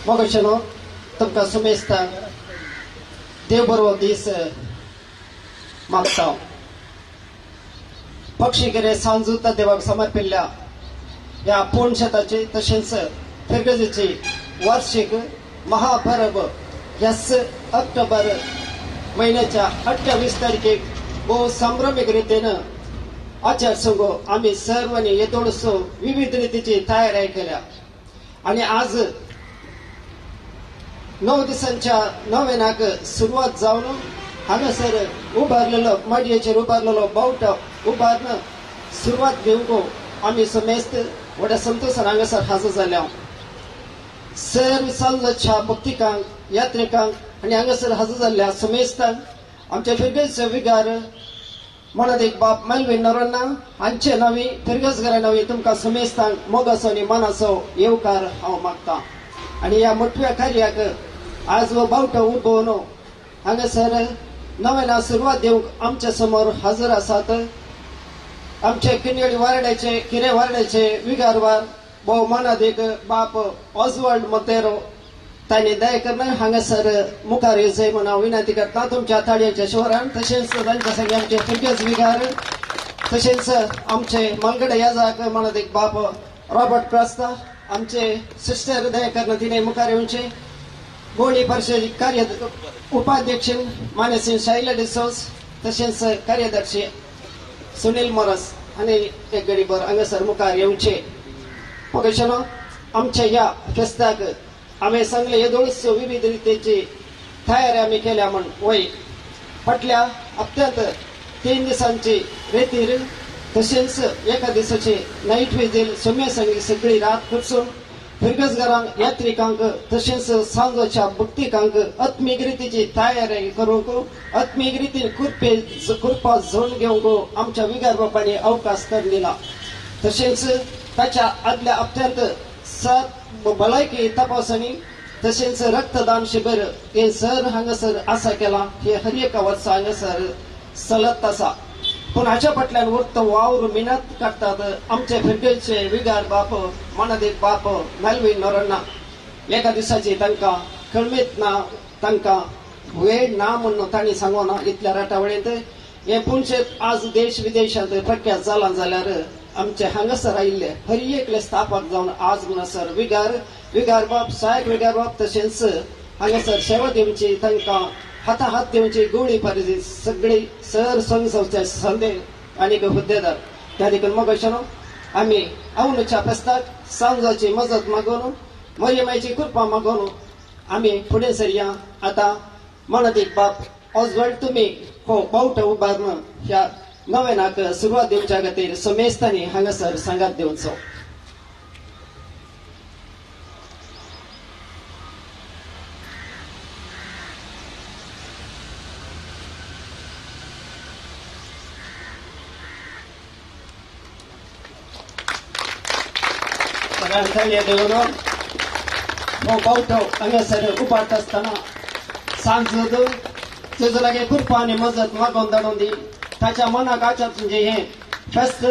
मोगशनो तुमकां सुमेस्तांक देव बरो दीस मागता. पक्षीकेरे सांजुता देवाक समर्पिल्ल्या ह्या पूर्ण शेताची तशेंच फिरगजेची वार्षिक महापरब ह्याच ऑक्टोबर म्हयन्याच्या 28 तारखेक भोव संभ्रमीक रितीन आचार संघो आमी सर्वांनी येदोळसो विविध रितीची तयारी केल्या आनी आज 9 दिसांच्या नव्यानाक सुरवात जावन हांगासर उबारलेलो माडयेचेर उबारलेलो बावटो उबारून सुरवात घेवंक आमी समेस्त व्हड्या संतोशान हांगासर हाजर जाल्या. सर्व सांजच्या भक्तिकांक यात्रिकांक आनी हांगासर हाजर जाल्ल्या समेस्तांक आमच्या फिरगजचे विगार मनादीक बाप मेलवीन नोरोन्हा हांचे नवी फिरगजघरा नवी तुमकां समेस्तांक मोगाचो आनी मनाचो येवकार हांव मागता. आनी ह्या मोठ्या कार्याक आज हो बावटो उबोवन हांगासर नव्यान सुरवात दिवंक आमच्या समोर हजर आसात आमचे किनवेली वार्डाचे किरे वार्डाचे विगारवार भोव मनादीक बाप ऑजवर्ल्ड मोतेरो तांणी दया करून हांगासर मुखार येवचें म्हूण हांव विनंती करता तुमच्या ताळयांच्या शिवरान. तशेंच तांच्या संगे आमचे फिरगज विगार तशेंच आमचे मालगडे याजाक मनादीक बाप रॉबर्ट क्रास्ता आमचे सिस्टर दया करून तिणें मुखार येवचें. गोंय परिशद कार्य उपाध्यक्ष मानसी शैला डिसोज तशेंच कार्यदर्शी सुनील मोरस आनी एक गडीभर हांगासर मुखार येवचे. मोगेशनो आमच्या ह्या फेस्ताक आमी सांगले येदोळसो विविध रितीची तयारी आमी केल्या म्हूण वय फाटल्या हप्त्यांत 3 दिसांची रेतीर तशेंच एका दिसाची नायट विजील सोम्या संगी सगळी रात खर्चून फिरगजगारांक यात्रिकांक तशेंच सांजोच्या भक्तिकांक आत्मीक रितीची तयारी करूंक आत्मीक रितीन कृपे कृपा झोन घेवंक आमच्या विगार बापांनी अवकाश करून दिला. तशेंच ताच्या आदल्या हप्त्यांत सर भलायकी तपासणी तशेंच रक्तदान शिबीर हे सर हांगासर आसा केला हे हर एका वर्सा हांगासर चलत आसा. पूण हाच्या फाटल्यान उरतो वावर मिनत काडटात आमचे फिरगेचे विगार बाप मनादीक बाप मेलवीन नोरोन्हा एका दिसाची तांकां कळमेत ना तांकां वेळ ना म्हणून तांणी सांगना इतल्या राटावळींत हे पुणशेत आज देश विदेशांत प्रख्यात जालां जाल्यार आमचे हांगासर आयिल्ले हर एकले स्थापक जावन आज म्हणसर विगार विगार बाप सहायक विगार बाप तशेंच हांगासर सेवा दिवची तांकां हाता हात दिवची गोळी परिजी सगळी सर संघ संस्थे संदे आनी हुद्देदार त्या देखून मगशनो आमी अवनुच्या फेस्ताक सांजाची मजत मागून मरियमायची कृपा मागून आमी फुडें सरया. आतां मनादीक बाप ऑजवर्ल्ड तुमी हो बावटो उबारून ह्या नव्यानाक सुरवात दिवच्या खातीर समेस्तांनी हांगासर सांगात दिवचो. सगळ्यांनी देवन हो बावटो हांगासर उबारता आसतना सांजो तेजो लागीं कृपा आनी मजत मागोवन धाडून दी. ताच्या मनाक आचार म्हणजे हें फेस्त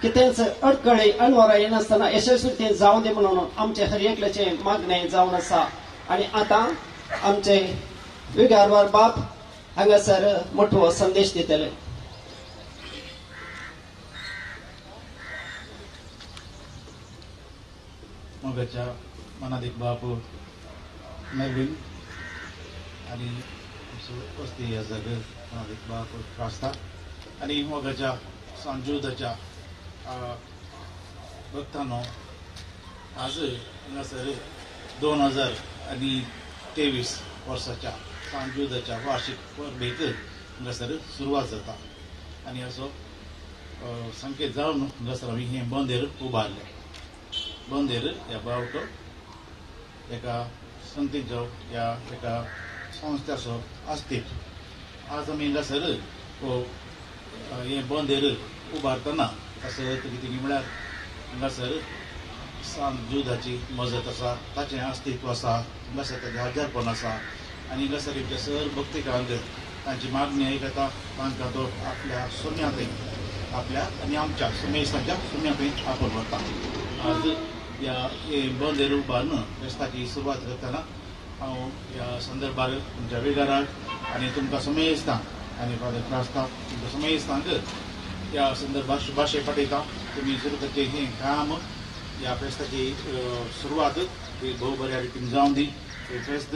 कितेंच अडकळे अणवरा येनासतना यशस्वी तें जावं दी म्हणून आमचें हर एकल्याचें मागणें जावन आसा. आनी आतां आमचे विगारवार बाप हांगासर मोठो संदेश दितले. मोगाच्या मनादीक बाप मेलवीन आनी वस्ती ह्या जाग्यार मनादीक बाप क्रास्ता आनी मोगाच्या सांजुदाच्या भक्तांनो आज हांगासर 2023 वर्साच्या सांजुदाच्या वार्षिक परबेक हांगासर सुरवात जाता आनी असो संकेत जावन हांगासर आमी हें बंदेर उबारलें. बंदेर ह्या बावटो एका संतीचो ह्या एका संस्थेचो अस्तित्व आज आमी हांगासर हें बंदेर उबारतना तसो कितें म्हळ्यार हांगासर सांजुदाची मजत आसा ताचें अस्तित्व आसा हांगासर ताचें हजारपण आसा आनी हांगासर आमच्या सर भक्तिकांक तांची मागणी आयकता तांकां तो आपल्या सुम्यांतय आपल्या आनी आमच्या सुमेस्तांच्या सुम्यांतय आपोवन व्हरता. आज ह्या बंदेर उबारून फेस्ताची सुरवात करतना हांव ह्या संदर्भार तुमच्या विगाराक आनी तुमकां समेस्तांक आनी फादर क्रास्तांव तुमकां समेस्तांक ह्या संदर्भार शुभाशय पाठयता. तुमी सुरू करचें हें काम, ह्या फेस्ताची सुरवात ही भोव बऱ्या रितीन जावन दी. हें फेस्त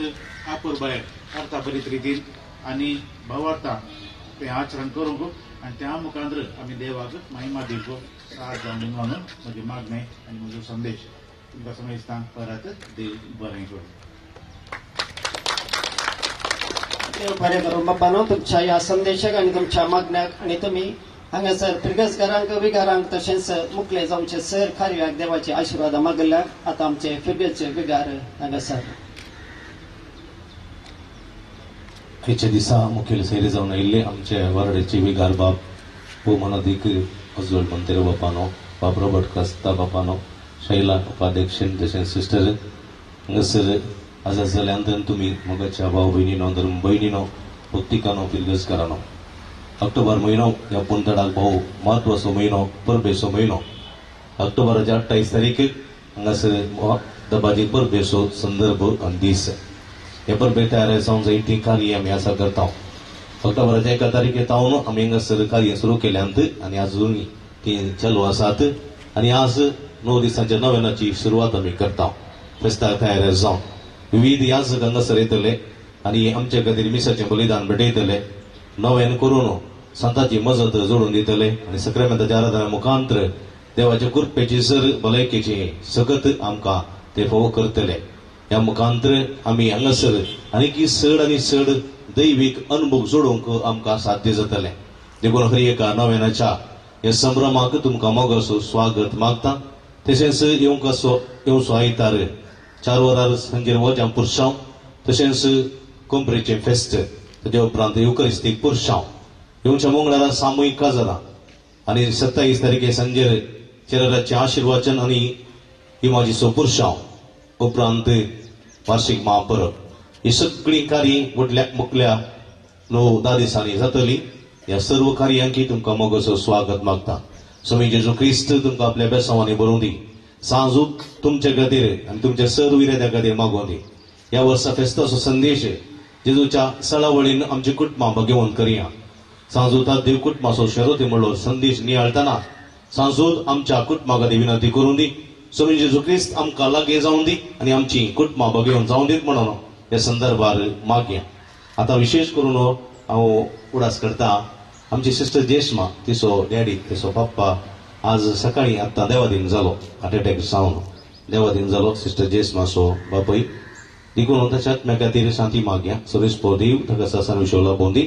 आपुरबायेन अर्था बरीत रितीन आनी भावार्थान तें आचरण करूंक आनी त्या मुखार आमी देवाक महिमा दिवंक साथ जावन दी म्हणून म्हजी मागणें आनी म्हजो संदेश तुमकां समेस्तांक परत देव बरें करूं. देव बरें करूं बापानो, तुमच्या ह्या संदेशाक आनी तुमच्या मागण्याक आनी तुमी हांगासर फिर्गजकारांक विगारांक तशेंच मुकले जावचे सर कार्याक देवाचे आशिर्वाद मागल्याक आतां आमचे फिर्गजचे विगार हांगासर आयच्या दिसा मुखेल सैरे जावन आयिल्ले आमचे वार्डाचे विगार बाब भोवमानादीक ओजवल्ड मंतेरो बापानो, बाब रॉबर्ट क्रास्ता बापानो, शैला उपाध्यक्ष तशेंच सिस्टर हांगासर आजा जाल्यान तुमी मोगाच्या भाव भयणीनो, धर्म भयणीनो, भक्तिकानो, फिर्गजकारानो, ऑक्टोबर म्हयनो ह्या पंथडाक भोव म्हत्वाचो म्हयनो, परबेचो म्हयनो. ऑक्टोबराच्या 28 तारीख हांगासर दबाजी परबेचो संदर्भ आनी दीस. हे परबे तयार जावन जायतीं कार्य आमी आसा करता. ऑक्टोबराच्या 1 तारखे तावन आमी हांगासर कार्य सुरू केल्यांत आनी आजून ती चालू आसात आनी आज 9 दिसांच्या नव्यानाची सुरवात आमी करता. फेस्ताक तयार जावन विविध याजक हांगासर येतले आनी आमचे खातीर मिसाचें बलिदान भेटयतले, नव्यान करून संताची मजत जोडून दितले आनी सक्रामेंताच्या आराधना मुखांतर देवाच्या कृपेची सर भलायकेची सगत आमकां ते फोव करतले. ह्या मुखांतर आमी हांगासर आनीक चड आनी चड दैवीक अनुभव जोडूंक आमकां साध्य जातलें. देखून हर एका नव्यानाच्या ह्या संभ्रमाक तुमकां मोगाचो स्वागत मागता. तशेंच येवंक येवचो आयतार 4 वरां सांजेर वजां पुरसांव, तशेंच कोंपरेचें फेस्त, ताजे उपरांत युकरिस्तीक पुरसांव, येवच्या मंगळारा सामुहीक काजरां आनी 27 तारखे सांजेर चेराचें आशिर्वाचन आनी इमाजीचो पुरसांव, उपरांत वार्षिक महापरब. ही सगळीं कार्य मुखल्या 9-10 दिसांनी जातली. ह्या सर्व कार्यांकी तुमकां मोगाचो स्वागत मागता. स्वामी जेजू क्रिस्त तुमकां आपल्या बेसांवांनी बरोवं दी, सांजूक तुमचे खातीर आनी तुमच्या सर्व विरोध्या खातीर मागोवं दी. ह्या वर्सा फेस्ताचो संदेश जेजूच्या सळावळीन आमची कुटुंबां भगेवन करया. सांजूता देव कुटुंबाचो शरोती म्हणलो संदेश नियाळतना सांजूत आमच्या कुटुंबा खातीर विनंती करूं दी. स्वामी जेजू क्रिस्त आमकां लागीं जावं दी आनी आमची कुटुंबां भगेवन जावं दीत म्हणून ह्या संदर्भार मागया. आतां विशेश करून हांव उडास करता आमची सिस्टर जेशमा, तिचो डॅडी, तिचो पप्पा आज सकाळी आत्तां देवादीन जालो, हार्ट अटॅक जावन देवादीन जालो सिस्टर जेशमाचो बापूय. देखून ताच्या आत्म्या खातीर शांती मागया. सवेस्पो देव ताका सासान विशवला बोंदी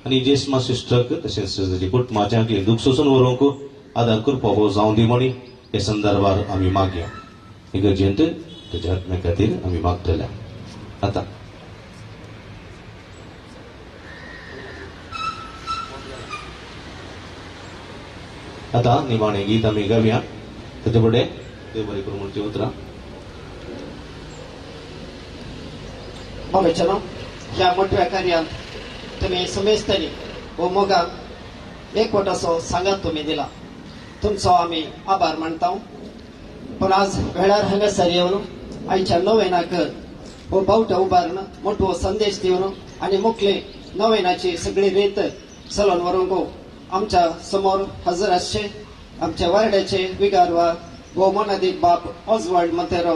आनी जेशमा सिस्टरक तशेंच ताच्या कुटुंबाच्या दूख सोसून व्हरूंक आदार करपा हो जावं दी म्हणी हे संदर्भार आमी मागया. इगर्जेंत ताच्या आत्म्या खातीर आमी मागतले. आतां आतां निमाणें गीत आमी गावया. ताचे फुडें देव बरें करूं म्हणची उतरां. बाबाचनो, ह्या मोठ्या कार्यांत तुमी समेस्तांनी हो मोगाक एकवटाचो सांगात तुमी दिला, तुमचो आमी आभार मानता. पूण आज वेळार हांगासर येवन आयच्या नव्यानाक हो बावटो उबारून मोठो संदेश दिवन आनी मुखले नव्यानाची सगळी रीत चलोवन व्हरूंक आमच्या समोर हजर आसचे आमच्या वार्डाचे विगार वा भोवमानादीक बाप ओजवल्ड मंतेरो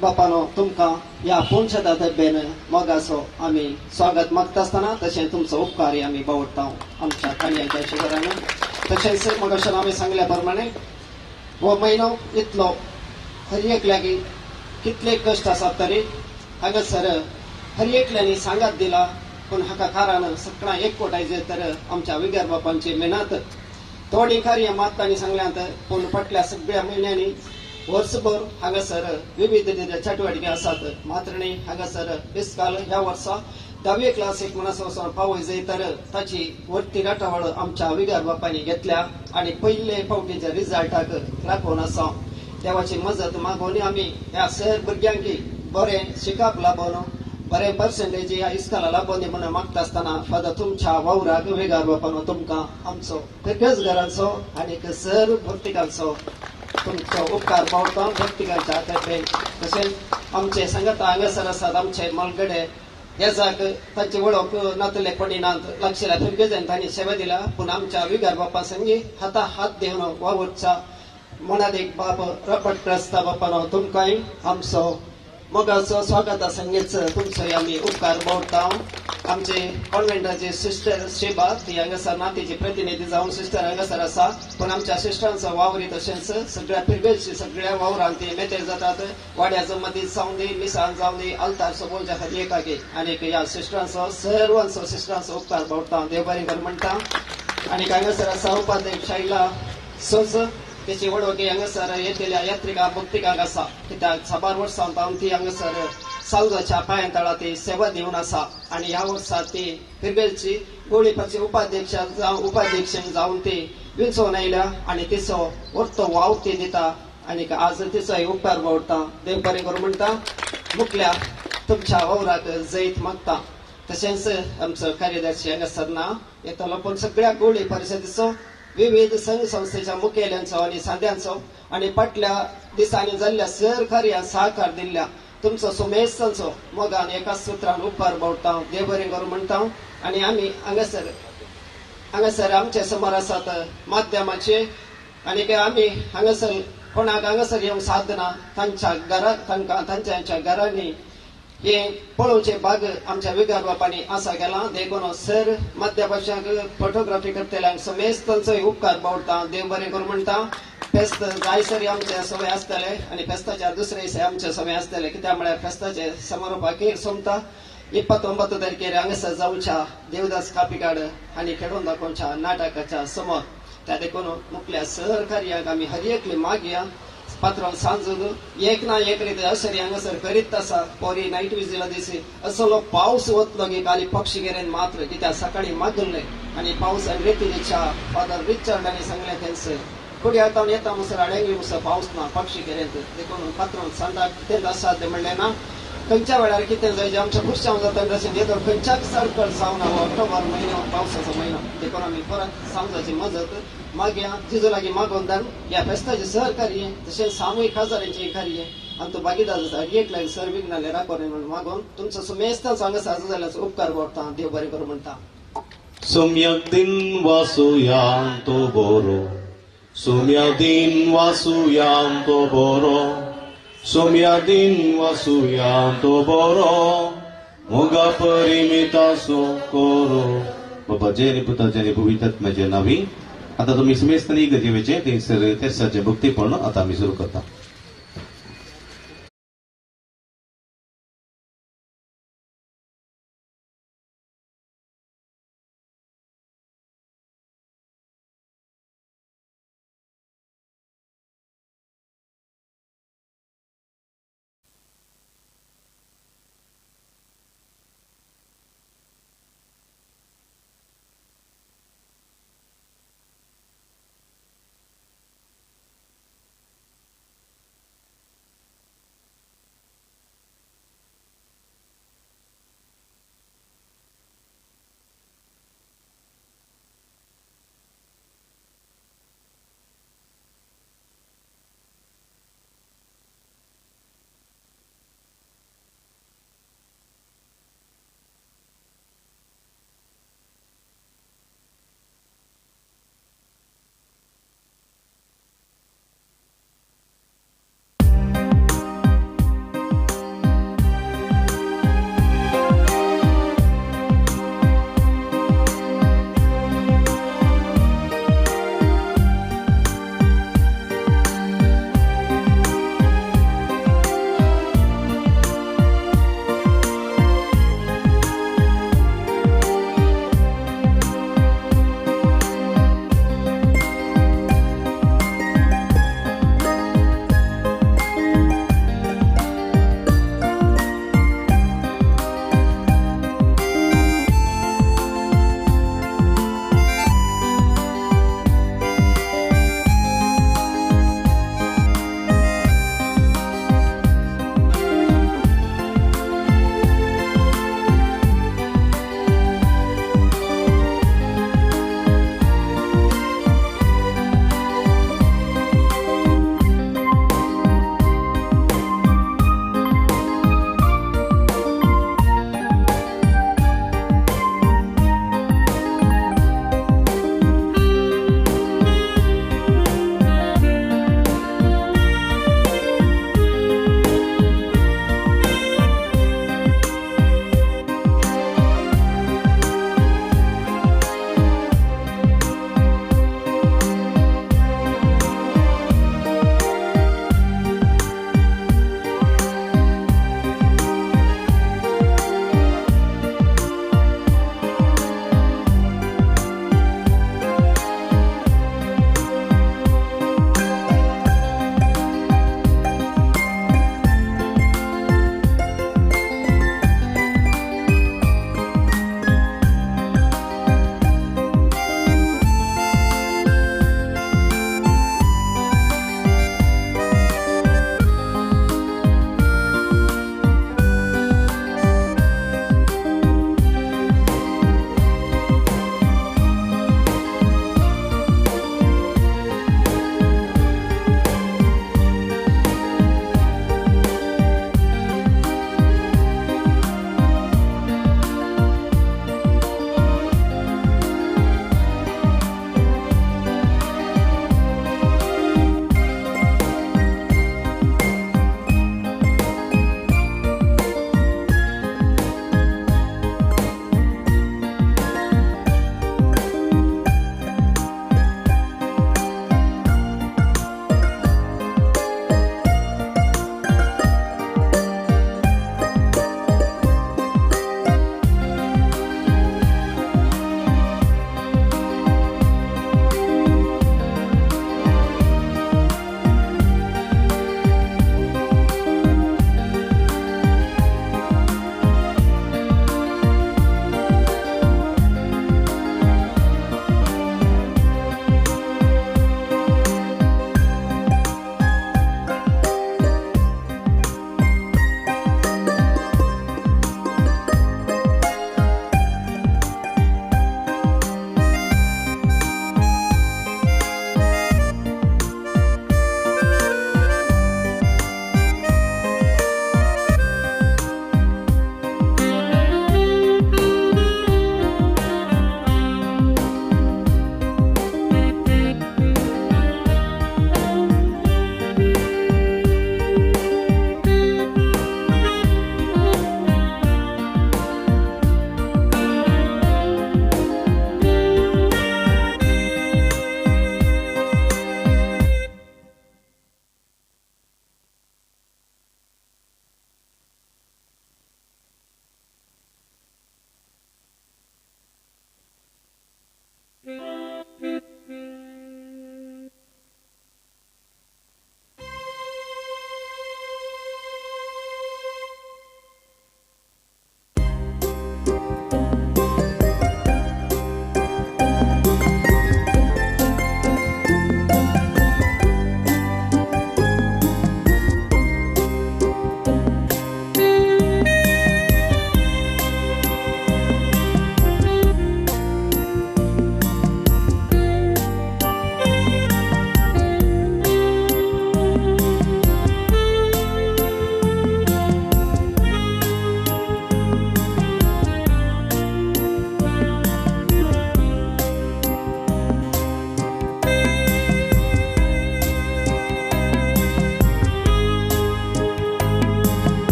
बापानो, तुमकां ह्या पुणशेता दब्बेन मोगाचो आमी स्वागत मागता आसतना तशें तुमचो उपकार आमी बावडटा आमच्या कार्याच्या शिगरान. तशेंच मगाशान आमी सांगल्या प्रमाणे हो म्हयनो इतलो हर एकल्याक कितले कश्ट आसात तरी हांगासर हर एकल्यांनी सांगात दिला, पूण हाका कारण सगळ्यां एकवटायचे तर आमच्या विगर बापांची मेहनत. थोडी कार्य मात तांणी सांगल्यांत, पूण फाटल्या सगळ्या म्हयन्यांनी वर्सभर हांगासर विविध चटवटिके आसात. मात्र न्ही हांगासर इस्काल ह्या वर्सा 10वी क्लासीक म्हणसर पावय जाय तर ताची वरती राटावळ आमच्या विगर बापांनी घेतल्या आनी पयले फावटीच्या रिजल्टाक राखून आसा. देवाची मजत मागोवन आमी ह्या सर भुरग्यांक बरें शिकप लाबोवन बरें पर्संटेज ह्या इस्काला लाबोवन म्हणून मागता आसतना फादर तुमच्या वावराक विगार बापानो तुमकां आमचो फिर्गज घरांचो आनी सर भक्तिकांचो तुमचो उपकार पावता व्यक्तिगांच्या तर्फे. तशेंच आमचे सांगाता हांगासर आसात आमचे मलगडे हेजाक तांची वळख नातले पडिनात लागशिल्ल्या फिरगेजान तांणी सेवा दिल्या पूण आमच्या विगार बापा संगी हाता हात दिवन वावुरच्या मोनादीक बाप रॉबर्ट क्रास्ता बापानो तुमकांय आमचो मोगाचो स्वागता संगीत तुमचो आमी उपकार बावडटा. आमचे कॉन्व्हेंटाची सिस्टर शेबा ती हांगासर नातीची प्रतिनिधी जावन सिस्टर हांगासर आसा पूण आमच्या सिस्टरांचो वावरी तशेंच सगळ्या फिरगेची सगळ्या वावरान ती मेते जातात. वाड्याचो मदीं जावन दी मिसान जावन दी आल्तार सोबोवच्या खातीर एकाकी आनी ह्या सिस्टरांचो सर्वांचो सिस्टरांचो उपकार बावडटा. देव बरें कर म्हणटा. आनी हांगासर आसा उपाध्यक्ष शैला सोज तेची वळख हांगासर येतल्या यात्रिका भक्तिकांक आसा कित्याक साबार वर्सां जावन ती हांगासर सावजाच्या पांयां तळा ती सेवा दिवन आसा आनी ह्या वर्सा ती फिरगेलची गोळीपाची उपाध्यक्ष उपाध्यक्ष जावन ती विंचोवन आयल्या आनी तिचो वर्तो वाव ती दिता आनी आज तिचोय उपकार बावडटा. देव बरें करूं म्हणटा. मुखल्या तुमच्या वावराक जैत मागता. तशेंच आमचो कार्यदर्शी हांगासर ना येतलो पूण सगळ्या गोळी परिशदेचो विविध संघ संस्थेच्या मुखेल्यांचो आनी सांद्यांचो आनी फाटल्या दिसांनी जाल्ल्या सहकार्यान सहकार दिल्ल्या तुमचो सुमेस्तांचो मोगान एका सुत्रान उपकार बावडटा. देव बरें करूं म्हणटा. आनी आमी हांगासर हांगासर आमचे समोर आसात माध्यमाचे आनी आमी हांगासर कोणाक हांगासर येवंक साद ना तांच्या घरा तांकां तांच्या घरांनी हे पळोवचे भाग आमच्या विगार बापांनी आसा केला देखून सर मध्यभाशांक फोटोग्राफी करतल्यांक समेस्तांचोय उपकार बावडटा. देव बरें करूं म्हणटा. फेस्त जायसर आमचे समय आसतले आनी फेस्ताच्या दुसरे दिसा आमचे समय आसतले कित्याक म्हळ्यार फेस्ताचे समारोप अखेर सोंपता 29 तारखेर हांगासर जावच्या देवदास कापिकाड आनी खेळून दाखोवच्या नाटकाच्या समोर त्या देखून मुखल्या सहकार्याक आमी हर एकली मागया पात्रांव सांजून एक ना एक रीत अशें हांगासर करीत आसा पोरी नायट विजीला दिसी असलो पावस वतलो की काली पक्षी गेरेन मात्र कित्याक सकाळी मागल्ले आनी पावस आनी रेतीच्या फादर रिचर्ड आनी सांगलें तेंच कुडी आतां येता मुसर अडेंगी मुसर पावस ना पक्षी गेरेन देखून पात्रांव सांताक कितें आसा तें म्हणलें ना खंयच्या वेळार कितें जाय आमच्या खुर्शांव जाता तशें येतो खंयच्याच सर्कल जावन हो ऑक्टोबर म्हयनो पावसाचो म्हयनो देखून आमी परत सांजाची मजत मागया जिजू लागीं मागोवन धाड ह्या फेस्ताचें सहकार्य तशेंच सामूहीक खाजरांचें कार्य आनी तो भागीदार जाता एक लागीं सर विघ्नाले राखोन म्हणून मागोवन तुमचो सुमेस्ताचो हांगा साजो जाल्याचो उपकार बावडटा. देव बरें करूं म्हणटा. सोम्या दिन वासुयांतो बरो सोम्या दिन वासुयांतो बरो सोम्या दिन वासुयांतो बरो मोगा परिमितासो करो. बाबा जय रे पुता जय रे पवित्र नावी. आता तुम्ही समेस्तांनी गजेवेचे थंयसर तेसाचें भक्तीपण आता आमी सुरू करता.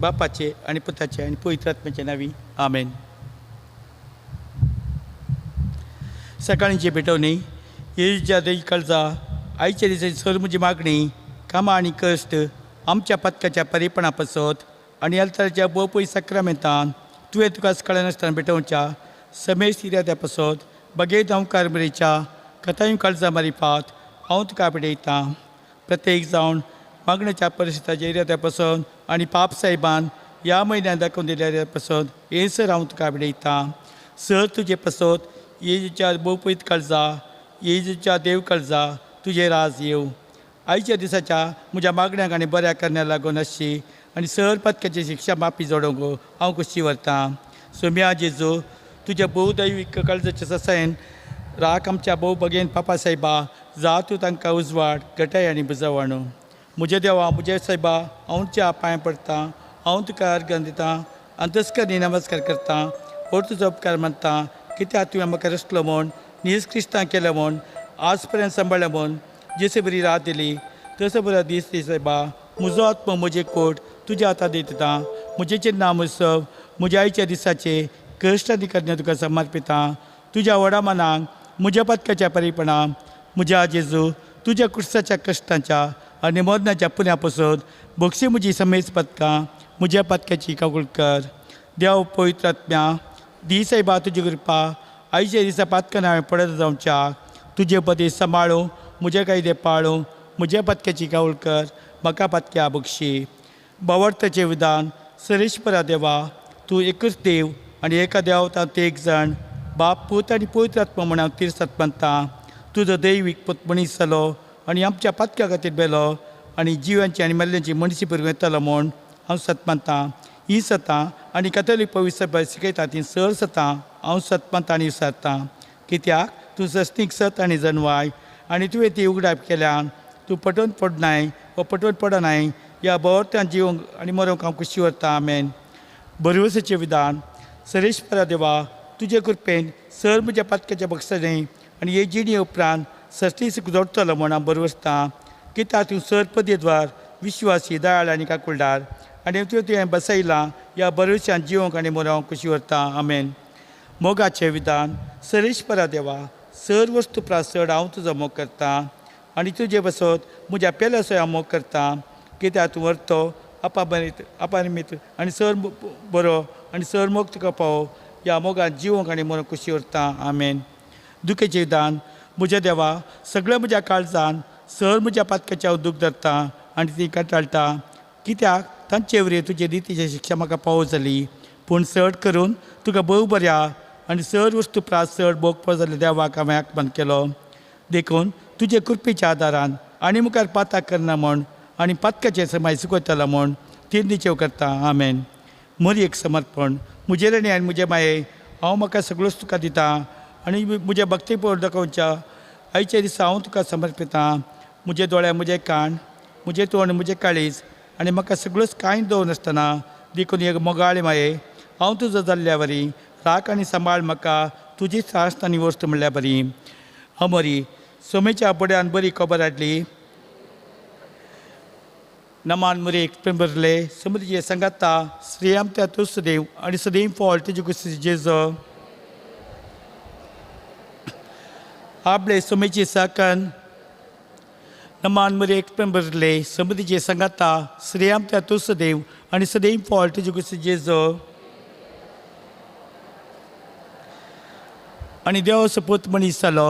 बापाचे आनी पुताचे आनी पवित्र आत्म्याचे नांवी आमेन. सकाळींची भेटवणी येजूच्या देवी काळजा आयच्या दिसा सर म्हजी मागणी कामां आनी कश्ट आमच्या पथकाच्या परेपणा पासत आनी अल्ताराच्या भोवपय साक्रामेंतान तुवें तुका कळनासतना भेटोवच्या समेस्त इराद्या पासत बगेत हांव कारमरेच्या कथायूं काळजा मारिफात हांव तुका भेटयतां. प्रत्येक जावन मागण्याच्या परिस्थिताच्या इराद्या पासून आनी पाप साहेबान ह्या म्हयन्यान दाखोवन दिल्या इराद्या पासून हें सर हांव तुका भेटयतां. सर तुजे पासत येजूच्या भोवपयत काळजा येजूच्या देव काळजा तुजें राज येवं. आयच्या दिसाच्या म्हज्या मागण्यांक आनी बऱ्या करण्या लागून आसची आनी सर पथकाची शिक्षा माफी जोडोवंक हांव खुशी व्हरतां. सोम्या जेजू तुज्या भोवदैवीक काळजाच्या ससायन राख आमच्या भोव बगेन पापा साहेबा जा तूं तांकां उजवाड गटाय आनी बुजवणू. म्हज्या देवा म्हज्या सायबा हांव तुज्या पांय पडटा, हांव तुका अर्घन दितां, अंतस्करणी नमस्कार करतां, हो तुजो उपकार मानता कित्याक तुवें म्हाका रसलो म्हूण नीज क्रिस्तां केलें म्हूण आज पर्यंत सांबाळ्ळें म्हूण जशें बरी रात दिली तसो बरो दीस दी सायबा. म्हजो आत्मो म्हजें कोट तुज्या हातांत दिता, म्हजें चिन्नां उत्सव म्हज्या आयच्या दिसाचे कश्ट आनी करणे तुका समर्पितां. तुज्या व्हडा मनाक म्हज्या पथकाच्या परीपणां म्हज्या जेजू तुज्या कुर्साच्या कश्टांच्या आनी मरणाच्या पुण्या पसून बक्षी म्हजी समेज पदकां म्हज्या पदकाची काकूळ कर. देव पवित्र आत्म्या दी सायबा तुजी कृपा आयच्या दिसा पातकान हांवें पडत जावच्या तुजे पदी सांबाळूं म्हजे कायदे पाळूं म्हज्या पदकाची कावळ कर म्हाका पातक्या बक्षी. बावडताचें विधान सरेश्वरा देवा तूं एकूच देव आनी एका देवतांत एक जाण बाप पूत आनी पवित्र आत्मा म्हूण हांव तिर्सात मानतां. तुजो दैवीक पूत मनीस जालो आनी आमच्या पातक्या खातीर बेलो आनी जिवांची आनी मल्ल्यांची मनीस भुरगो येतलो म्हूण हांव सत मानतां. ही सतां आनी कथोलीक पवित्र शिकयता ती सर सतां हांव सत मानतां आनी विसारतां कित्याक तूं सस्तीक सत आनी जनवाय आनी तुवें ती उगडाप केल्यान तूं पटोवन पडनाय वा पटोवन पडनाय ह्या भोंवतान जिवंक आनी मरोंक हांव खुशी व्हरतां. आमेन. बरवसाचें विधान सरेश्वरा देवा तुजे कृपेन सर म्हज्या पातकाच्या बक्षांनी आनी हे जिणे उपरांत सस्ती सुख जोडटलो म्हूण हांव बरवसतां कित्याक तूं सर पदयेद्वार विश्वासी दयाळ आनी काकुळदार आनी तुवें बसयलां ह्या बरवशान जिवंक आनी मरोंक खुशी व्हरतां. आमेन. मोगाचें विधान सरेश्वरा देवा सर वस्तू प्रास चड हांव तुजो मोग करतां आनी तुजे बसत म्हज्या पेल्याचो हांव मोग करतां कित्याक तूं व्हरतो आपाबरीत आपानिमीत आनी सर बरो आनी सर मोग तुका पावो ह्या मोगान जिवंक आनी मरोंक खुशी व्हरतां. आमेन. दुखेचें विधान म्हज्या देवा सगळ्या म्हज्या काळजान सर म्हज्या पातकाचें हांव दूख धरता आनी ती कंटाळटा कित्याक तांचे वरी तुजे रितीची शिक्षा म्हाका पावो जाली पूण चड करून तुका भोव बऱ्या आनी सर वस्तू प्रास चड भोग पावो जाल्ल्या देवाक हांवें आकमान केलो देखून तुजे कृपेच्या आदारान आनी मुखार पाताक करना म्हूण आनी पातकाचें समाय सुकयतलो म्हूण तीन निचेव करता. आमेन. मरी एक समर्पण म्हजें ऋणी आनी म्हजें माये हांव म्हाका सगळोच तुका दिता आनी म्हज्या भक्ती पळोवन दाखोवच्या आयच्या दिसा हांव तुका समर्पितां. म्हजे दोळे म्हजें कान म्हजें तोंड म्हजें काळीज आनी म्हाका सगळोच कांय दवरनासतना देखून एक मोगाळे माये हांव तुजो जाल्ल्या वरी राख आनी सांबाळ म्हाका तुजी सास्त आनी वस्त म्हणल्यार बरी. अमरी सोमेच्या बड्यान बरी खबर हाडली नमान मुरेक प्रेम भरले समुद्रीचे संगाता श्रीयाम त्या तूं सदैव आनी सदैव फॉल तुजे कुशी जेजो आपले सोमेची साकन नमान मुरेक प्रेम भरले समुद्रीचे संगाता श्रीयाम त्या तूं सदैव आनी सदैव फॉल तुजे कुशी जेजो आनी देव सपूत मनीस जालो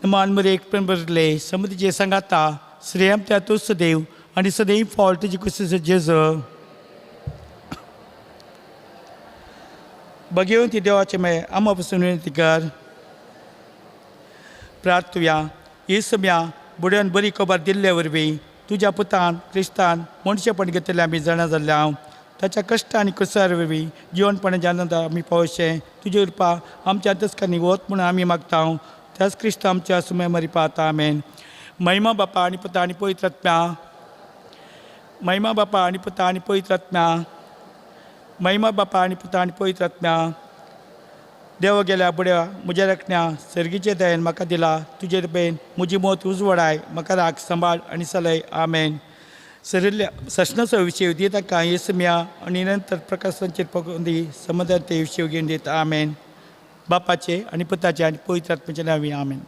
नमान मुरेक प्रेम भरले समुद्रीचे संगाता श्रेयम त्या तूं सदैव आनी सदैव फॉल तुजी कुशी जेजो बगेवन ती देवाचे माये आमा पसून विनंती कर. प्रार्थुया. येसम्या बुड्यान बरी खबर दिल्ले वरवीं तुज्या पुतान क्रिस्तान मनशेपण घेतिल्लें आमी जाणा जाल्ले हांव ताच्या कश्ट आनी कुसार वरवीं जिवनपणाच्या आनंद आमी पावशें तुजे कृपा आमच्या अंतस्करणी वत म्हूण आमी मागता. त्याच क्रिस्त आमच्या सुमे मरिपाता. आमेन. महिमा बापा आनी पुता आनी पवित्र आत्म्या महिमा बापा आनी पुता आनी पवित्र आत्म्या महिमा बापा आनी पुता आनी पवित्र आत्म्या. देव गेल्या बुड्या म्हज्या राखण्या सर्गीचे दयेन म्हाका दिला तुजे रुपेन म्हजी मत उजवडाय म्हाका राख सांबाळ आनी चलय. आमेन. सरिल्ल्या सशनाचो विशय दी तांकां येसम्या आनी नंतर प्रकाशांचेर पगोवन दी समाधान ते विशय घेवन दिता आमेन. बापाचे आनी पुताचे आनी पवित्र आत्म्याचे नांवी आमेन.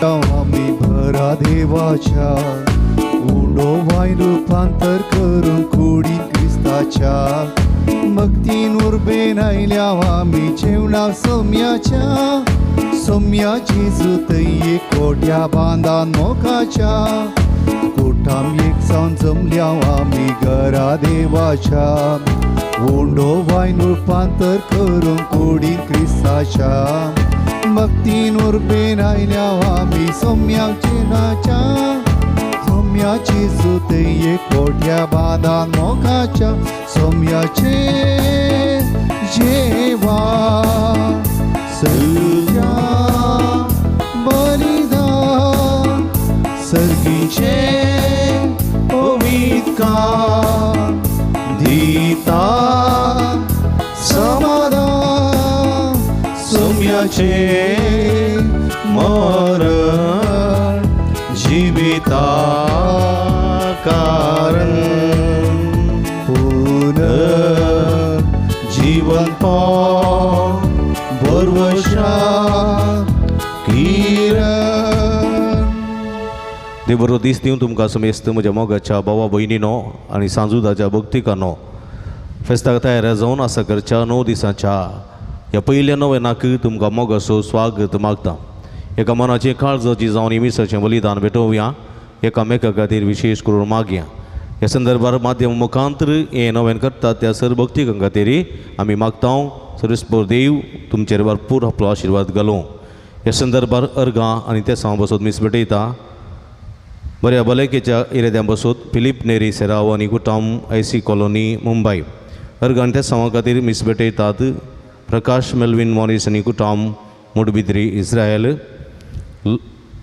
आमी भरा देवाच्या उंडो वायन रुपांतर करून कुडीन क्रिस्ताच्या भक्तीन उर्बेन आयल्या आमी जेवणा सोम्याच्या सोम्याची जुतय कोट्या बांदान मोगाच्या कोठाम एक जावन जमल्या आमी घरा देवाच्या उंडो वायन रुपांतर करून कुडीन क्रिस्ताच्या भक्तीन उर्बेन आयल्या आमी सोम्याचे नाच्या सोम्याची सुतय कोट्या बांदान मोगाच्या सोम्याचे जेवा सगळ्या बलिदान सर्गीचे पवित्रकार दिता समाधान सोम्याचे मरण जिविता कारण पुनर्जीवन भरवशा किरण. देव बरो दीस दिवं तुमकां समेस्त म्हज्या मोगाच्या भावा भयणीनो आनी सांजुदाच्या भक्तिकानो. फेस्ताक तयार जावन आसा करच्या 9 दिसांच्या ह्या पयल्या नवेनाक तुमकां मोगाचो स्वागत मागता. एका मनाची काळजाची जावन ही मिसाचें बलिदान भेटोवया एकामेका खातीर विशेश करून मागया. ह्या संदर्भार माध्यम मुखांतर हें नवेन करतात त्या सर भक्तिकां खातीर आमी मागता. सर्वेस्पर देव तुमचेर भरपूर आपलो आशिर्वाद घालूं. ह्या संदर्भार अर्गां आनी ते सांव बसोत मीस भेटयता. बऱ्या भलायकेच्या इराद्यां बसोत फिलीप नेरी सेराव आनी कुटाम आयसी कॉलोनी मुंबय. अर्गां आनी त्या सांवा खातीर मीस भेटयतात प्रकाश मेल्विन मॉरिस आनी कुटाम मुडबिद्री इस्रायल.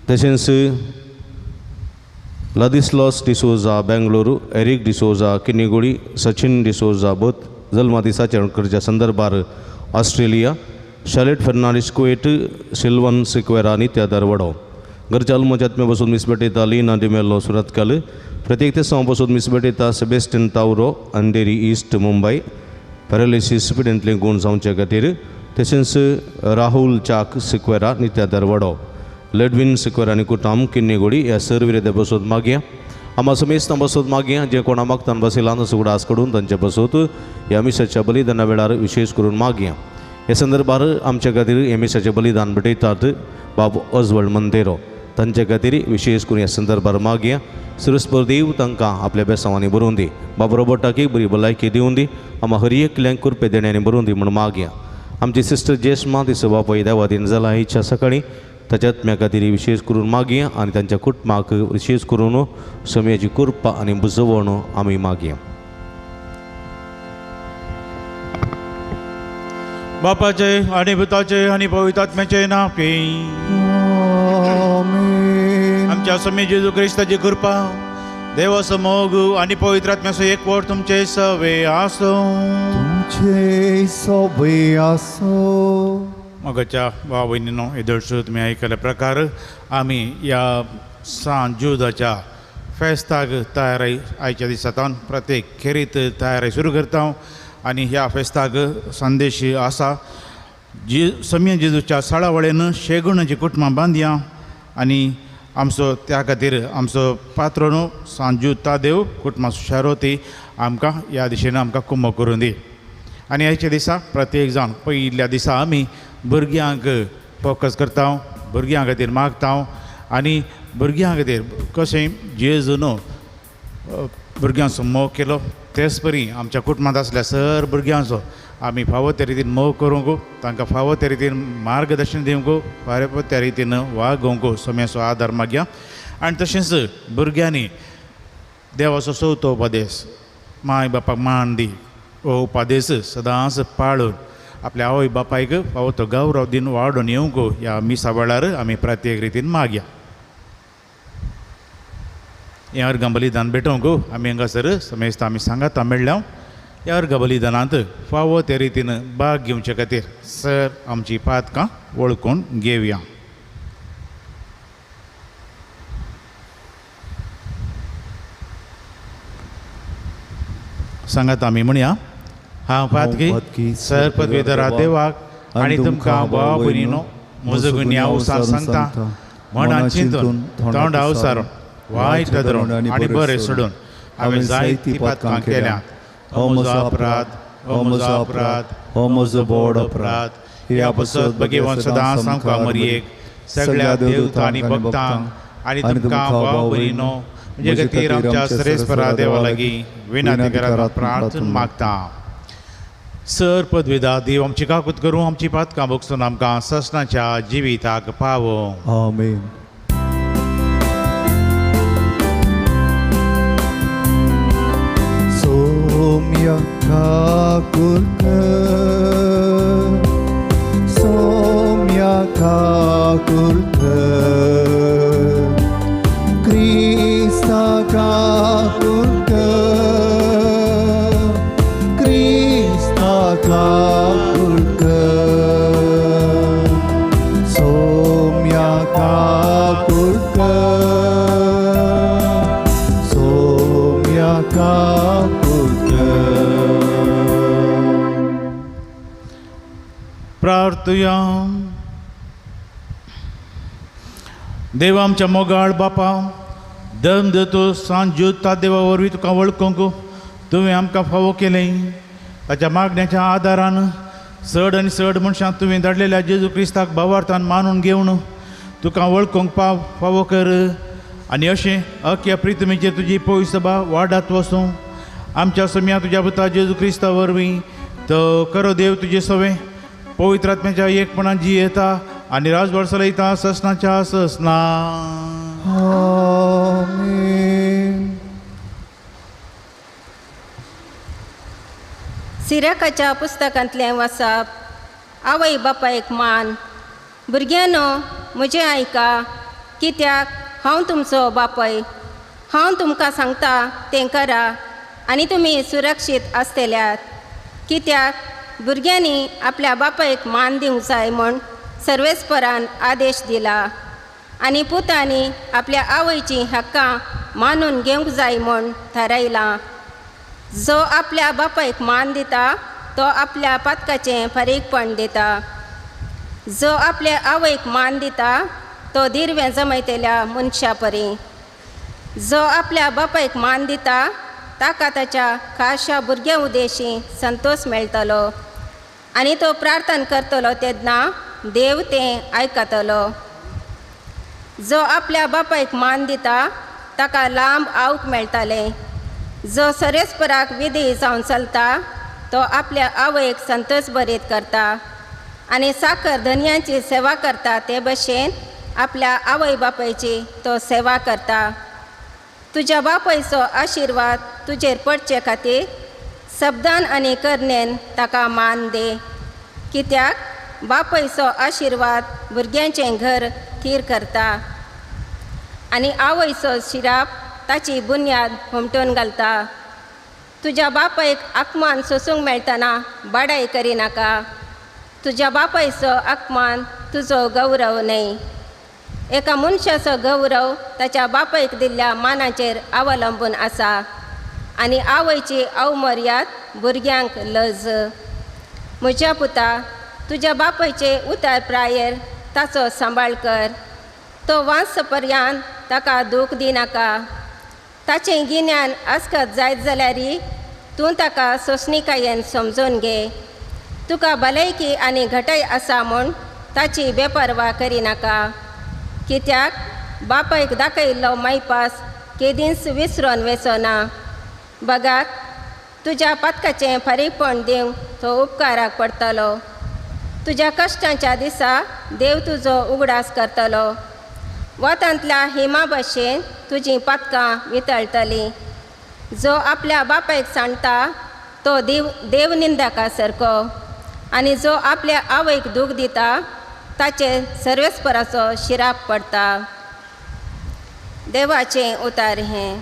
तशेंच Ladislaus D'Souza Bengaluru, Eric D'Souza Kinnigudi, Sachin D'Souza बोत जल्मा दिसाचें करच्या संदर्भार Australia, Shalet Fernandes Kuwait, Silvan Sequeira नित्या दरवडो. घरच्या आल्मोच्या बसून मिस भेटयता लीना डिमेलो सुरतकल. प्रत्येक ते सांव बसून मिस भेटयता Sebastian Tauro Andheri east Mumbai paralysis पिडेंतले गूण जावचे खातीर. तशेंच राहुल चाक सिक्वेरा नित्या दरवडो, लेडविन सिक्वेरा आनी कुटाम किन्नीगुडी ह्या सर विरेद्या बसून मागया. आमा समेस्तां बसोत मागया जे कोणा मागतान बसयलां तसो उगडास कडून तांचे बसोत ह्या मिसाच्या बलिदाना वेळार विशेष करून मागया. ह्या संदर्भार आमच्या खातीर ह्या मिसाचें बलिदान भेटयतात बाब ओजवल्ड मंतेरो तांचे खातीर विशेष करून ह्या संदर्भार मागया. सुरस्पर देव तांकां आपल्या बेसांवांनी बरोवन दी. बाब रोबर्टाक बरी भलायकी दिवन दी. आमा हर एकल्यांक कृपे देण्यांनी बरोवन दी म्हूण मागया. आमची सिस्टर जेस्मा तिचो बापूय देवादीन जाला आयच्या सकाळीं ताच्या आत्म्या खातीर विशेष करून मागया आनी तांच्या कुटुंबाक विशेष करून समयाची कृपा आनी बुजवण आमी मागया. बापाचे आनी पुताचे आनी पवित्र आत्म्याचे नांव. आमच्या स्वामी जेजू क्रिस्ताची कृपा, देवाचो मोग आनी पवित्र आत्म्याचो एकवट तुमचे सवे आसूं. तुमचे सवे आसूं. मोगाच्या भाव भयणीनो, येदोळसो तुमी आयकल्ल्या प्रकार आमी ह्या सांत जुदाच्या फेस्ताक तयारी आयच्या दिसांत प्रत्येक खेरीत तयारी सुरू करता आनी ह्या फेस्ताक संदेश आसा जी समिया जेजूच्या साळावळेन शेगुणाची कुटुंबां बांदया आनी आमचो त्या खातीर आमचो पात्र न्हू सांजू तादेव कुटुंबां सुशारोती आमकां ह्या दिशेन आमकां कुमक करून दी. आनी आयच्या दिसा प्रत्येक जाण पयल्या दिसा आमी भुरग्यांक फोकस करता, भुरग्यां खातीर मागता आनी भुरग्यां खातीर कशें जेजू न्हू भुरग्यांचो मोग केलो तेच परी आमच्या कुटुंबांत आसल्या सर भुरग्यांचो आमी फावो त्या रितीन मोग करूंक, तांकां फावो त्या रितीन मार्गदर्शन दिवंक, फावो त्या रितीन वागोवंक सम्याचो आदार मागया. आनी तशेंच भुरग्यांनी देवाचो चवथो उपदेश माय बापाक मान दी हो उपदेश सदांच पाळून आपल्या आवय बापायक फावो तो गौरव दिन वाडोवन येवंक ह्या मिसा वेळार आमी प्रत्येक रितीन मागया. हें अर्गां बलिदान भेटोवंक आमी हांगासर समेस्त आमी सांगाता मेळ्ळ्या. ह्या अर्गां बलिदानांत फावो त्या रितीन भाग घेवचे खातीर सर आमची पातकां वळखून घेवया. सांगात आमी म्हणया, हांव पातकी सर पदवीधरा देवाक आनी तुमकां भाव भयणीनो म्हजो गुन्यांव सांगता मनान चिंतून तोंडा उसारून वायट धरून आनी बरें सोडून हांवें जायतीं पातकां केल्यांत. हो म्हजो अपराध, हो म्हजो अपराध, हो म्हजो व्हड अपराध. ह्या पासत भगवान सदां सामकां मरयेक सगळ्या देवता आनी भक्तांक आनी तुमकां भाव भयणीनो म्हजे खातीर आमच्या सरेस्परा देवा लागीं विनंती करात प्रार्थना मागता. सर पदवेदा देव आमची काकूत करूं, आमची पातकां भोगसून आमकां ससनाच्या जिविताक पावो. आमेन. सोम्या काकुलकर, सोम्या काकुलकर, क्रिस्ता काकुलकर, क्रिस्ता काकुलकर, सोम्या काकुलकर, सोम्या काकुलकर. प्रार्थुया. देवा आमच्या मोगाळ बापा, दम देतो सांजू देवा वरवीं तुका वळखूंक तुवें आमकां फावो केलें. ताच्या मागण्याच्या आदारान चड आनी चड मनशां तुवें धाडलेल्या जेजू क्रिस्ताक भावार्थान मानून घेवन तुका वळखूंक फावो कर आनी अशें अख्या प्रितमीचेर तुजी पयस सभा वाडात वसूं. आमच्या सम्या तुज्या पुता जेजू क्रिस्ता वरवीं तो करो देव तुजे सवें पवित्र आत्म्याच्या एकपणान जी येता आनी राजवड चलयता ससनाच्या ससना. आमेन. सिराकाच्या पुस्तकांतलें वाचप. आवय बापायक मान. भुरग्यांनो म्हजें आयका, कित्याक हांव तुमचो बापय. हांव तुमकां सांगता तें करा आनी तुमी सुरक्षीत आसतल्यात. कित्याक भुरग्यांनी आपल्या बापायक मान दिवंक जाय म्हूण सर्वेस्परान आदेश दिला आनी पुतांनी आपल्या आवयचीं हक्कां मानून घेवंक जाय म्हूण थारायलां. जो आपल्या बापायक मान दिता तो आपल्या पातकाचें फारीकपण दिता. जो आपल्या आवयक मान दिता तो दिरवें जमयतल्या मनशा परी. जो आपल्या बापायक मान दिता ताका ताच्या खाशा भुरग्यां उदेशी संतोश मेळटलो आनी तो प्रार्थना करतलो तेन्ना देव तें आयकतलो. जो आपल्या बापायक मान दिता ताका लांब आवक मेळटलें. जो सरेस्पराक विधी जावन चलता तो आपल्या आवयक संतोष भरीत करता आनी साकर धनयांची सेवा करता ते भशेन आपल्या आवय बापायची तो सेवा करता. तुज्या बापायचो आशिर्वाद तुजेर पडचे खातीर शब्दान आनी करणेन ताका मान दे, कित्याक बापायचो आशिर्वाद भुरग्यांचें घर थीर करता आनी आवयचो शिराप ताची बुन्याद हुमटून घालता. तुज्या बापायक अपमान सोसूंक मेळटना बाडाय करिनाका. तुज्या बापायचो अपमान तुजो गौरव न्हय. एका मनशाचो गौरव ताच्या बापायक दिल्ल्या मानाचेर अवलंबून आसा आनी आवयची अवमर्याद भुरग्यांक लज. म्हज्या पुता, तुज्या बापायचे उतार प्रायेर ताचो सांबाळ कर. तो वांस पर्यंत ताका दूख दिनाका. ताचें गिन्यान आसकत जायत जाल्यार तूं ताका सोंसणीकायेन समजून घे. तुका भलायकी आनी घटाय आसा म्हूण ताची बेपर्वा करिनाका, कित्याक बापायक दाखयल्लो मायपास केदींच विसरोन वेचो ना. बगात तुज्या पातकाचें फारीकपण दिवंक तो उपकाराक पडटलो. तुज्या कश्टांच्या दिसा देव तुजो उगडास करतलो. वतांतल्या हिमा भशेन तुजीं पातकां वितळटलीं. जो आपल्या बापायक सांडटा तो देवनिंदका सारको आनी जो आपल्या आवयक दूख दिता ताचेर सर्वेस्पराचो शिराप पडटा. देवाचें उतार हें.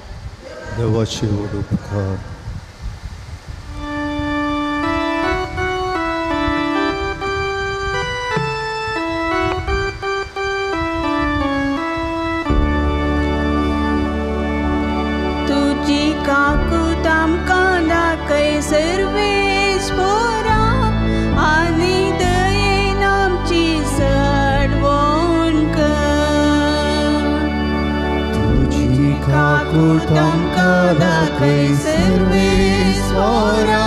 देवाचे व्हड उपकार. तुजी काकूत आमकां दाखय सर्वेस्परा आनी दयेन आमची सडवण कर. तुजी काकूत आमकां दाखय सर्वेस्परा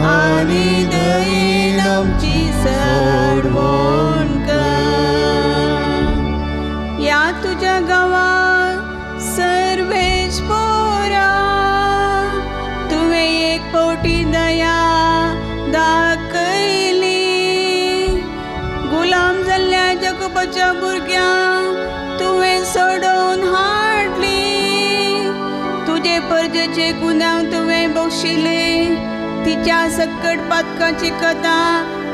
आनी दयेन आमची सडवण कर. ह्या तुज्या गांवांत सर्वेस्परा तुवें एक फावटी दया दाखयली. गुलाम जाल्ल्या जगोबाच्या भुरग्यांक तुवें सोडोवन हाडली. तुजे परजेचे गुन्यांव तुवें बक्षिले. तिच्या सकट पातकाची कथा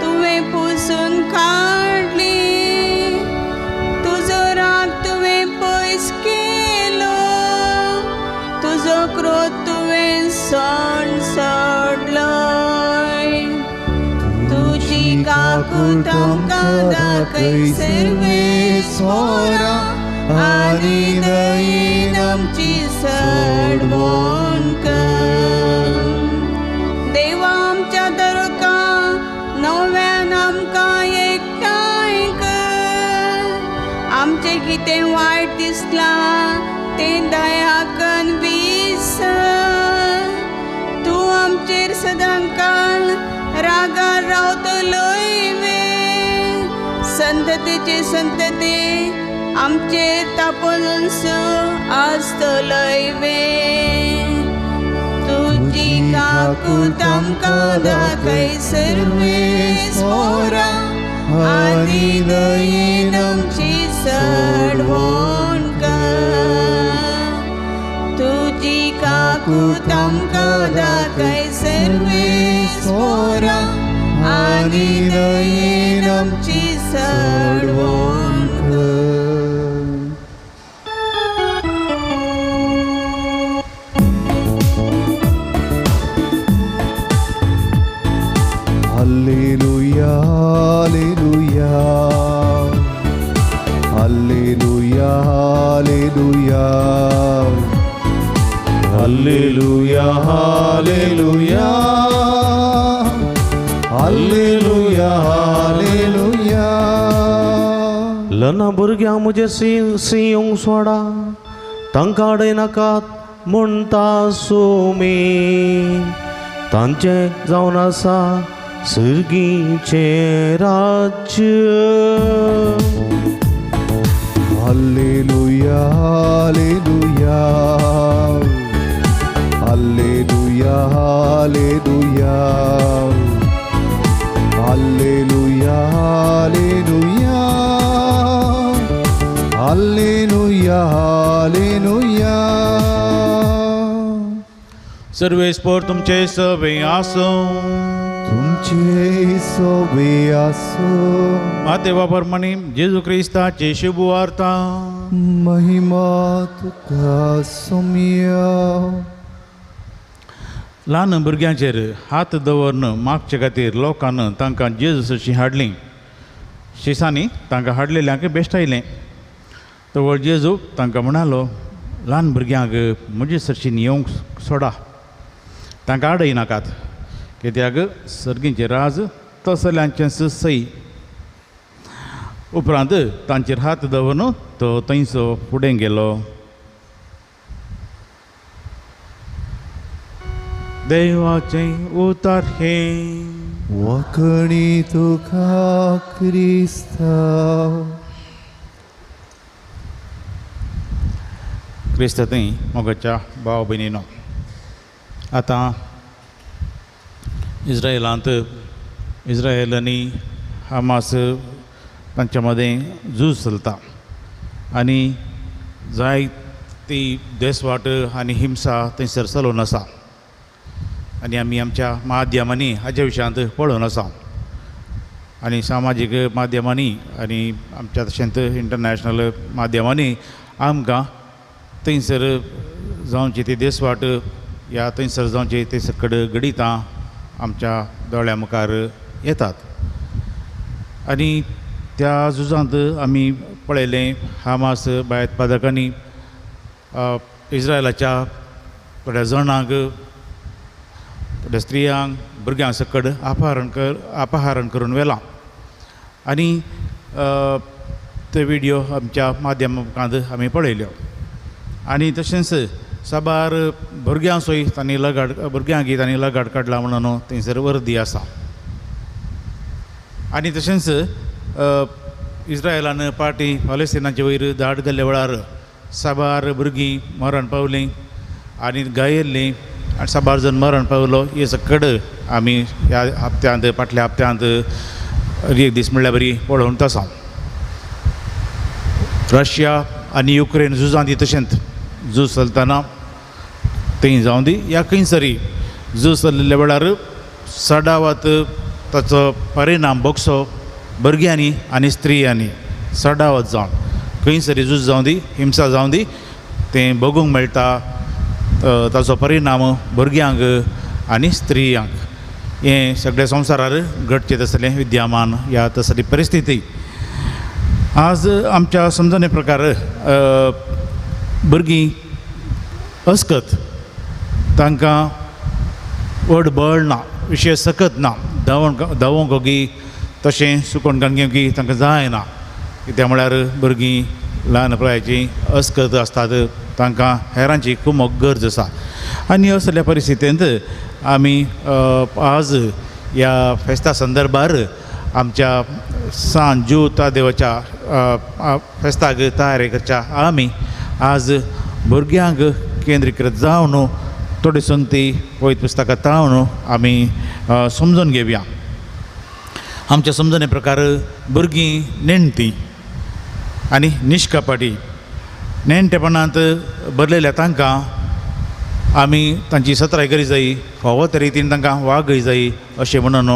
तुवें पुसून काडली. तुजो राग तुवें पयस केलो. तुजो क्रोध तुवें सोड सोडलोय. तुजी काकूत आमकां दाखय सर्वेस्परा आनी दयेन आमची सडवण कर. देवा आमच्या दरका नव्यान आमकां एकठांय कर. आमचें कितें वायट दिसलां तें दयाकन विसर. तूं आमचेर सदांकाळ रागार रावतलोय वे. संततेचे संतते आमचेर तापोवन आसतलोय वे. तुजी काकूत आमकां दाखय सर्वेस्परा आनी दयेन आमची सडवण कर. तुजी काकूत आमकां दाखय सर्वेस्परा आनी दयेन आमची सडवण कर. Alleluia, alleluia, alleluia, alleluia, alleluia, alleluia, alleluia, alleluia. लना भुरग्यां म्हजें सिंग सोडा, तांकां अडयनाकात म्हणटा सुमी तांचें जावन आसा सर्गीचें राज्य. Hallelujah, hallelujah, hallelujah, hallelujah, hallelujah, hallelujah, hallelujah, hallelujah. सर्वेस्पोर तुमचे सवे आसूं. तुमचे सोबे आसूं. मातेवा प्रमाणे जेजू क्रिस्ताची शुभवार्ता. महिमा तुका सोम्या. ल्हान भुरग्यांचेर हात दवरून मागचे खातीर लोकान तांकां जेजूशी हाडलीं. शिसांनी तांकां हाडलेल्यांक बेश्टायलें. तवळ जेजू तांकां म्हणालो, ल्हान भुरग्यांक म्हजे सरशीन येवंक सोडा, तांकां आडय नाकात, कित्याक सर्गींचें राज तसल्यांचेंच सई. उपरांत तांचेर हात दवरून तो थंयसो फुडें गेलो. देवाचें उतर हें. वखणी तुका क्रिस्ता. क्रिस्त थंय मोगाच्या भाव भयणीनो, आतां इस्रायलांत इस्रायल आनी हमास तांच्या मदें झूज चलता आनी जायती देसवाट आनी हिंसा थंयसर चलोवन आसा आनी आमी आमच्या माध्यमांनी हाज्या विशयांत पळोवन आसा आनी सामाजीक माध्यमांनी आनी आमच्या तशेंच इंटरनॅशनल माध्यमांनी आमकां थंयसर जावची ती देसवाट ह्या थंयसर जावची ते सकड घडितां आमच्या दोळ्या मुखार येतात. आनी त्या झुजांत आमी पळयलें हमास भयोत्पादकांनी इस्रायलाच्या थोड्या जाणांक, थोड्या स्त्रियांक, भुरग्यां सकड अपहरण करून व्हेलां आनी ते व्हिडियो आमच्या माध्यमांत आमी पळयल्यो. आनी तशेंच साबार भुरग्यांचोय तांणी लगाड, भुरग्यांक तांणी लगाड काडला म्हणून थंयसर वर्दी आसा. आनी तशेंच इस्रायलान पार्टी पालेस्तिनाचे वयर धाड घाल्ल्या वेळार साबार भुरगीं मरण पावलीं आनी घायेल्लीं आनी साबार जण मरण पावलो. हे सकड आमी ह्या हप्त्यांत, फाटल्या हप्त्यांत एक दीस म्हणल्यार बरी पळोवन आसा. रशिया आनी युक्रेन झुजांत तशेंच झूज चलतना थंय जावं दी या खंयसरी झूज चलिल्ल्या वेळार सडावत ताचो परिणाम भोगसो भुरग्यांनी आनी स्त्रियांनी सडावत जावन खंयसरी झूज जावं दी, हिंसा जावं दी, तें भोगूंक मेळटा. ताचो परिणाम भुरग्यांक आनी स्त्रियांक. हें सगळ्या संवसारार घडचें तसलें विद्यमान ह्या तसली परिस्थिती. आज आमच्या समजणे प्रकार भुरगीं अस्कत, तांकां व्हड बळ ना, विशेश सकत ना, धांवंक ओगी तशें सुकोवन घेवंक तांकां जायना. कित्याक म्हळ्यार भुरगीं ल्हान पिरायेचीं अस्कत आसतात, तांकां हेरांची खूब गरज आसा. आनी असल्या परिस्थितींत आमी आज ह्या फेस्ता संदर्भार आमच्या सान ज्यूता देवाच्या फेस्ताक तयारी करच्या आमी आज भुरग्यांक केंद्रीकृत जावन थोडी संगती पवित्र पुस्तकां तावन आमी समजून घेवया. आमच्या समजणे प्रकार भुरगीं नेणटी आनी निश्कपाटी, नेणटेपणांत भरलेल्या तांकां आमी तांची सत्राय करी जाय, फावो त्या रितीन तांकां वागय जाय अशें म्हणून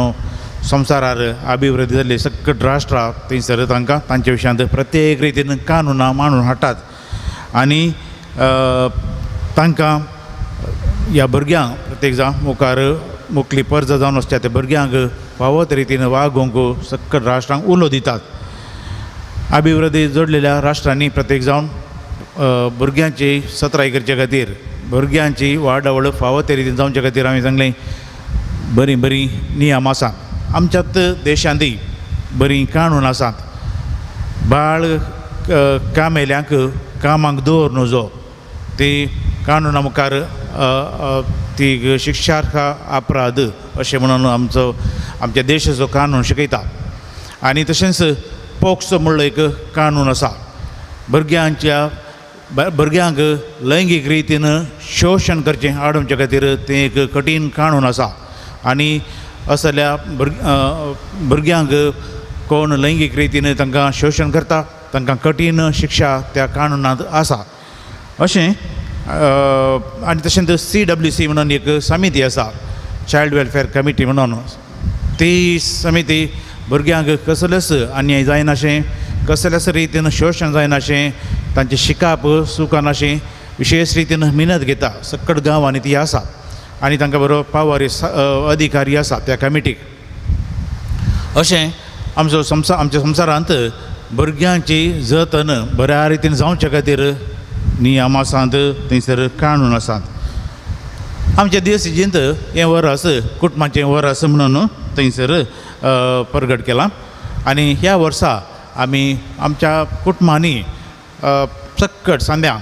संवसारार अभिवृद्धी जाल्ली सकट राष्ट्रां थंयसर तांकां तांच्या विशयांत प्रत्येक रितीन कानुनां मांडून हाडटात आनी तांकां ह्या भुरग्यांक प्रत्येक जावन मुखार मुखली परजा जावन वचच्या त्या भुरग्यांक फावो त्या रितीन वागोवंक सकट राष्ट्रांक उलो दितात. अभिवृद्धी जोडलेल्या राष्ट्रांनी प्रत्येक जावन भुरग्यांची सत्राय करचे खातीर, भुरग्यांची वाडावळ फावो त्या रितीन जावचे खातीर आमी सांगलें बरीं बरीं नियम आसात. आमच्यात देशांतय बरीं काणून आसात. बाळ कामेल्यांक कामाक दवर न्हू जो ती कानूना मुखार ती शिक्षार्ह अपराध अशें म्हणून आमचो आमच्या देशाचो कानून शिकयता. आनी तशेंच पोक्सो म्हणलो एक कानून आसा, भुरग्यांच्या भुरग्यांक लैंगीक रितीन शोशण करचें आडोवचे खातीर तें एक कठीण कानून आसा. आनी असल्या भुरग्यांक कोण लैंगीक रितीन तांकां शोशण करता तांकां कठीण शिक्षा त्या कानूनांत आसा अशें. आनी तशेंच CWC म्हणून एक समिती आसा, चायल्ड वेलफेअर कमिटी म्हणून. ती समिती भुरग्यांक कसलेच अन्याय जायनाशें, कसल्याच रितीन शोशण जायनाशें, तांचें शिकाप चुकनाशें विशेश रितीन मेहनत घेता. सकट गांवांनी ती आसा आनी तांकां बरो पावर अधिकारी आसा त्या कमिटीक. अशें आमचो संवसार आमच्या संवसारांत भुरग्यांची जतन बऱ्या रितीन जावचे खातीर नियम आसात, थंयसर कानून आसात. आमच्या देशजींत हें वर्स कुटुंबाचें वर्स म्हणून थंयसर परगट केलां. आनी ह्या वर्सा आमी आमच्या कुटुंबांनी सक्कट सांद्यां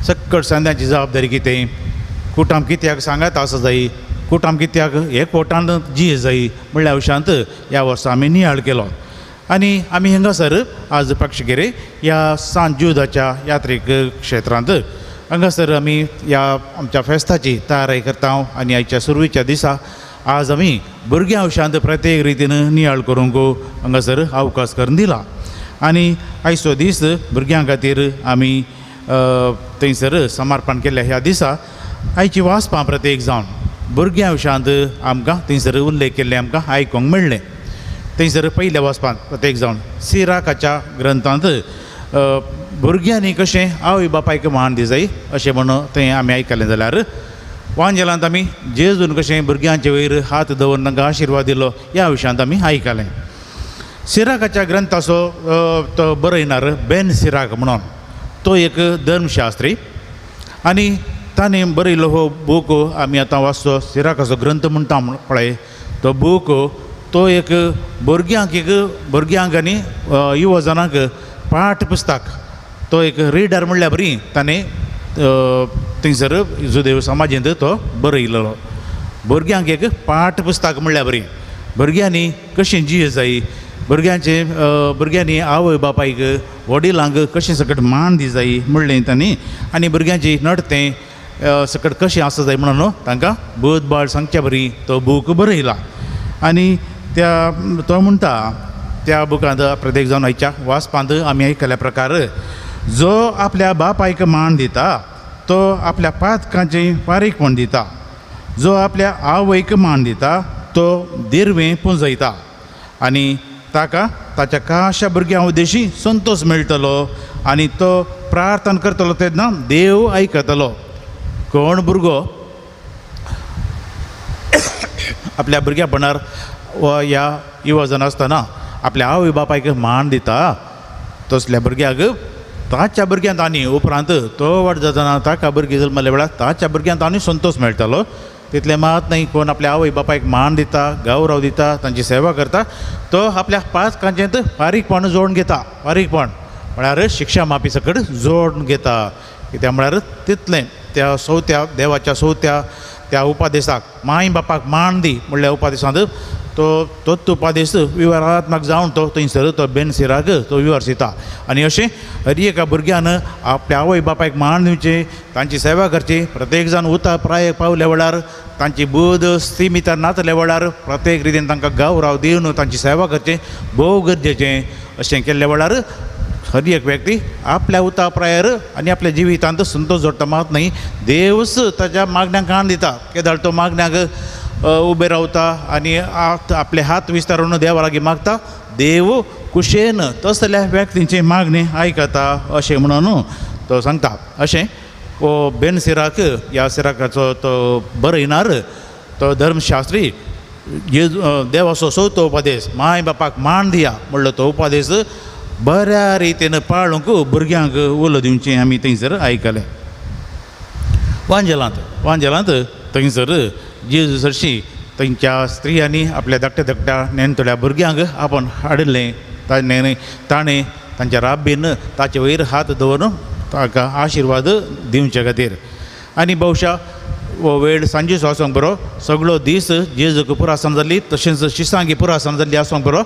सक्कट सांद्यांची जबाबदारी कितें, कुटुंब कित्याक सांगात आसा जाय, कुटुंब कित्याक एकवटान जी जाय म्हणल्या विशयांत ह्या वर्सा आमी नियाळ केलो. आनी आमी हांगासर आज पक्षगिरी ह्या सांत जुदाच्या यात्रीक क्षेत्रांत हांगासर आमी ह्या आमच्या फेस्ताची तयारी करता. आनी आयच्या सुरवेच्या दिसा आज आमी भुरग्यां विशयांत प्रत्येक रितीन नियाळ करूंक हांगासर अवकाश करून दिला. आनी आयचो दीस भुरग्यां खातीर आमी थंयसर समर्पण केल्ल्या ह्या दिसा आयची वाचपां प्रत्येक जावन भुरग्यां विशयांत आमकां थंयसर उल्लेख केल्ले आमकां आयकूंक मेळ्ळें. थंयसर पयल्या वाचपांत प्रत्येक जावन सिराकाच्या ग्रंथांत भुरग्यांनी कशें आवय बापायक मान दिजाय अशें म्हणून थंय आमी आयकलें. जाल्यार वांजेलांत आमी जेजून कशें भुरग्यांचे वयर हात दवरून तांकां आशिर्वाद दिलो ह्या विशयांत आमी आयकलें. सिराकाच्या ग्रंथाचो तो बरयणार बेन सिराक म्हणून तो एक धर्मशास्त्री आनी ताणें बरयल्लो हो बूक आमी आतां वाचतो सिराकाचो ग्रंथ म्हणटा पळय तो बूक तो एक भुरग्यांक एक भुरग्यांक आनी युवजनांक पाठ पुस्तक तो एक रिडर म्हणल्यार बरी ताणें थंयसर जुदेव समाजेंत तो बरयलेलो. भुरग्यांक एक पाठ पुस्तक म्हणल्यार बरी भुरग्यांनी कशें जिये जाय, भुरग्यांचे भुरग्यांनी आवय बापायक वडिलांक कशें सकट मान दी जाय म्हणलें तांणी. आनी भुरग्यांची नडतें सकट कशें आसा जाय म्हणून तांकां बोध बाळ सांगच्या बरी तो बूक बरयला. आनी त्या तो म्हणटा त्या बुकांत प्रत्येक जावन आयच्या वाचपांत आमी आयकल्या प्रकार जो आपल्या बापायक मान दिता तो आपल्या पातकांचें फारीकपण दिता, जो आपल्या आवयक मान दिता तो दिरवें पुंजयता आनी ताका ताच्या काशा भुरग्यां उद्देशी संतोश मेळटलो आनी तो प्रार्थना करतलो तेन्ना देव आयकतलो. कोण भुरगो आपल्या भुरग्यापणार वा ह्या युवजन आसतना आपल्या आवय बापायक मान दिता तसल्या भुरग्याक ताच्या भुरग्यांत आनी उपरांत तो वाड जातना ताका भुरगीं जल्मल्या वेळार ताच्या भुरग्यांत आनी संतोश मेळटलो. तितलें मात न्हय, कोण आपल्या आवय बापायक मान दिता, गौरव दिता, तांची सेवा करता तो आपल्या पातकांचें फारीकपण जोडून घेता. फारीकपण म्हळ्यार शिक्षा माफी सकट जोडून घेता. कित्याक म्हळ्यार तितलें त्या चवथ्या देवाच्या चवथ्या त्या उपादेसाक माय बापाक मान दी म्हणल्या उपादेसांत तो तोच उपादेस विवरात्मक जावन तो थंयसर तो बेन सिराक तो विवर्सिता. आनी अशें हर एका भुरग्यान आपल्या आवय बापायक मान दिवचें, तांची सेवा करची. प्रत्येक जाण उता प्रायक पावल्या वेळार तांची बोध सीमित नातल्या वेळार प्रत्येक रितीन तांकां गौरव दिवन तांची सेवा करची भोव गरजेचें. अशें केल्ल्या वेळार हर एक व्यक्ती आपल्या उता प्रायर आनी आपल्या जिवितांत संतोश जोडटा मात न्हय, देवच ताच्या मागण्यांक कान दिता. केदाळ तो मागण्यांक उबे रावता आनी आपले हात विस्तारून देवा लागीं मागता, देव कुशेन तसल्या व्यक्तींची मागणी आयकता अशें म्हणून तो सांगता. अशें हो बेन सिराक ह्या सिराकाचो तो बरयणार तो धर्मशास्त्री देवाचो चवथो उपदेश माय बापाक मान दिया म्हणलो तो उपदेश बऱ्या रितीन पाळूंक भुरग्यांक उलो दिवचें आमी थंयसर आयकलें. वांजेलांत वांजेलांत थंयसर जेजू सरशी थंयच्या स्त्रियांनी आपल्या धाकट्या धाकट्या नेणटल्या भुरग्यांक आपोवन हाडिल्लें. ताणें ताणें तांच्या राब्बीन ताचे वयर हात दवरून ताका आशिर्वाद दिवचे खातीर. आनी बहुशा हो वेळ सांजेचो आसूंक बरो, सगळो दीस जेजूक पुरासन जाल्ली तशेंच शिसांगी पुरासन जाल्ली आसूंक बरो.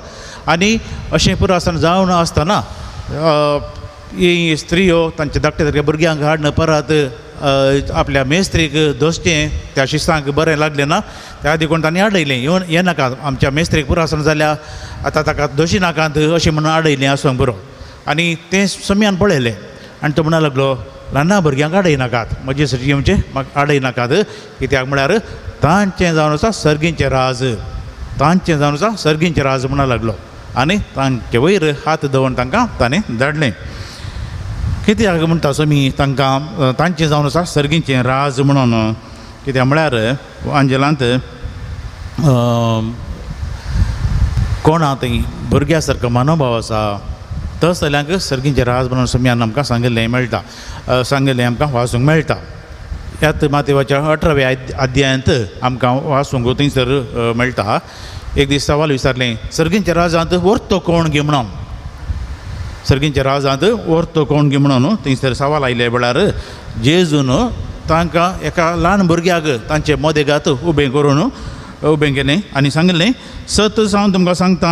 आनी अशें पुरासन जावन आसतना ही स्त्रियो तांच्या धाकटे धाकट्या भुरग्यांक हाडून परत आपल्या मेस्त्रीक दोसचें त्या शिसांक बरें लागलें ना, त्या देखून तांणी आडयलें, येवन येनाका आमच्या मेस्त्रीक पुरासन जाल्या आतां ताका दोशी नाकात अशें म्हणून आडयलें आसूंक बरो. आनी तें सम्यान पळयलें आनी तो म्हणा लागलो, ल्हान भुरग्यांक आडयनाकात, म्हजे सरी येवचें म्हाका आडयनाकात, कित्याक म्हळ्यार तांचें जावन आसा सर्गींचें राज, तांचें जावन आसा सर्गींचें राज म्हणा लागलो. आनी तांचे वयर हात दवरून तांकां ताणें धाडलें. कित्याक म्हणटा सोमी तांकां तांचें जावन आसा सर्गींचें राज म्हणून, कित्याक म्हळ्यार आंजेलांत कोणा थंय भुरग्या सारको मनोभाव आसा तसल्यांक सर्गींचें राज म्हणून सोम्यान आमकां सांगिल्लें मेळटा, सांगिल्लें आमकां वाचूंक मेळटा. ह्याच मातेवाच्या 18व्या अध्यायांत आमकां वाचूंक थंयसर मेळटा. एक दीस सवाल विचारलें, सर्गींच्या राजांत व्हरतो कोण गे म्हणून, सर्गींच्या राजांत व्हरतो कोण गे म्हणून थंयसर सवाल आयले वेळार जेजून तांकां एका ल्हान भुरग्याक तांचे मदेगात उबें करून उबें केलें आनी सांगिल्लें, सत हांव तुमकां सांगता,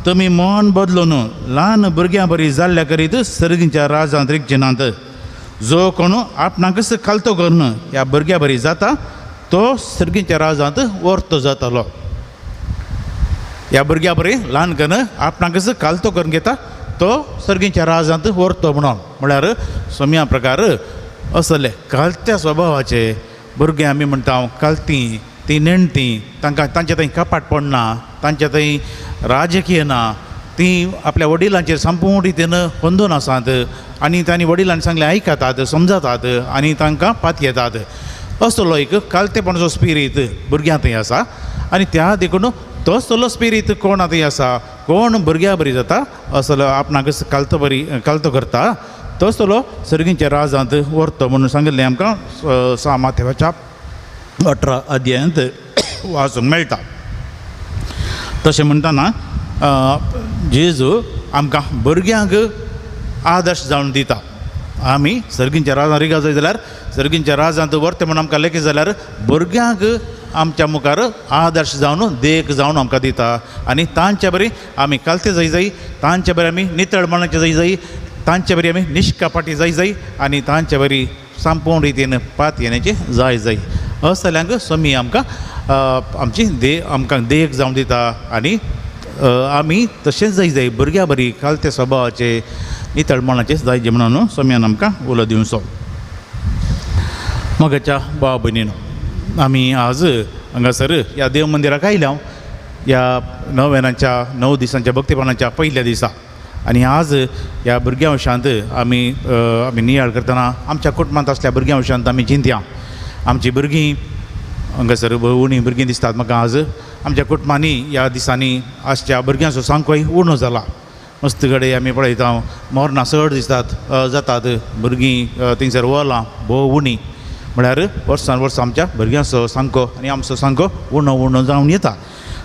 तुमी मन बदलून ल्हान भुरग्यां बरी जाल्ल्या करीत सर्गींच्या राजांत रिगचे नात. जो कोण आपणाकच खालतो करून ह्या भुरग्यां बरी जाता तो सर्गींच्या राजांत व्हरतो जातालो. ह्या भुरग्यां बरी ल्हान करून आपणाकच खालतो करून घेता तो सर्गींच्या राजांत व्हरतो म्हणून. म्हळ्यार सोम्या प्रकार असले खालत्या स्वभावाचे भुरगीं आमी म्हणटा खालतीं, तीं नेणटीं, तांकां तांचे थंय कपाट पडना, तांचे थंय राजकीय ना, तीं आपल्या वडिलांचेर संपूर्ण रितीन अंदून आसात आनी तांणी वडिलांनी सांगलें आयकतात, समजतात आनी तांकां पातयेतात. असलो एक खालतेपणाचो स्पिरीत भुरग्यां थंय आसा. आनी त्या देखून तसलो स्पिरीत कोण थंय आसा, कोण भुरग्यां बरी जाता असलो आपणाक खालतो बरी खालतो करता तसलो सर्गींच्या राजांत व्हरतो म्हणून सांगिल्लें आमकां सा माथेवाच्या 18 अध्यायांत वाचूंक मेळटा. तशें म्हणटना जेजू आमकां भुरग्यांक आदर्श जावन दिता. आमी सर्गींच्या राजांत रिगा जाय जाल्यार सर्गींच्या राजांत व्हरते म्हूण आमकां लेखी जाल्यार भुरग्यांक आमच्या मुखार आदर्श जावन देख जावन आमकां दिता. आनी तांच्या बरी आमी कालते जाय जाय, तांच्या बरी आमी नितळ मनाचे जाय जाय, तांच्या बरी आमी निश्कपाटी जाय जाय आनी तांच्या बरी संपूर्ण रितीन पात येण्याचे जाय जाय. असल्यांक स्वामी आमकां आमची आमकां देख जावन दिता. आनी आमी तशेंच जाय जाय भुरग्यां बरी खालते स्वभावाचे नितळ मनाचे जाय जे म्हणून स्वाम्यान आमकां उलो दिवचो. मोगाच्या भाव भयणीनो, आमी आज हांगासर ह्या देव मंदिराक आयल्या ह्या नवेनाच्या 9 दिसांच्या भक्तीपणाच्या पयल्या दिसा. आनी आज ह्या भुरग्यां विशयांत आमी आमी नियाळ करतना आमच्या कुटुंबांत आसल्या भुरग्यां विशयांत आमी चिंतया. आमची भुरगीं हांगासर उणी भुरगीं दिसतात म्हाका. आज आमच्या कुटुंबांनी ह्या दिसांनी आजच्या भुरग्यांचो सामकोय उणो जाला. मस्त कडेन आमी पळयता मरणां चड दिसतात जातात, भुरगीं थंयसर वलां भोव उणी, म्हळ्यार वर्सान वर्स आमच्या भुरग्यांचो सामको आनी आमचो सामको उणो उणो जावन येता.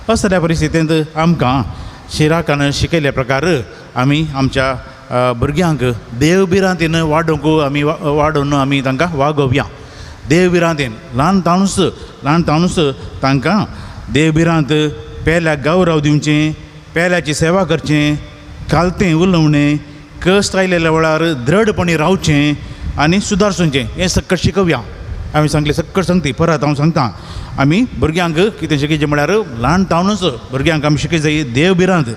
असल्या परिस्थितींत आमकां शिराकान शिकयल्ल्या प्रकार आमी आमच्या भुरग्यांक देवभिरांतीन वाडोवंक आमी वाडोवन आमी तांकां वागोवया. देवभिरांतीन ल्हान ताणूच ल्हान ताणूच तांकां देवभिरांत पेल्याक गौरव दिवचें, पेल्याची सेवा करचें, खालतें उलोवणें, कश्ट आयलेल्या वेळार दृढपणी रावचें आनी सुदारचें, हें सक्कट शिकोवया. हांवें सांगलें सक्कट सांगती, परत हांव सांगता. आमी भुरग्यांक कितें शिकयचें म्हळ्यार ल्हान तावनूच भुरग्यांक आमी शिकय जाय देवभिरांत,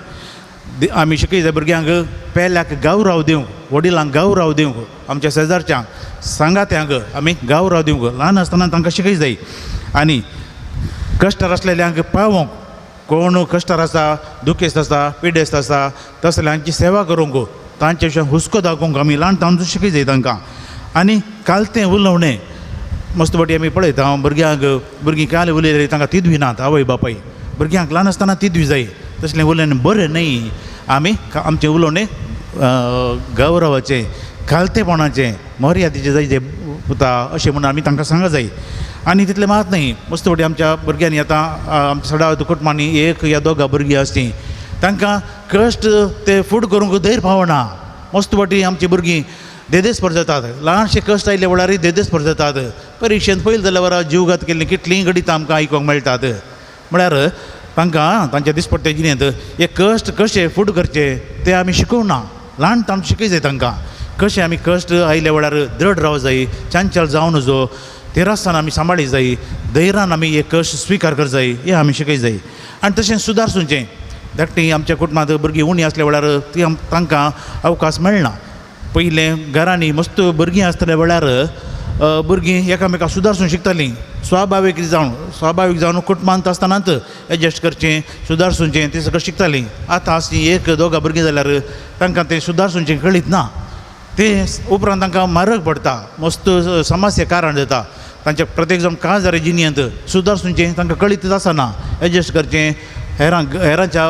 आमी शिकय जाय भुरग्यांक पेल्याक गौरव दिवंक, वडिलांक गौरव दिवंक, आमच्या शेजारच्यांक सांगात्यांक आमी गौरव दिवंक ल्हान आसतना तांकां शिकय जाय. आनी कश्टार आसलेल्यांक पावोवंक, कोण कश्टार आसा, दुखेस्त आसा, पिडेस्त आसा तसल्यांची सेवा करूंक, तांचे विशीं हुस्को दाखोवंक आमी ल्हान तांचो शिकय जाय तांकां. आनी कालतें उलोवणें मस्त फावटी आमी पळयता भुरग्यांक, भुरगीं काल उलयली तांकां तिदवी नात आवय बापाय, भुरग्यांक ल्हान आसतना तिदवी जाय. तसलें उलोवणें बरें न्हय. आमी आमचें उलोवणें गौरवाचें, खालतेपणाचें, मर्यादेचें जाय जें पुता अशें म्हणून आमी तांकां सांगा जाय. आनी तितलें मात न्हय, मस्त फावटी आमच्या भुरग्यांनी आतां आमच्या सदां कुटुंबांनी एक या दोगां भुरगीं आसची, तांकां कश्ट ते फूड करूंक धैर्य पावना. मस्त फावटी आमची भुरगीं देदेस्पर जातात. ल्हानशे कश्ट आयले वेळार देदेस्पर जातात. परिक्षेंत पयलीं जाल्यार वरा जीवघात केल्ली कितलीं घडितां आमकां आयकूंक मेळटात. म्हळ्यार तांकां तांच्या दिसपट्टे जिणेंत हे कश्ट कशे फुड करचे ते आमी शिकोवंक ना. ल्हान ताण शिकय जाय तांकां कशें आमी कश्ट आयल्या वेळार दृढ रावं जाय, चंचल जावं नजो, थिरासान आमी सांबाळी जाय, धैर्यान आमी हे कश्ट स्विकार कर जाय, हें आमी शिकय जाय. आनी तशें सुदारचें धाकटीं आमच्या कुटुंबांत भुरगीं उणी आसल्या वेळार ती तांकां अवकाश मेळना. पयलें घरांनी मस्त भुरगीं आसतल्या वेळार भुरगीं एकामेकां सुदारसून शिकतालीं. स्वाभावीक जावन स्वाभावीक जावन कुटुंबांत आसतनाच एडजस्ट करचें, सुदारसूचें तें सगळें शिकतालीं. आतां आसलीं एक दोगां भुरगीं जाल्यार तांकां तें सुदारसूचें कळीत ना. तें उपरांत तांकां म्हारग पडटा, मस्त समस्या कारण जाता. तांच्या प्रत्येक जावन काजार जिणेंत सुदारसूचें तांकां कळीत आसना. एडजस्ट करचें, हेरांक हेरांच्या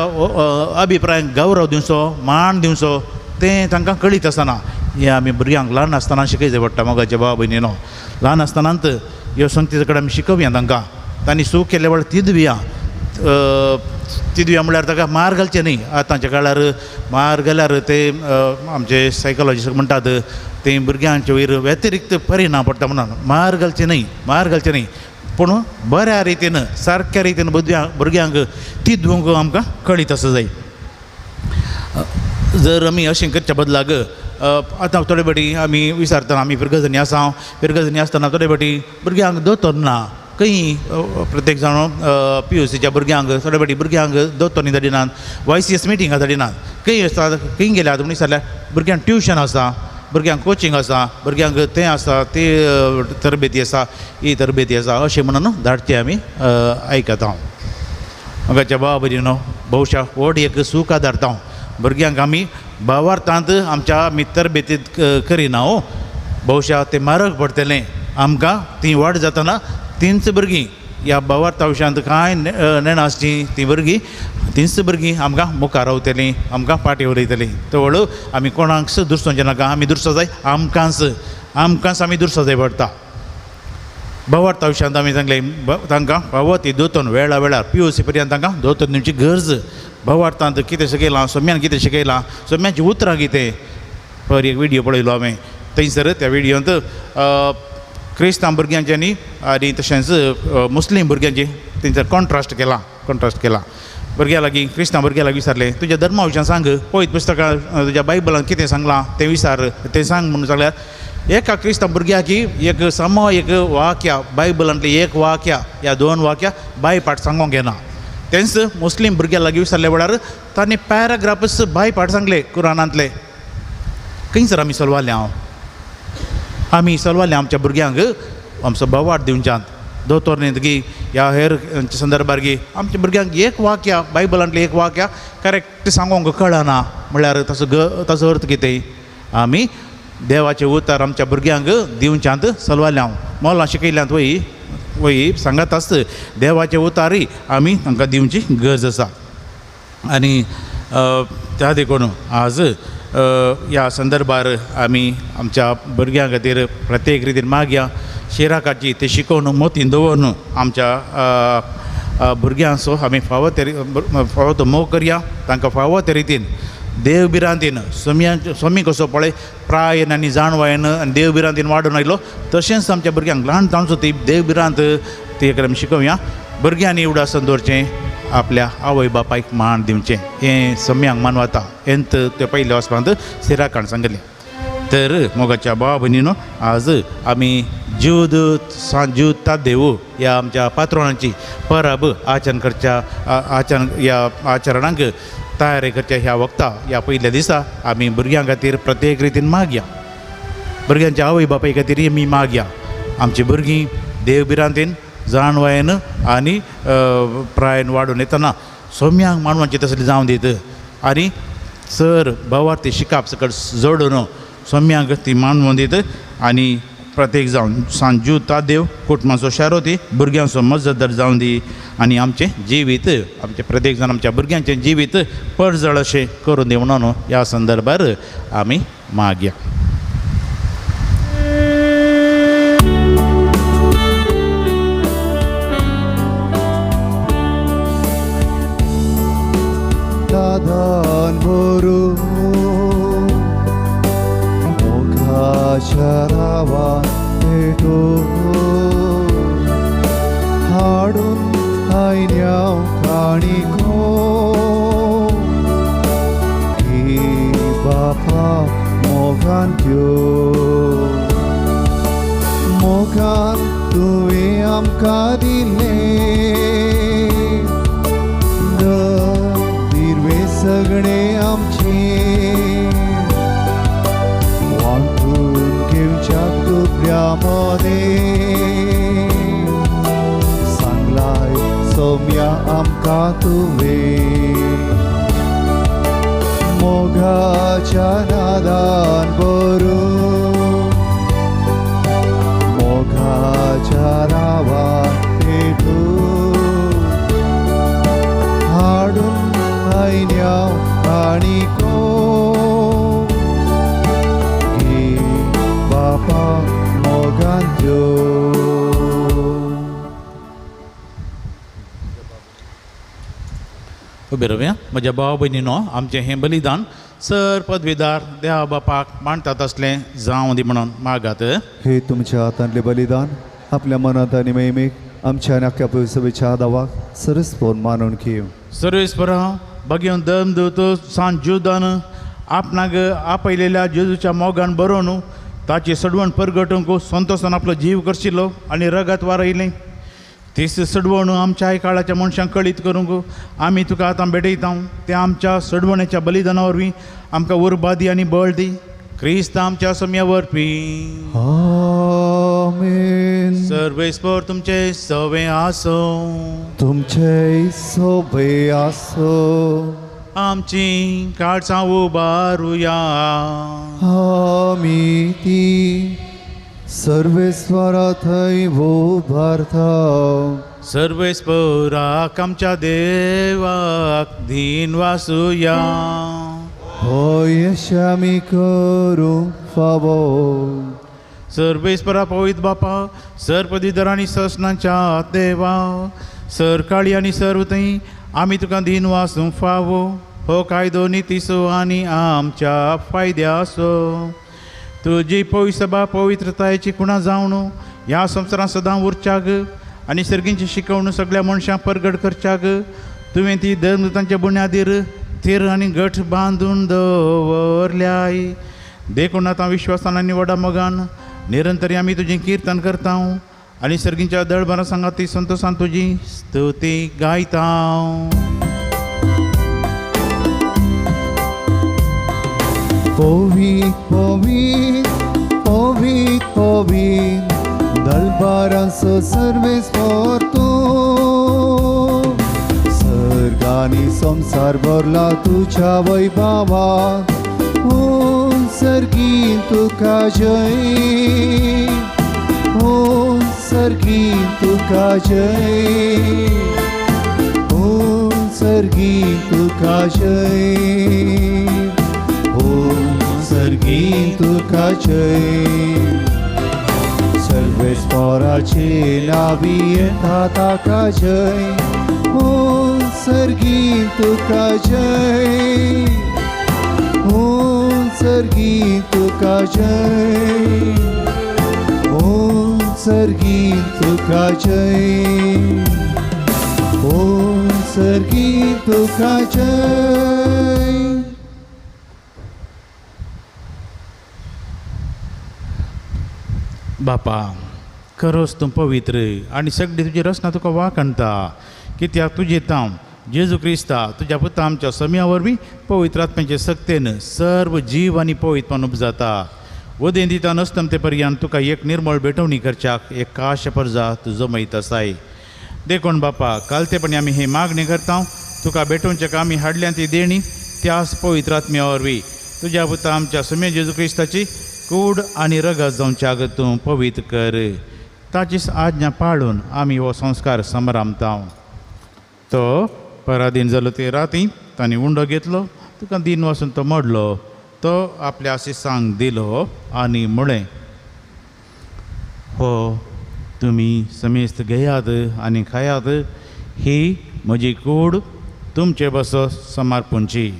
अभिप्रायांक गौरव दिवचो, मान दिवचो तें तांकां कळीत आसना. हें आमी भुरग्यांक ल्हान आसतना शिकयचें पडटा. मोगाचे भाव भयणीनो, ल्हान आसतनाच ह्यो संगती कडेन आमी शिकोवया तांकां. तांणी चूक केल्ल्या वेळार तिदुया तिदुया म्हळ्यार ताका मार घालचें न्ही. आतांच्या काळार मार घाल्यार ते आमचे सायकोलॉजिस्ट म्हणटात ते भुरग्यांचे वयर व्यतिरिक्त परिणाम पडटा म्हणून मार घालचें न्ही, मार घालचें न्ही. पूण बऱ्या रितीन सारक्या रितीन भुरग्यांक तिदूंक आमकां कळीत आसा जाय. जर आमी अशें करच्या बदलाक आतां थोडे फावटी आमी विचारतना आमी फिरगजनी आसा, फिरगजनी आसतना थोडे फावटी भुरग्यांक दोतोर ना खंय. प्रत्येक जाण पी यू सीच्या भुरग्यांक थोडे फावटी भुरग्यांक दोतोरनी धाडिनात, वाय सी एस मिटिंगां धाडिनात. खंय आसतात, खंय गेल्यात म्हूण विचारल्यार भुरग्यांक ट्युशन आसा, भुरग्यांक कोचिंग आसा, भुरग्यांक तें आसा, ती तरबेती आसा, ही तरबेती आसा अशें म्हणून धाडचें आमी आयकता. हांव मोगाच्या भाव भयणीनो, भोवशा व्हड एक सूख आदारता. भुरग्यांक आमी भावार्थांत आमच्या आमी तरबेतीत करिना हो, भोवशा तें म्हारग पडटलें आमकां. ती वाड जातना तींच भुरगीं ह्या भावार्था विशयांत कांय नेणा आसचीं तीं भुरगीं तींच भुरगीं आमकां मुखार रावतलीं, आमकां फाटीं उरयतलीं. तवळ आमी कोणाक दुरसोवचें नाका. आमी दुरसो जाय आमकांच, आमकांच आमी दुरसो जाय पडटा. भावार्था विशयांत आमी सांगलें तांकां फावो ती दोतोन वेळा वेळार पी you see पर्यंत तांकां दोतोन दिवची गरज. भावार्थांत कितें शिकयलां, सोम्यान कितें शिकयलां, सोम्याचीं उतरां कितें. पर एक विडियो पळयलो हांवें, थंयसर त्या विडियोंत क्रिस्तांव भुरग्यांच्यांनी आनी तशेंच मुस्लीम भुरग्यांची थंयसर कॉन्ट्रास्ट केला, कॉन्ट्रास्ट केला. भुरग्यां लागीं क्रिस्तांव भुरग्यां लागीं विचारलें तुज्या धर्मा विशयान सांग, पवित्र पुस्तकां तुज्या बायबलान कितें सांगलां तें विचार, तें सांग म्हणून सांगल्यार एका क्रिस्तांव भुरग्याक एक सम एक वाक्या बायबलांतलें एक वाक्या या दोन वाक्या बायपाट सांगोंक येना. तेंच मुस्लीम भुरग्यां लागीं विचारल्या वेळार तांणी पॅराग्राफस बायपाट सांगले कुराणांतले. खंयसर आमी चलवाले हांव आमी चलवाले आमच्या भुरग्यांक आमचो भावार्थ दिवच्यांत दोतोर न्ही ह्या हेर संदर्भार गी आमच्या भुरग्यांक एक वाक्या बायबलांतलें एक वाक्या करेक्ट सांगोंक कळना म्हळ्यार ताचो ताचो अर्थ कितें. आमी देवाचें उतर आमच्या भुरग्यांक दिवच्यांत चलवाले हांव मोलां शिकयल्यांत वय वय सांगत आसता देवाचें उतारय आमी तांकां दिवची गरज आसा. आनी त्या देखून आज ह्या संदर्भार आमी आमच्या भुरग्यां खातीर प्रत्येक रितीन मागया शिराकाची ते शिकोवन मोतीन दवरून आमच्या भुरग्यांचो आमी फावो ते फावो तो मोग करया. तांकां फावो ते रितीन देव भिरांतीन सोम्या सोमी कसो पळय प्रायन आनी जाणवायन आनी देव भिरांतीन वाडून आयलो तशेंच आमच्या भुरग्यांक ल्हान तांचो ती देव भिरांत ती आमी शिकोवया. भुरग्यांनी उडासन दवरचें, आपल्या आवय बापायक मान दिवचें हें सम्यांक मानवता हेंत ते पयल्या वचपांत सिराकान सांगलें. तर मोगाच्या भाव भयणीनो, आज आमी ज्यूद सांत ज्यूद तादेव ह्या आमच्या पात्रोणाची परब आचरण करच्या आचरण ह्या आचरणांक तयारी करच्या ह्या वखता ह्या पयल्या दिसा आमी भुरग्यां खातीर प्रत्येक रितीन मागया. भुरग्यांच्या आवय बापाय खातीर आमी मागया. आमची भुरगीं देव भिरांतीन जाणवायेन आनी प्रायेन वाडून येतना सोम्यांक मानवांची तसली जावं दीत आनी सर भावार्थी शिकाप सकट जोडून सोम्यांक ती मानवून दीत. आनी प्रत्येक जावन सांत ज्यूद तादेव कुटुंबाचो शारोती भुरग्यांचो मजतदार जावन दी आनी आमचें जिवीत आमचें प्रत्येक जाण आमच्या भुरग्यांचें जिवीत परजळ अशें करून दी म्हणून ह्या संदर्भार आमी मागया. दादान भरून मोगान बापा मोगान त्यो मोगान तुवें आमकां दिलें दिर्वे सगळें आमचें वांटून घेवच्या तुब्या मदें सांगलाय सोम्या आमकां तुवें मोगाच्या नादान भरून मोगाच्या रावान पेटून हाडून आयन्या आनी घे बापा मोगान त्यो. उबे रावया म्हज्या भाव भयणीनो आमचें हें बलिदान सर पदवीदार देवा बापाक मांडटात असलें जावं दी म्हणून मागात. हे तुमच्या हातांतलें बलिदान आपल्या मनांत आनी महिमेक आमच्या आनी आख्या सभेच्या दावाक सरस्पोन मानून घेव. सर्वेस्परा बगेवन दम दवतो सान जुदान आपणाक आपयलेल्या जेजूच्या मोगान बरोवन ताची सडवण परगटूंक संतोसान आपलो जीव करशिल्लो आनी रगत वारयलें. तीस सडवण आमच्या काळाच्या मनशांक कळीत करूंक आमी तुका आतां भेटयता. ते आमच्या सडवणेच्या बलिदाना वरवीं आमकां उर्बा दी आनी बळ दी. क्रिस्त आमच्या सम्या वरपी. आमेन. सर्वेस्पर तुमचे सवे आसूं. तुमचे सोबे आसूं. आमची काळसां उबारुया. आमी ती सर्वेस्वरा थंय उबारता. सर्वेस्पराक आमच्या देवाक दीन वासुया. होय अशें आमी करूंक फावो. सर्वेस्परा पवित्र बापा सर पदवीधर आनी ससनाच्या देवा सर काळी आनी सर्व थंय आमी तुका दीन वासूंक फावो. हो कायदो नितीसो आनी आमच्या फायद्याचो. तुजी पवित्र पवित्रतायेची खुणा जावन ह्या संवसारांत सदां उरच्याक आनी सर्गींची शिकवण सगळ्या मनशांक परगट करच्याक तुवें ती धर्मदूतांच्या बुन्यादीर थीर आनी घट बांदून दवरल्याय. देखून आतां विश्वासान आनी व्हडा मोगान निरंतर आमी तुजें किर्तन करता आनी सर्गींच्या दळभरा सांगाती संतोसान तुजी स्तुती गायता. पवित्र पवित्र पवित्र पवित्र दलबारांचो सर्वेस्पर तूं. सर्गांनी संवसार भरला तुज्या वैभवा. सर्गीन तुका जय. सर्गीन तुका जय. सर्गीन तुका जय. सर्गीन तुका जय. सर्वेस्पराचे नावी येता ताका जय. सर्गीन तुका जय. सर्गीन तुका जय. सर्गीन तुका जय. सर्गीन तुका जय. बापा खरोच तूं पवित्र आनी सगळी तुजी रचना तुका वाखणता. कित्याक तुजें तांव जेजू क्रिस्ता तुज्या पुता आमच्या सम्या वरवीं पवित्र आत्म्याचे सक्तेन सर्व जीव आनी पवित्रपण उपजाता. वदें दिता नसतमते पर्यंत तुका एक निर्मळ भेटवणी करच्याक एक काश परजा तूं जमयत आसाय. देखून बापा कालतेपणी आमी ही मागणी करता. तुका भेटोवच्या आमी हाडल्या ती देणी त्याच पवित्र आत्म्या वरवीं तुज्या पुता आमच्या सम्या जेजू क्रिस्ताची कूड आनी रगत जावच्याक तूं पवित्र कर. ताचीच आज्ञा पाळून आमी हो संस्कार समरामता. तो पराधीन जालो ते राती तांणी उंडो घेतलो तुका दीन वासून तो मोडलो. तो आपल्या आशिसांक दिलो आनी म्हळें, हो तुमी समेस्त घेयात आनी खायात. ही म्हजी कूड तुमचे बसो समर्पणची.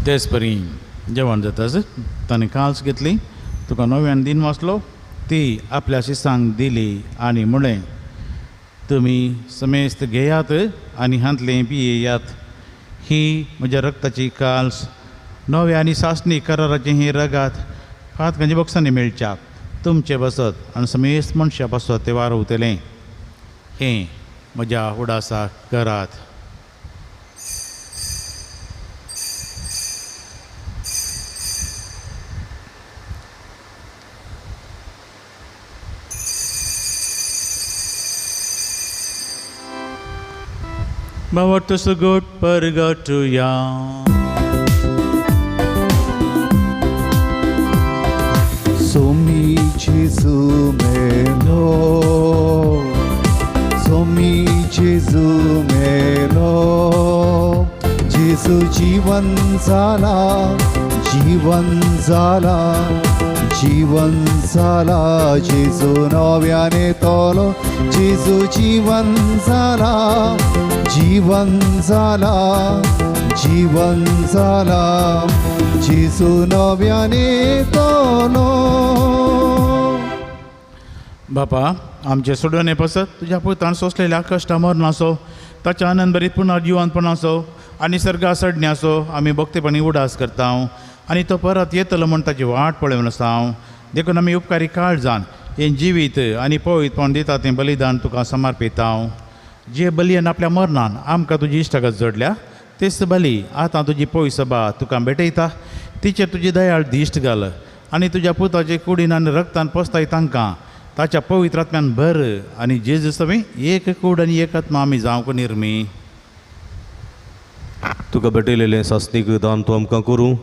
तेच परी जेवण जाताच ताणें काल्स घेतली, तुका नव्यान दिन वाचलो, ती आपल्या शिसांक दिली आनी म्हणलें, तुमी समेस्त घेयात आनी हांतलें पियेयात, ही म्हज्या रक्ताची काल्स, नव्या आनी सासणी कराराचें हें रगात फातकांच्या बॉक्सांनी मेळच्या तुमचें बसत आनी समेस्त मनशां पासत तें वारवतलें, हें म्हज्या उडासाक करात. बावटो सुगोट परगटुया. सोमी जेजू मेलो, सोमी जेजू मेलो, जेजू जीवन जाला, जीवन जाला, जीवन जाला, जेजू नव्याने तोलो, जेजू जीवन जाला, जीवन जाला, जीवन जाला, जेजू नव्याने तोलो. बापा आमचे सोडवणे पसत तुज्या पुतान सोंसलेल्या कश्टा मरणाचो, ताच्या आनंद भरीत पुनर्जिवनपणाचो आनी सर्गा सडण्याचो आमी भक्तीपणी उडास करता आनी तो परत येतलो म्हूण ताची वाट पळोवन आसा. देखून आमी उपकारी काळजान हें जिवीत आनी पवित्रपण दिता तें बलिदान तुका समर्पिता. जे बलियान आपल्या मरणान आमकां तुजी इश्टागत जोडल्या तेच बली आतां तुजी पवित्र सभा तुका भेटयता, तिचेर तुजी दयाळ दिश्ट घाल आनी तुज्या पुताचे कुडीन आनी रक्तान पोसताय तांकां ताच्या पवित्र आत्म्यान भर आनी जेजू सवें एक कूड आनी एक आत्मा आमी जावंक निर्मी. तुका भेटयलेलें सासणीक दान तूं आमकां करूं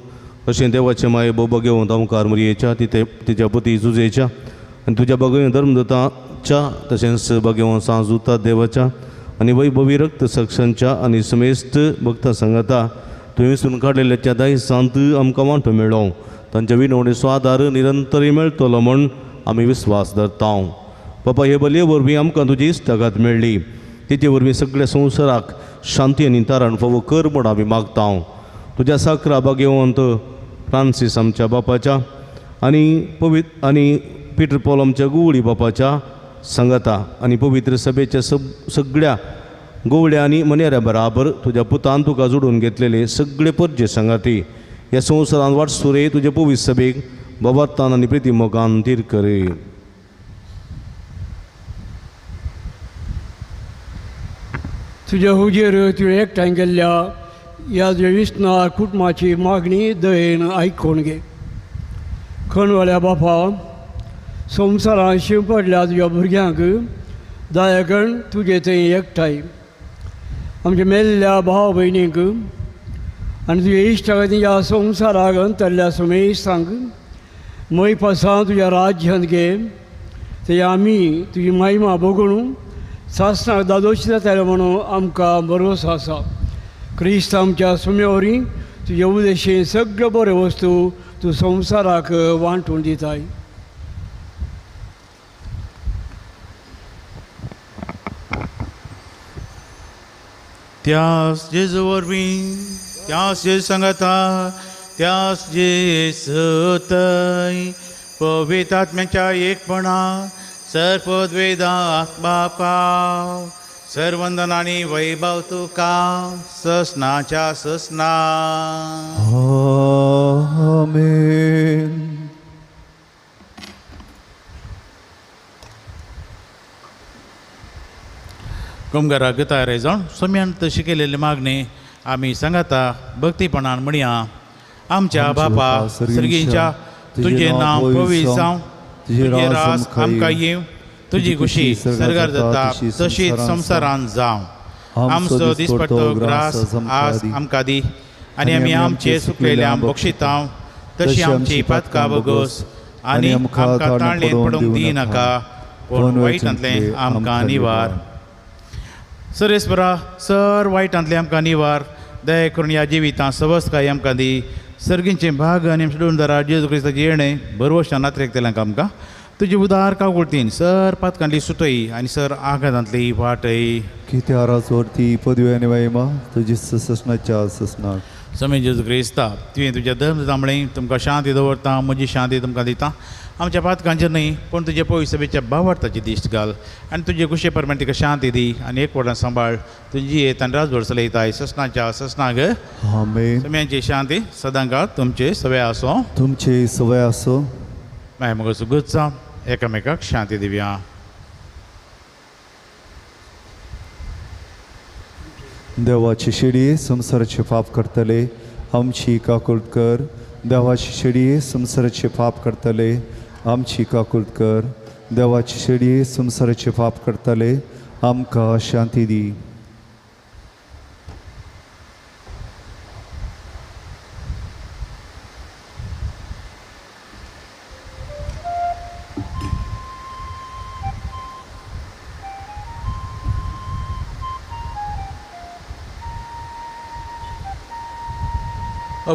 अशें देवाचें माये बोबो घेवन आमकार मुरयेच्या तिथे तिच्या पुती जुजेच्या आनी तुज्या बगेवन धर्मदूताच्या तशेंच बगेवन सांजुता देवाच्या आनी वैभवी रक्त सक्षांच्या आनी समेस्त भक्तां सांगाता तुवें विसरून काडलेल्या दायजांत आमकां वांटो मेळो, तांच्या विनवणेचो आदार निरंतरय मेळटलो म्हूण आमी विस्वास धरता. बापा हे बलये वरवीं आमकां तुजी इश्टागत मेळ्ळी, तिचे वरवीं सगळ्या संवसाराक शांती आनी तारण फावो कर म्हूण आमी मागता. तुज्या साकरा बागेवंत फ्रांसीस आमच्या बापाच्या आनी पवित्र आनी पिटर पॉल आमच्या गुवळी बापाच्या सांगाता आनी पवित्र सभेच्या सगळ्या गोवळ्या आनी मनेऱ्या बराबर तुज्या पुतान तुका जोडून घेतलेले सगळे परजे सांगाती ह्या संवसारान वाटसुरे तुजे पवित्र सभेक बाबातान आनी प्रिती मोगान धीर करे. तुज्या हुजेर तुवें एकठांय केल्ल्या ह्या तुज्या विस्नार कुटुंबाची मागणी दयेन आयकून घे. खणवाल्या बापा संवसारान शिंपडल्या तुज्या भुरग्यांक दायकण तुजे थंय एकठांय आमच्या मेल्ल्या भाव भयणींक आनी तुज्या इश्टागती ह्या संवसाराक अंतरल्या समेस्तांक मयपासां तुज्या राज्यांत घे, ते आमी तुजी महिमा भोगून सासणाक दादोशी जाताले म्हणून आमकां भरवंसो आसा. क्रिस्त आमच्या सुम्या वरवीं तुजे उदेशीन सगळ्यो बऱ्यो वस्तू तूं संवसाराक वांटून दिताय. त्यास जेजू वरवीं, त्यास जेजू सांगाता, त्यास जेजू थंय पवित्र आत्म्याच्या एकपणा सर्वद्वेदा बापा सर्वंदन आनी वैभव तुका ससनाच्या ससना. आमेन. कुमगाराक तयार जावन सोम्यान तशी केलेली मागणी आमी सांगाता भक्तीपणान म्हणया. आमच्या बापा सर्गीच्या तुजें नांव पवित्र जावं, तुजें राज आमकां येवं, तुजी खुशी सर्गार जाता तशीच संवसारान जावं. आमचो दिसपट्टो ग्रास आज आमकां दी आनी आमी आमचे सुकलेल्या बक्षितां तशी आमची पातकां बगोस आनी आमकां ताणलेन पडूंक दी नाका, पूण वायटांतलें आमकां निवार. सरेस्वरा सर वायटांतलें आमकां निवार, दया करून ह्या जिवितां सवस्तकाय आमकां दी. सर्गींचें भाग आनी सोडून जेजू क्रिस्ताचें येणें बरवशान नात्रेकतल्यांक आमकां तुजी उदार काकुळतीन सर पातकांतली सुटय आनी सर आघातांतली वाटय. कित्या राजवर्ती पदवी आनी महिमा तुजी ससनाच्या ससनाक. समे जेजू क्रिस्ता तुवें तुज्या धर्म जांबळें तुमकां शांती दवरता, म्हजी शांती तुमकां दिता. आमच्या पातकांचेर न्हय पूण तुजे पयस सभेच्या भावार्थाची दिश्ट घाल आनी तुजे कुशे प्रमाण तिका शांती दी आनी एक वटान सांबाळ. तुजी येत आनी राजवड चलयताय ससनाच्या ससनाग. आमेन. सम्यांची शांती सदांकाळ तुमचे सवय आसो. तुमचे सवय आसो. मागीर मगो सुगूत एकामेकाक शांती दिवया. देवाची शेडये संवसाराचे पाप करतले आमची काकुळट कर. देवाची शेडये संवसाराचे पाप करतले आमची काकुळट कर. देवाची शेडये संवसाराचे पाप करतले आमकां शांती दी.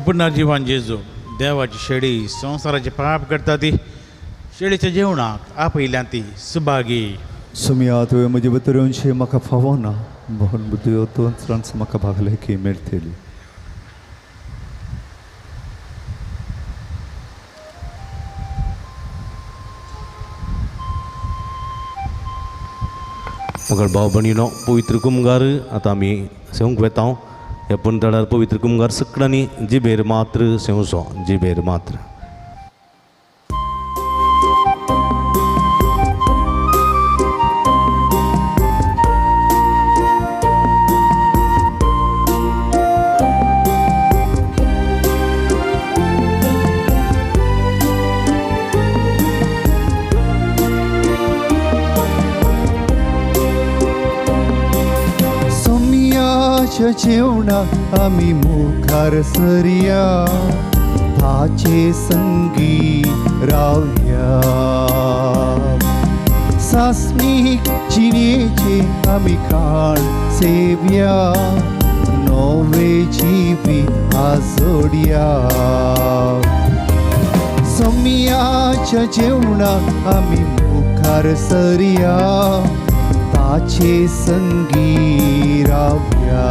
पुनर्जीवन जेजू देवाची शेळी संवसाराचे पाप करता ती शेळीच्या जेवणाक आपयल्या ती सुभागी. सुमिया तुवें म्हजे भितर येवचें म्हाका फावना, म्हणून बुद्धी म्हाका भागले की मेळटली. मगर भाव भयणीनो पवित्र कुमगार आतां आमी सेवंक वेता. ह्या पुणतडार पवित्र कुमगार सगळ्यांनी जिबेर मात्र सेवचो, जिबेर मात्र. जेवणा आमी मुखार सरया, ताचे संगी रावया. सासमीक जिणेचे आमी खाण सेवया, नवे जिवीत आजोडया. सोम्याच्या जेवणा आमी मुखार सरया, ताचे संगी रावया.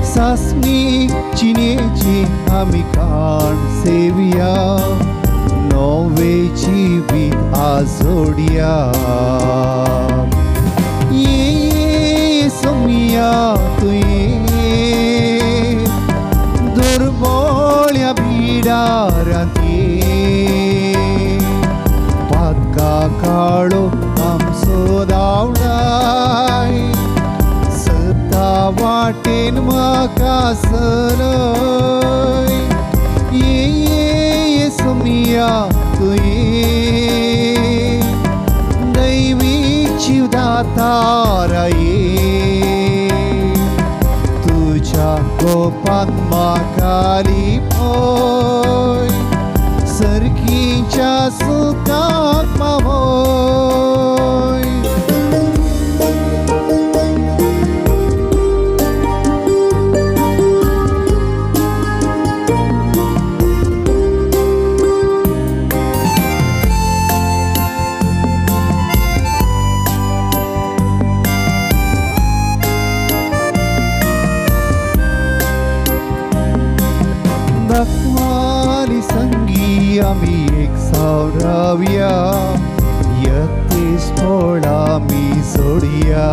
सासमीक जिणेची आमी खाण सेवया, नवे जिवीत आजोडया. ये सोम्या तुये दुर्बोळ्या बिडारांत ये, पातका काळो आमचो धांवडाय, सता वाटेन म्हाका सरय. ये सोम्या तुये दैवी जिवदातारा ये, तुज्या गोपान म्हाका लिपय, सरकीच्या सुखाक पावय. दाखवाली संगी आमी एक सावरावया, यतेश आमी जोडया.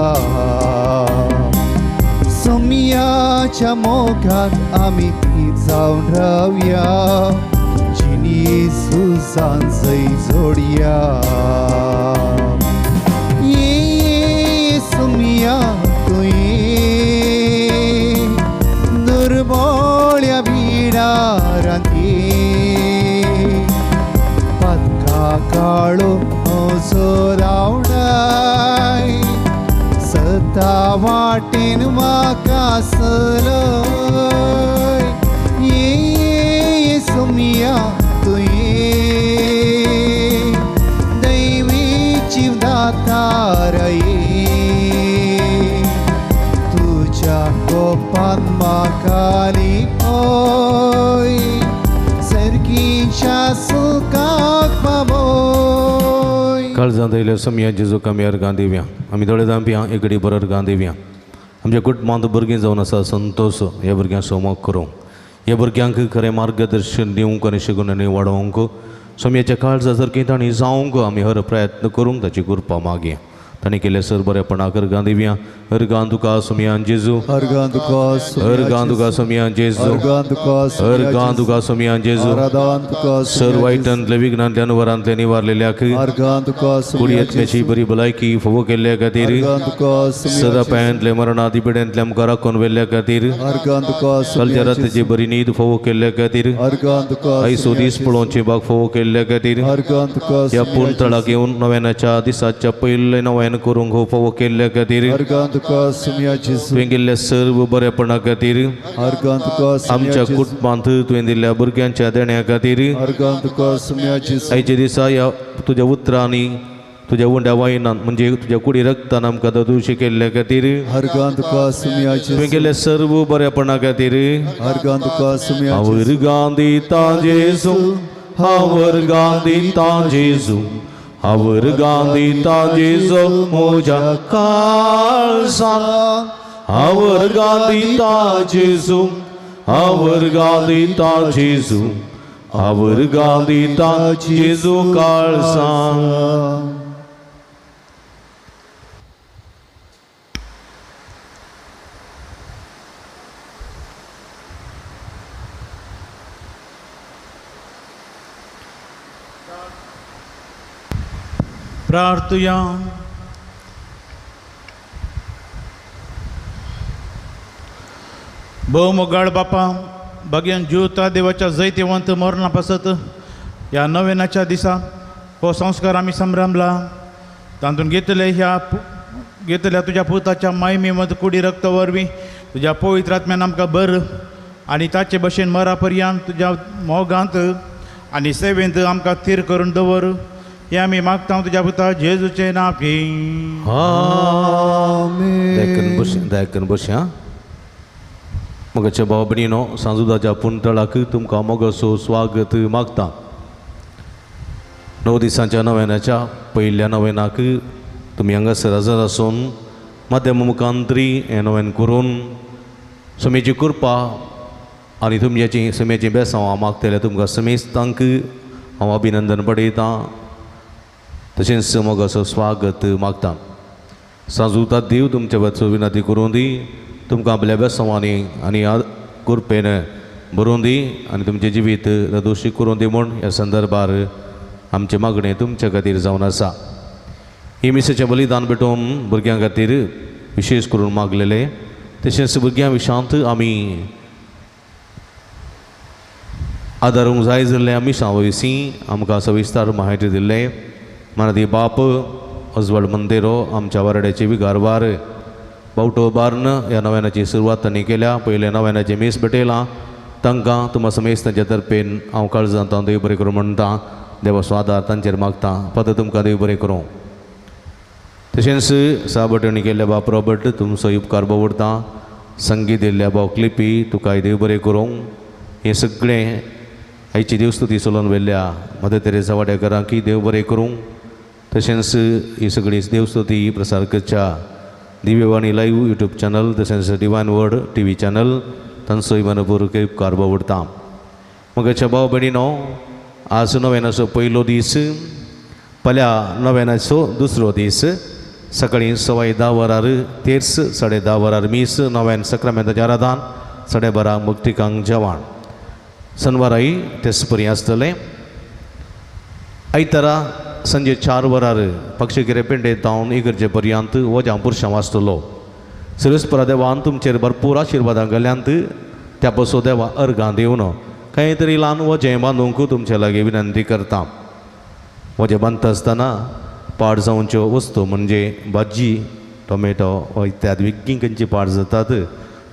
सोम्याच्या मोगान आमी ती जावन रावया, जिणी सुजान जय जोडया. ये सोम्या तुये दुर्बोळ्या बिडारांत ये, पातका काळो असो धांवडाय, सता वाटेन म्हाका सरय. ये सोम्या तुये दैवी जिवदातारा ये, तुज्या गोपान म्हाका लिपय, सरकीच्या सुखाक पावय. काळजांत आयिल्ल्या सोम्या जेजूक आमी अर्गां दिवया. आमी दोळे धांपया, एकडे बरो अर्गां दिवया. आमच्या कुटुंबांत भुरगीं जावन आसा संतोश ह्या भुरग्यांक सोमोक करूंक, ह्या भुरग्यांक खरें मार्गदर्शन दिवंक आनी शिकून आनी वाडोवंक सोमयाच्या काळजा सारकीं तांणी जावंक आमी हर प्रयत्न करूंक ताची कृपा मागया. तांणी केल्ले सर बरेपणाक अर्गां दिवया. अर्गां तुका सोमयान जेजू, अर्गां तुका, अर्गां तुका सोमयान जेजू, अर्गां तुका, अर्गां तुका सोमयान जेजू. सर वायटांतले विघ्नांतल्यान वरांतले निवारलेल्याक अर्गां तुका, कुडयेंतल्याची बरी भलायकी फावो केल्ल्या खातीर, सदा पायांतले मरणादी पिड्यांतले आमकां राखून व्हेल्ल्या खातीर, अर्गां तुका, कालच्या रातीची बरी न्हीद फावो केल्ल्या खातीर, अर्गां तुका, आयचो दीस पळोवचे भाग फावो केल्ल्या खातीर, अर्गां तुका, ह्या पुणतळाक येवन नव्यानाच्या दिसाच्या पयले नव्यान करूंक फावो केल्ल्या खातीर, अर्गां तुका सुमया जेजू. तुवें केल्ल्या सर्व बरेपणा खातीर, अर्गां तुका, आमच्या कुटुंबांत तुवें दिल्ल्या भुरग्यांच्या देण्या खातीर, अर्गां तुका सुमया जेजू. आयच्या दिसा ह्या तुज्या उतरांनी तुज्या उंड्या वायनान म्हणजे तुज्या कुडी रक्तान आमकां ददुशी केल्ल्या खातीर, अर्गां तुका सुमया जेजू. तुवें केल्ल्या सर्व बरेपणा खातीर, अर्गां तुका सुमया जेजू. अर्गां दिता जेजू, अर्गां दिता जेजू, अर्गां दिता जेजू म्हज्या काळजान, अर्गां दिता जेजू, अर्गां दिता जेजू, अर्गां दिता जेजू काळजान. प्रार्थुया. भोव मोगाळ बापा, भाग्यान जिवता देवाच्या जैतिवंत मरणा पासत ह्या नव्यानाच्या दिसा हो संस्कार आमी संभ्रमला. तातूंत घेतले ह्या घेतल्या तुज्या पुताच्या मायमेमत कुडी रक्त वरवीं तुज्या पवित्र आत्म्यान आमकां बर आनी ताचे भशेन मरा पर्यंत तुज्या मोगांत आनी सेवेंत आमकां थीर करून दवर. हे आमी मागता तुज्या पुता जेजूचें नांव घे. आमेन. दयाकन बसया. मगाच्या भाव भयणीनो, सांजुदाच्या पुणतळाक तुमकां मोगाचो स्वागत मागता. 9 दिसांच्या नव्यानाच्या पयल्या नव्यानाक तुमी हांगासर हजर आसून माध्यम मुखांतरी हें नव्यान करून समेची कृपा आनी तुमच्याची समेची बेसांव हांव मागतलें. तुमकां समेस्तांक हांव अभिनंदन पडयतां, तशेंच मोगाचो स्वागत मागता. सांजुता देव तुमच्या वचो विनंती करूं दी, तुमकां आपल्या बेसांवांनी आनी कृपेन बरोवन दी आनी तुमचें जिवीत रदोशी करूं दी म्हूण ह्या संदर्भार आमचें मागणें तुमच्या खातीर जावन आसा. ही मिसेचें बलिदान भेटोवन भुरग्यां खातीर विशेश करून मागलेलें, तशेंच भुरग्यां विशांत आमी आदारूंक जाय जाल्ल्या मिसां वयसी आमकां सविस्तार म्हायती दिल्लें. मानादी बाप अजवळ मंदेरो आमच्या वारड्याचे विगारवार बावटो बार्न ह्या नव्यानाची सुरवात तांणी केल्या. पयल्या नव्यानाचें मीस भेटयलां तांकां तुमा समेस्त तांच्या तर्फेन हांव काळजांत हांव देव बरें करूं म्हणटा. देवाचो आदार तांचेर मागता. पद तुमकां देव बरें करूं. तशेंच साबटणी केल्ल्या बाप रॉबर्ट तुमचो उपकार बावडटा. संगीत दिल्ल्या भाव क्लिपी तुकाय देव बरें करूं. हें सगळें आयची देवस्तुती चलोवन व्हेल्ल्या मदर तेरेसा वाड्याकरांकी देव बरें करूं. तशेंच ही सगळी देवस्तुती प्रसार करच्या दिव्यवाणी लायव्ह यूट्यूब चॅनल तशेंच divine word T V channel तांचोय मनपूर्वक उपकार बावडटा. मगाच्या भाव भयणीनो, आज नव्यानाचो पयलो दीस, फाल्यां नव्यानाचो दुसरो दीस. सकाळीं 10:15 वरार तेर्स, 10:30 वरार मीस, नव्यान सक्रामेंताचें आराधन, 12:30 मुक्तिकांक जेवण. शनवाराय तेच परी आसतलें. आयतारा संजे 4 वरार पक्षगिरे पेंडे तावन इगर्जे पर्यंत वजां पुरशां वाचतलो. सिरस्परा देवान तुमचेर भरपूर आशिर्वादां घाल्यांत त्या पसो देवा अर्गां दिवन कांय तरी ल्हान वजें बांदूंक तुमचे लागीं विनंती करता. वजें बांदता आसतना पाड जावच्यो वस्तू म्हणजे भाजी, टोमॅटो इत्यादी बेगीन खंयची पाड जातात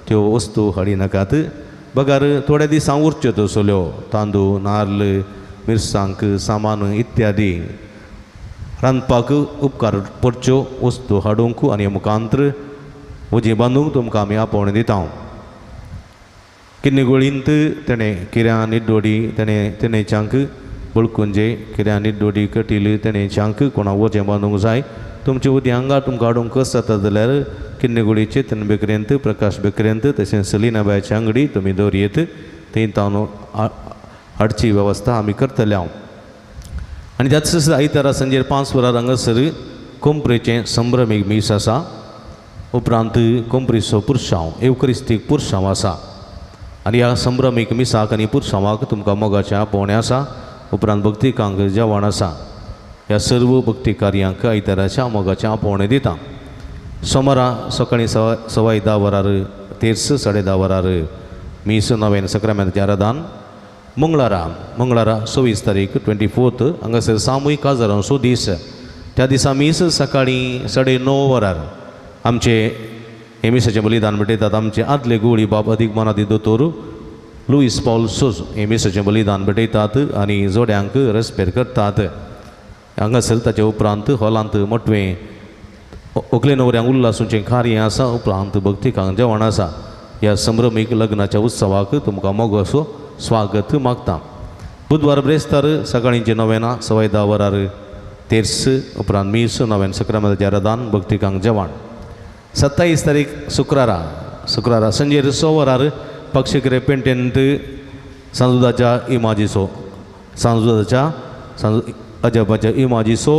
त्यो वस्तू हाडिनाकात. बगर थोड्या दिसां उरच्यो तसल्यो तांदूळ, नार्ल, मिरसांक सामान इत्यादी रांदपाक उपकार पडच्यो वस्तू हाडूंक आनी मुखांत्र वजें बांदूंक तुमकां आमी आपोवणें दिता. किन्नी गोळींत तेणें किऱ्यां निड्डोडी तेणें तेणेच्यांक बळकुंजे किऱ्यां निड्डोडी कटील तेणेच्यांक कोणा वजें बांदूंक जाय तुमचे उदी हांगा तुमकां हाडूंक कस जाता जाल्यार किन्नेगुडी चेतन बेकरेंत प्रकाश बेकरेंत तशेंच सलिना बायची आंगडी तुमी दवरयेत थंय तावन हाडची वेवस्था आमी करतले हांव. आनी त्याच आयतारा सांजेर 5 वरार हांगासर कोंपरेचें संभ्रमीक मीस आसा. उपरांत कोंपरीचो पुरशांव एवक्रिस्तीक पुरशांव आसा आनी ह्या संभ्रमीक मिसाक आनी पुरशांवाक तुमकां मोगाचें आपोवणें आसा. उपरांत भक्तिकांक जेवण आसा. ह्या सर्व भक्ती कार्यांक आयताराच्या मोगाचें आपोवणें दिता. सोमारा सकाळीं 10:15 वरार तेर्स 10:30 वरार मीस नवेन सक्रामेंताचें आराधन. मंगळारा मंगळारा 24 तारीख 24 हांगासर सामूहीक काजारांचो दीस. त्या दिसा मीस सकाळीं 9:30 वरार आमचे हे मिसाचें बलिदान भेटयतात आमचे आदले गोळी बाब अदीक मनादी दोतोर लुईस पावल सोज हे मिसाचें बलिदान भेटयतात आनी जोड्यांक रेस्पेर करतात. हांगासर ताचे उपरांत हॉलांत मोटवें व्हंकले न्हवऱ्यांक उल्लासूचें कार्य आसा. उपरांत भक्तिकांक जेवण आसा. ह्या संभ्रमीक लग्नाच्या उत्सवाक तुमकां मोगाचो स्वागत मागता. बुधवार ब्रेस्तार सकाळींचें नवेना 10:15 वरार तेर्स उपरांत मीस नवेन सक्रामेंताचें आराधन भक्तिकांक जेवण. 27 तारीख शुक्रारा शुक्रारा सांजेर 6 वरार पक्षिकरे पेंटेंत सांजुदाच्या इमाजीचो सांजुदाच्या अजबाच्या इमाजीचो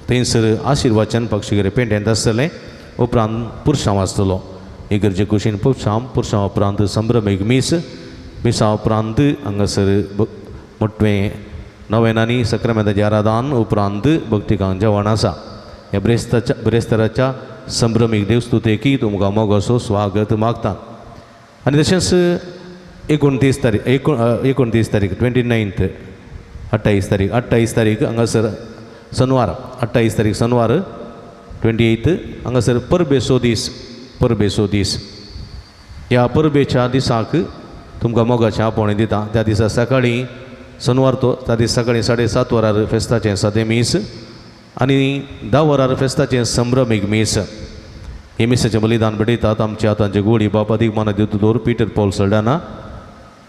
थंयसर आशिर्वाचन पक्षिकरे पेंटेंत आसतलें. उपरांत पुरशांव आसतलो. इगर्जे कुशीन पुरशांव पुरशांव उपरांत संभ्रमीक मीस मिसा उपरांत हांगासर मोटवें नवेनांनी सक्रामेंताचें आराधन उपरांत भक्तिकांक जेवण आसा. ह्या ब्रेस्ताराच्या संभ्रमीक देवस्तुतेकी तुमकां मोगाचो स्वागत मागता. आनी तशेंच 29 तारीख 29 तारीख 29 28 तारीख 28 तारीख हांगासर शनवार 28 तारीख शनवार 28 हांगासर परबेचो दीस परबेचो दीस. ह्या परबेच्या दिसाक तुमकां मोगाचें आपोवणें दिता. त्या दिसा सकाळीं शनवार तो त्या दिसा सकाळीं 7:30 वरार फेस्ताचें सादें मीस आनी 10 वरार फेस्ताचें संभ्रमीक मीस. हे मिसाचें बलिदान भेटयतात आमचे आतांचे गोडी बाप अदीक मना दोतोर पीटर पॉल सल्डाना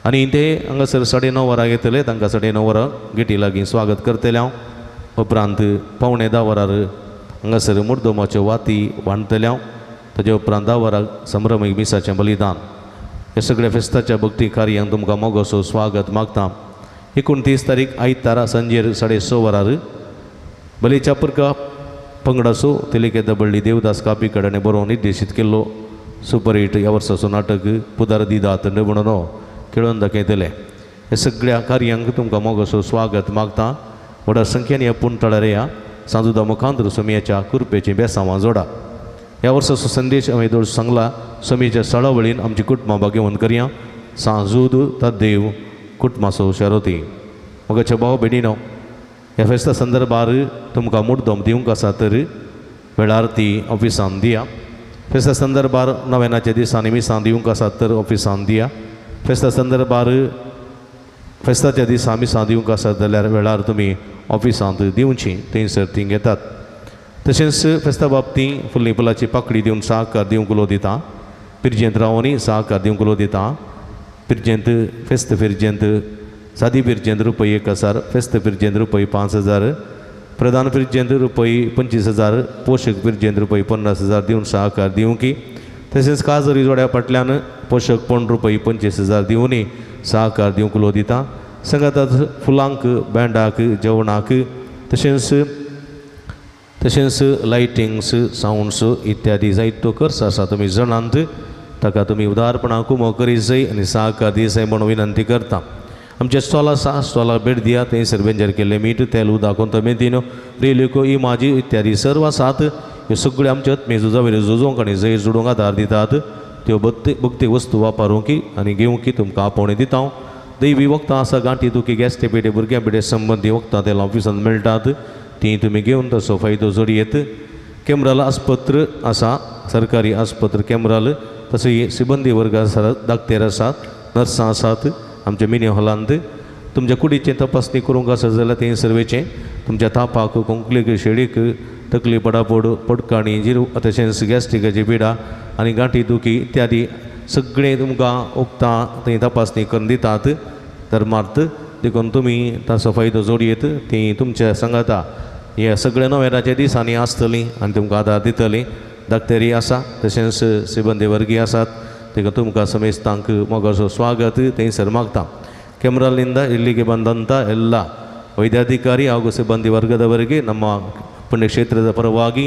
आनी ते हांगासर 9:30 वरां येतले. तांकां 9:30 वरां गेटी लागीं स्वागत करतले हांव. उपरांत 9:45 वरार हांगासर मुर्दमाच्यो वाती वांटतले हांव. ताजे उपरांत 10 वरां संभ्रमीक मिसाचें बलिदान. हे सगळ्या फेस्ताच्या भक्ती कार्यांक तुमकां मोगाचो स्वागत मागता. 29 तारीख आयतारा सांजेर 6:30 वरार बलीच्या पुरका पंगडाचो तेलिके दबळ्ळी देवदास कापीकड हाणें बरोवन निर्देशीत केल्लो सुपर हिट ह्या वर्साचो नाटक पुदार दिदात म्हणून खेळोवन दाखयतले. हे सगळ्या कार्यांक तुमकां मोगाचो स्वागत मागता. व्हडा संख्येन ह्या पुणतळार ह्या सांजुदा मुखांतर सोमयाच्या कृपेचीं बेसांवां जोडा. ह्या वर्साचो संदेश हांवें दोळ सांगला सोमयेच्या सळावळीन आमची कुटुंबां भाग्यवंत करया. सांजूद तद्देव कुटुंबाचो शारोती. मोगाच्या भाव भयणीनो ह्या फेस्ता संदर्भार तुमकां मुड्डम दिवंक आसा तर वेळार ती ऑफिसान दिया. फेस्ता संदर्भार नवेनाच्या दिसांनी मिसां दिवंक आसा तर ऑफिसान दिया. फेस्ता संदर्भार फेस्ताच्या दिसा मिसां दिवंक आसा जाल्यार वेळार तुमी ऑफिसांत दिवची थंयसर ती घेतात. तशेंच फेस्ता बाबती फुल्ली फुलाची पाकळी दिवन साकार दिवंक उलो दिता. पिरजेंत रावनी साकार दिवंक उलो दिता. पिरजेंत फेस्त फिरजेंत सादी पिरजेंत रुपये 1000 फेस्त पिरजेंत रुपये 5000 प्रधान पिरजेंत रुपये 25000 पोशक पिरजेंत रुपये 50000 दिवन साकार दिवंकी. तशेंच काजरी जोड्या फाटल्यान पोशकपण रुपये 25000 दिवनी साकार दिवंक उलो दिता. सांगातात फुलांक बँडाक जेवणाक तशेंच तशेंच लायटिंग्स सावंड्स इत्यादी जायतो खर्च आसा तुमी जाणांत ताका तुमी उदारपणान कुमो करी जाय आनी सहकार दी जाय म्हूण विनंती करता. आमचे स्टॉल आसा स्टॉलाक भेट दिया. थंयसर बेंजर केल्लें मीठ तेल उदक कोंतमेतीन रेल्यो इमाजी इत्यादी सर्व आसात. ह्यो सगळ्यो आमच्यो आत्मीय झुजा वयल्यो झुजोंक आनी जैत जोडूंक आदार दितात. त्यो भक्ती वस्तू वापरूंक आनी घेवंक तुमकां आपोवणें दिता हांव. दैवी वखदां आसा गांठी दुखी गॅस्टे पेटे भुरग्यां पेटे संबंदी वखदां तेल ऑफिसांत मेळटात तीं तुमी घेवन तसो फायदो जोडयेत. केमराल आस्पत्र आसा सरकारी आस्पत्र केमराल तशें सिबंदी वर्ग आसा डाक्टर आसात नर्सां आसात आमच्या मिनी हॉलांत. तुमच्या कुडीचें तपासणी करूंक आसा जाल्यार थंय सर्वेचें तुमच्या तापाक खोंकलेक शेळीक तकली पडापड पडकाणी जिरू तशेंच गॅस्ट्रिकाची पिडा आनी गांठी दुखी इत्यादी सगळें तुमकां वखदां थंय तपासणी करून दितात धर्मार्थ. देखून तुमी ताचो फायदो जोडयेत. ती तुमच्या सांगाता हे सगळे नोवेनाच्या दिसांनी आसतलीं आनी तुमकां आदार दितलीं. धाकटेरी आसा तशेंच सिबंदी वर्गी आसात, तेका तुमकां समेस्तांक मोगाचो स्वागत थंयसर मागता. ಕೆಮ್ರಲ್ನಿಂದ ಇಲ್ಲಿಗೆ ಬಂದಂಥ ಎಲ್ಲ ವೈದ್ಯಾಧಿಕಾರಿ ಹಾಗೂ ಸಿಬ್ಬಂದಿ ವರ್ಗದವರಿಗೆ ನಮ್ಮ ಪುಣ್ಯಕ್ಷೇತ್ರದ ಪರವಾಗಿ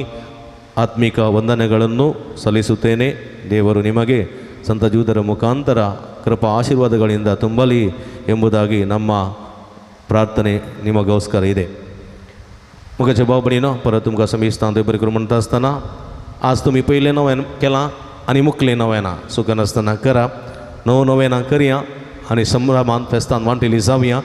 ಆತ್ಮಿಕ ವಂದನೆಗಳನ್ನು ಸಲ್ಲಿಸುತ್ತೇನೆ. ದೇವರು ನಿಮಗೆ ಸಂತ ಜೂದರ ಮುಖಾಂತರ ಕೃಪಾ ಆಶೀರ್ವಾದಗಳಿಂದ ತುಂಬಲಿ ಎಂಬುದಾಗಿ ನಮ್ಮ ಪ್ರಾರ್ಥನೆ ನಿಮಗೋಸ್ಕರ ಇದೆ. मुखाचे भाव भयणीनो परत तुमकां समेस्तांक देव बरें करूं म्हणटा आसतना आज तुमी पयलें नोवेन केलां आनी मुखलें नोवेनां सुकनासतना करा, णव नोवेनां करया आनी संभ्रमान फेस्तान वांटेली जावया.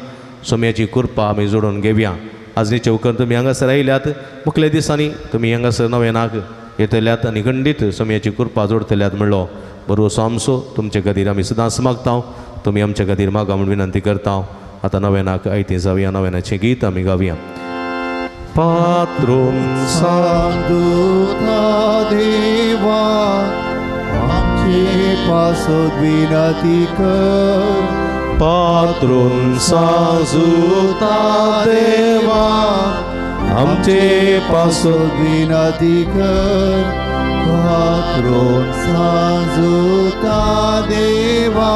सोम्याची कृपा आमी जोडून घेवया. आज चौकर तुमी हांगासर आयल्यात, मुखल्या दिसांनी तुमी हांगासर नोवेनाक येतल्यात आनी खंडीत सोम्याची कृपा जोडतल्यात म्हणलो बरोसो आमचो तुमचे खातीर आमी सदांच मागता, तुमी आमच्या खातीर मागा म्हूण विनंती करता. आतां नोवेनाक आयतें जावया, नोवेनाचें गीत आमी गावया. पात्रून सांगता देवा आमचे पासत विनंती कर, पात्रून साजुता देवा आमचे पासत विनंती कर, पात्रून साजुता देवा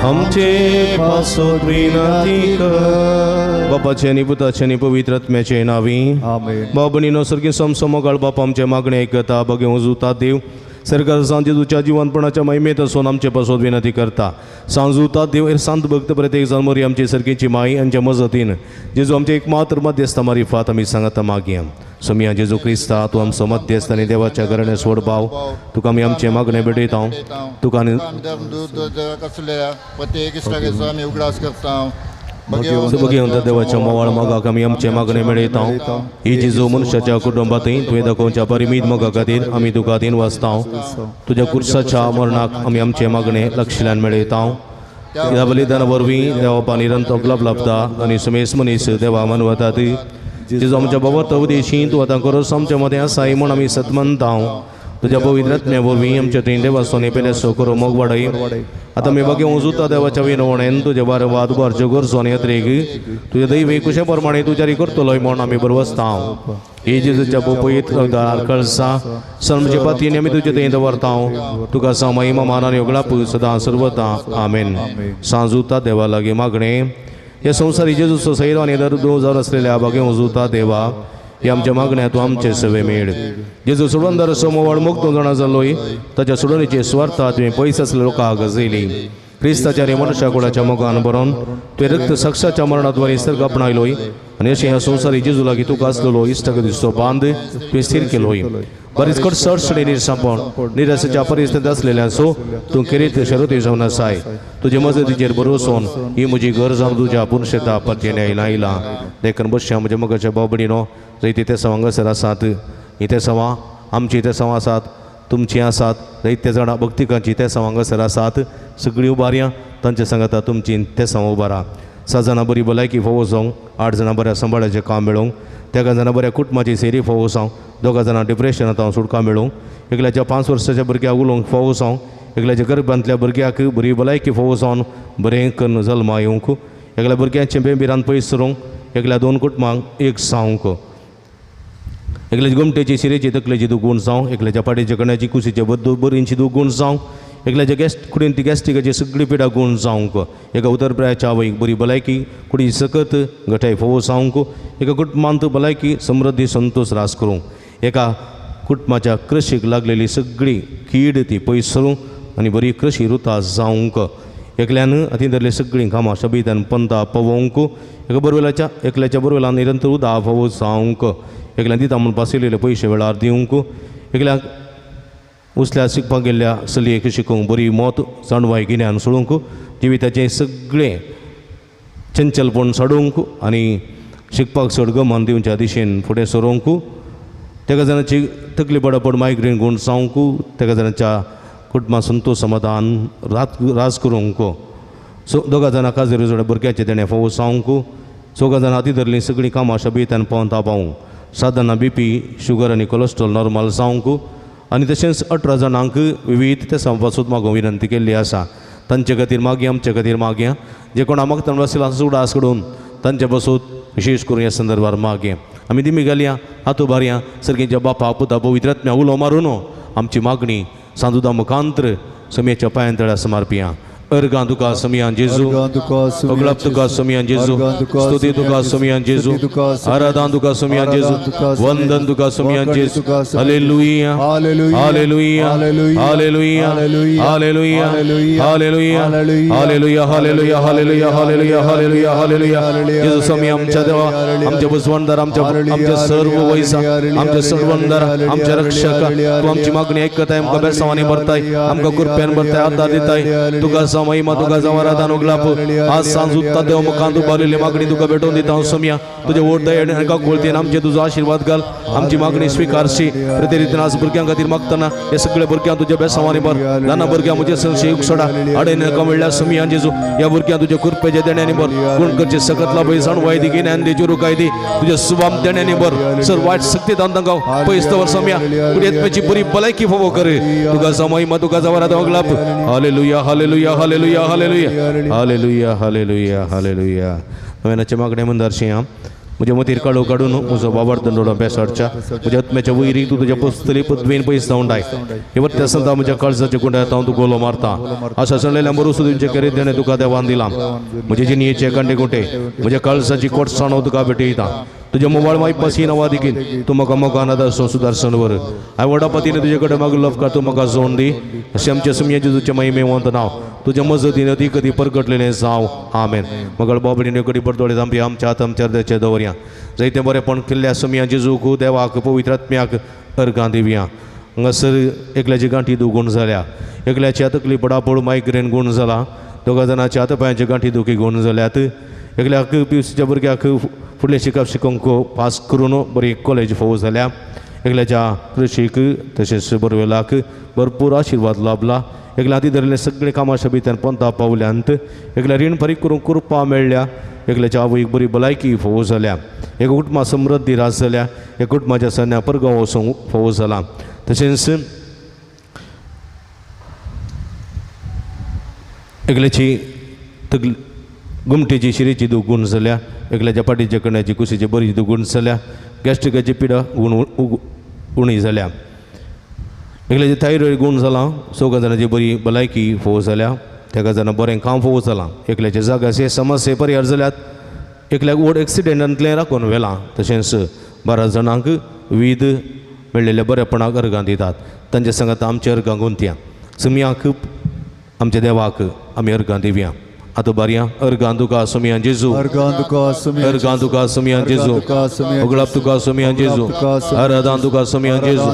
आमचे पासत विनंती कर. बापाचे आनी पुताचे आनी पवित्र आत्म्याचे नांवी आमेन. भाव भयणीनो, सर्गी समसमोगाळ बाप आमचे मागणे आयकता. बगे उजुता देव सरकार सांजेजूच्या जिवनपणाच्या महिमेत असून आमचे पासत विनंती करता. सांजुता देव सांत भक्त प्रत्येक जाण मोरी आमची सर्गीची माई आमच्या मजतीन जेजू आमचे एक मात्र मध्यस्थ मारिफात आमी सांगता मागया. सोमिया जेजू क्रिस्ता तूं आमचो मध्यस्थ आनी देवाच्या घराण्या सोड भाव, तुका आमी आमचें मागणें भेटयता. तुका भगवंत देवाच्या मोवाळ मोगाक आमी आमचें मागणें मेळयता. ही जेजू मनशाच्या कुटुंबांतय तुवें दाखोवच्या परिमीत मोगा खातीर आमी तुका दिन वाचता. तुज्या कुर्साच्या मरणाक आमी आमचें मागणें लक्षल्यान मेळयता. ह्या बलिदाना वरवीं देवा निरंतर उपलब्ध लाभता आनी सुमेस मनीस देवा मनवतात. जेजू आमच्या बाबत उदेशी तूं आतां करोस आमच्या मदें आसाय म्हूण आमी सत मानता. तुज्या पवित्र आत्म्या वरवीं आमच्या थंय देवासोनी पेल्याचो करो मोग वाडय. आतां आमी बागे उजुता देवाच्या विनवणेन तुज्या बारवाद उबारच्यो गरजो आनी यात्रेक तुज्या दैवी कुशे प्रमाणे तूं जारी करतलोय म्हूण आमी बरवसता. हे जेजूच्या पोपयत दार कळसा सलमचे पातीन आमी तुजे थंय दवरता. तुका सामाई मान आनी उगडाप सदां सर्वता. आमेन. सांजुता देवा लागीं मागणें. ह्या संवसारी जेजूचो सैरो आनी दर जावन आसलेल्या बागे उजुता देवा हे आमच्या मागण्या तूं आमचे सवे मेळ. जेजू सोडवणदार समोवाळ मुक्त जाणा जालोय ताच्या सोडवणीचे स्वार्था तुवें पयस आसल्या लोकांक गजयली. क्रिस्ताच्या रे मनुष्या कुळाच्या मोगान बरोवन तुवें रक्त साक्षाच्या मरणाद्वारे सर्ग आपणायलोय आनी अशें ह्या संवसारी जेजू लागीं तुका आसलेलो इश्टागतीचो बांद तुवें स्थीर केलोय. बरीच कडसड निरसापण निराशेच्या परिस्थितींत आसलेल्यांचो तूं खेरीत शरती जावन आसाय. तुजे मजतीचेर भरवसोन ही म्हजी गरज हांव तुज्या पुनशेता परतें आयला. देखून बसया म्हज्या मोगाच्या भाव भयणीनो, जंय ते हांगासर आसात ही तेसांवां आमची तेसांवां आसात, तुमचीं आसात, जायते जाणां भक्तिकांची तेसांवां हांगासर आसात. सगळीं उबारया तांचे सांगाता तुमची तेसांवां उबारा. 7 जाणां बरी भलायकी फावो जावंक, 8 जाणां बऱ्या सांबाळाचें काम मेळोवंक, 3 जाणां बऱ्या कुटुंबाची सेरी फावो जावंक, 2 जाणां डिप्रेशनांत हांव सुटका मेळोवंक, एकल्याच्या 5 वर्साच्या भुरग्याक उलोवंक फावो जावंक, एकल्याच्या गर्भांतल्या भुरग्याक बरी भलायकी फावो जावन बरें करून जल्मा येवंक, एकल्या भुरग्यांचें बेबिरान पयस सरूंक, एकल्या 2 कुटुंबांक एक जावंक, एकल्याच्या गोमटेची शिरेची तकलेची दुगूण जावं, एकल्याच्या पाटेच्या कण्याची कुशीचे बरींची दुगूण जावंक, एकल्याच्या गॅस्ट कुडीन ती गॅस्ट्रिकाची सगळी पिडा गूण जावंक, एका उतरप्रायाच्या आवयक बरी भलायकी कुडी सकत गठाय फोवो जावंक, एका कुटुंबांत भलायकी समृद्धी संतोष रास करूंक, एका कुटुंबाच्या कृशीक लागलेली सगळी कीड ती पयस सरूंक आनी बरी कृशी रुता जावंक, एकल्यान हातीन धरले सगळीं कामां शबीतान पंता पवोवंक, एका बोरवेलाच्या एकल्याच्या बोरवेलान निरंतर उदा फावो जावंक, एकल्यान दिता म्हूण पासयलेले पयशे वेळार दिवंक, एकल्याक उसल्या शिकपाक गेल्ल्या चलयेक शिकोवंक बरी मत जाणवाय गिन्यान सोडूंक, जिविताचें सगळें चंचलपण सोडूंक आनी शिकपाक चड गमन दिवच्या दिशेन फुडें सरोवंक, तेका जाणाची तकली पडापड मायग्रेन गूण जावंक, तेका जाणाच्या कुटुंबां संतोष समाधान राज करूंक, सो 2 जाणां काजरी जोड भुरग्याचें देणें फावो जावंक, 4 जाणां हाती धरलीं सगळीं कामां शबीतान पावन तापावंक, 7 जाणां बीपी शुगर आनी कोलेस्ट्रॉल नॉर्मल जावंक आनी तशेंच 18 जाणांक विविध ते पासून मागूंक विनंती केल्ली आसा. तांचे खातीर मागया, आमचे खातीर मागया, जे कोणा मागता आसला उडास कडून तांचे पासून विशेष करून ह्या संदर्भार मागया. आमी दिमी घालया हातू बारया सर्गीच्या बापा पुता पवित्र आत्म्या उलो मारून आमची मागणी सांजुदा मुखांत्र समयाच्या पांयां तळ्या समर्पिया. अर्गां तुका समियान जेजू, अगलाप तुका समियान जेजू, स्तुती तुका समियान जेजू, आराधन तुका समियान जेजू, वंदन तुका समियान जेजू. Hallelujah, hallelujah, hallelujah, hallelujah, hallelujah, hallelujah, hallelujah, hallelujah, hallelujah, hallelujah, hallelujah. जेजू स्वामी आमच्या देवा, आमच्या बुजवणदार, आमच्या आमच्या सर्व वैसा, आमच्या सर्वंदार, आमच्या रक्षक, तूं आमची मागणी ऐकताय, आमकां बेसांवांनी भरताय, आमकां कृपेन भरताय, आदार दिताय. तुका महिमा तुका आराधन उगलाप. आज सांज उत्ता देव मुखान तूं बारलेली मागणी तुका भेटोवन दिता हांव सोमया. तुजे वोट दया आनी काकुळतेन आमचे तुजो आशिर्वाद घाल, आमची मागणी स्विकारशी. प्रति रितीन आज भुरग्यां खातीर मागतना हे सगळे भुरग्यांक तुज्या बेसांवांनी भर. ल्हान भुरग्यां म्हजे संशय सोडा आडे नका म्हणल्यार सोमया जेजू. ह्या भुरग्यांक तुज्या कृपेच्या देण्यांनी भर. गुण करचे सकत लाभय जाणवाय दी, गिन्यान दी, चुरुकाय दी, तुज्या सुबाम देण्यांनी भर. सर वायट शक्ती तांकां तांकां पयस दवर सोमया. पुढे बरी भलायकी फावो कर. तुका जावं महिमा, तुका जावं आराधन उगलाप. Hallelujah, hallelujah, hallelujah, hallelujah, hallelujah, hallelujah, hallelujah. नव्यानाचे मागणे मंदारशी हां म्हज्या मतीर काडू काडून म्हजो बाबार दंडोडो बेसाडच्या म्हज्या आत्म्याच्या वयरी तूं तुज्या पसतली पदवेन पयस जावन डाय. हे वरते आसता म्हज्या काळजाच्या गुंड्यात हांव तुका उलो मारता. आशा सणलेल्या मरुसू तुमचे करीत देणें तुका देवान दिलां. म्हजे जिणयेचे कांडे कुंटे म्हज्या काळजाची कोटसाण हांव तुका भेटयता. तुज्या मोबायल मायपासी नांवा देखील तूं म्हाका मोगान आदार सुदारसन वर. हांवें व्हडा पतीन तुजे कडेन मागलो उपकार तूं म्हाका जोन दी. अशें आमच्या सुमया जेजूच्या महिमेवंत नांव तुज्या मजतीन अदी कदी परगटलेलें जावं. आमेन. मगळ बाबडीने कडी बरदोळे आमची आमच्या हात आमच्या हृदयाचे दवरया. जायतें बरेंपण केल्ल्या सुमया जेजूक देवाक पवित्र आत्म्याक अर्गां दिवया. हांगासर एकल्याची गांठी दुगूण जाल्या, एकल्याची तकली पडापड मायग्रेन गूण जाला, दोगा जाणाच्या हात पांयाची गांठी दुखी गूण जाल्यात, एकल्याक पिवसीच्या भुरग्याक फुडलें शिकप शिकोवंक पास करून बरी कॉलेज फावो जाल्या, एकल्याच्या कृशीक तशेंच बोरवेलाक भरपूर आशिर्वाद लाभला, एकल्या हाती धरिल्लें सगळें कामां शबित्यान पंता पावल्यांत, एकल्या रीण फारीक करूंक कृपा मेळ्ळ्या, एकल्याच्या आवयक बरी भलायकी फावो जाल्या, एक कुटुंबा समृद्धी रास जाल्या, एक कुटुंबाच्या सन्या परगांव वचूंक फावो जाला. तशेंच एकल्याची तकली गुमटेची शिरेची दूख गूण जाल्या, एकल्याच्या पाटीच्या कण्याची कुशीची बरी दूख गूण जाल्या, गॅस्ट्रिकाची पिडा गूण उणी जाल्या, एकल्याची थायरॉयड गूण जाला, चौगा जाणाची बरी भलायकी फोव जाल्या, तेका जाणां बरें काम फोव जालां, एकल्याच्या जाग्याचे समस्ये परिहार जाल्यात, एकल्याक व्हड एक्सिडेंटांतलें राखून व्हेलां. तशेंच 12 जाणांक वीद मेळ्ळेल्या बरेपणाक अर्गां दितात. तांच्या सांगात आमच्या अर्गां गुंतया. सुमयाक आमच्या देवाक आमी अर्गां दिवया. आतां बारया अर्गां तुका सुमया जेजू, अर्गां तुका सुमया जेजू, उगळाप तुका सुमया जेजू, आराधन तुका सुमया जेजू,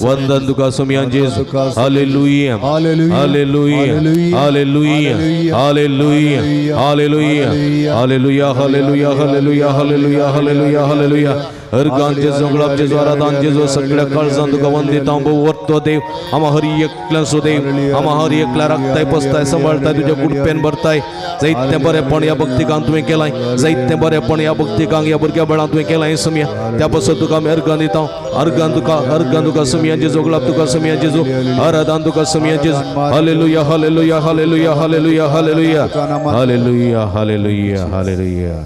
वंदन तुका सुमया जेजू. Hallelujah, hallelujah, hallelujah, hallelujah, hallelujah, hallelujah, hallelujah, hallelujah, hallelujah, hallelujah, hallelujah. अर्गां जेजू, उगळाप जेजू, आराधन जेजू, सगळ्या काळजान तुका वंदिता. वर्तो देव आमा हरी एकल्याचो देव, आमा हर एकल्या राखताय, पसताय, सांबाळताय, तुज्या कुडपेन भरताय. जायतें बरेंपण ह्या भक्तिकांत तुवें केलां, जायतें बरेंपण ह्या भक्तिकांक ह्या भुरग्या बेळांत तुवें केलां सुमया. त्या पासून तुका आमी अर्गां दिता. अर्गां तुका, अर्गां तुका सुमया जेजू, उगळाप तुका सुमया जेजू, आराधन तुका सुमया जेजू. Hallelujah, hallelujah, hallelujah, hallelujah, hallelujah, hallelujah, hallelujah, hallelujah.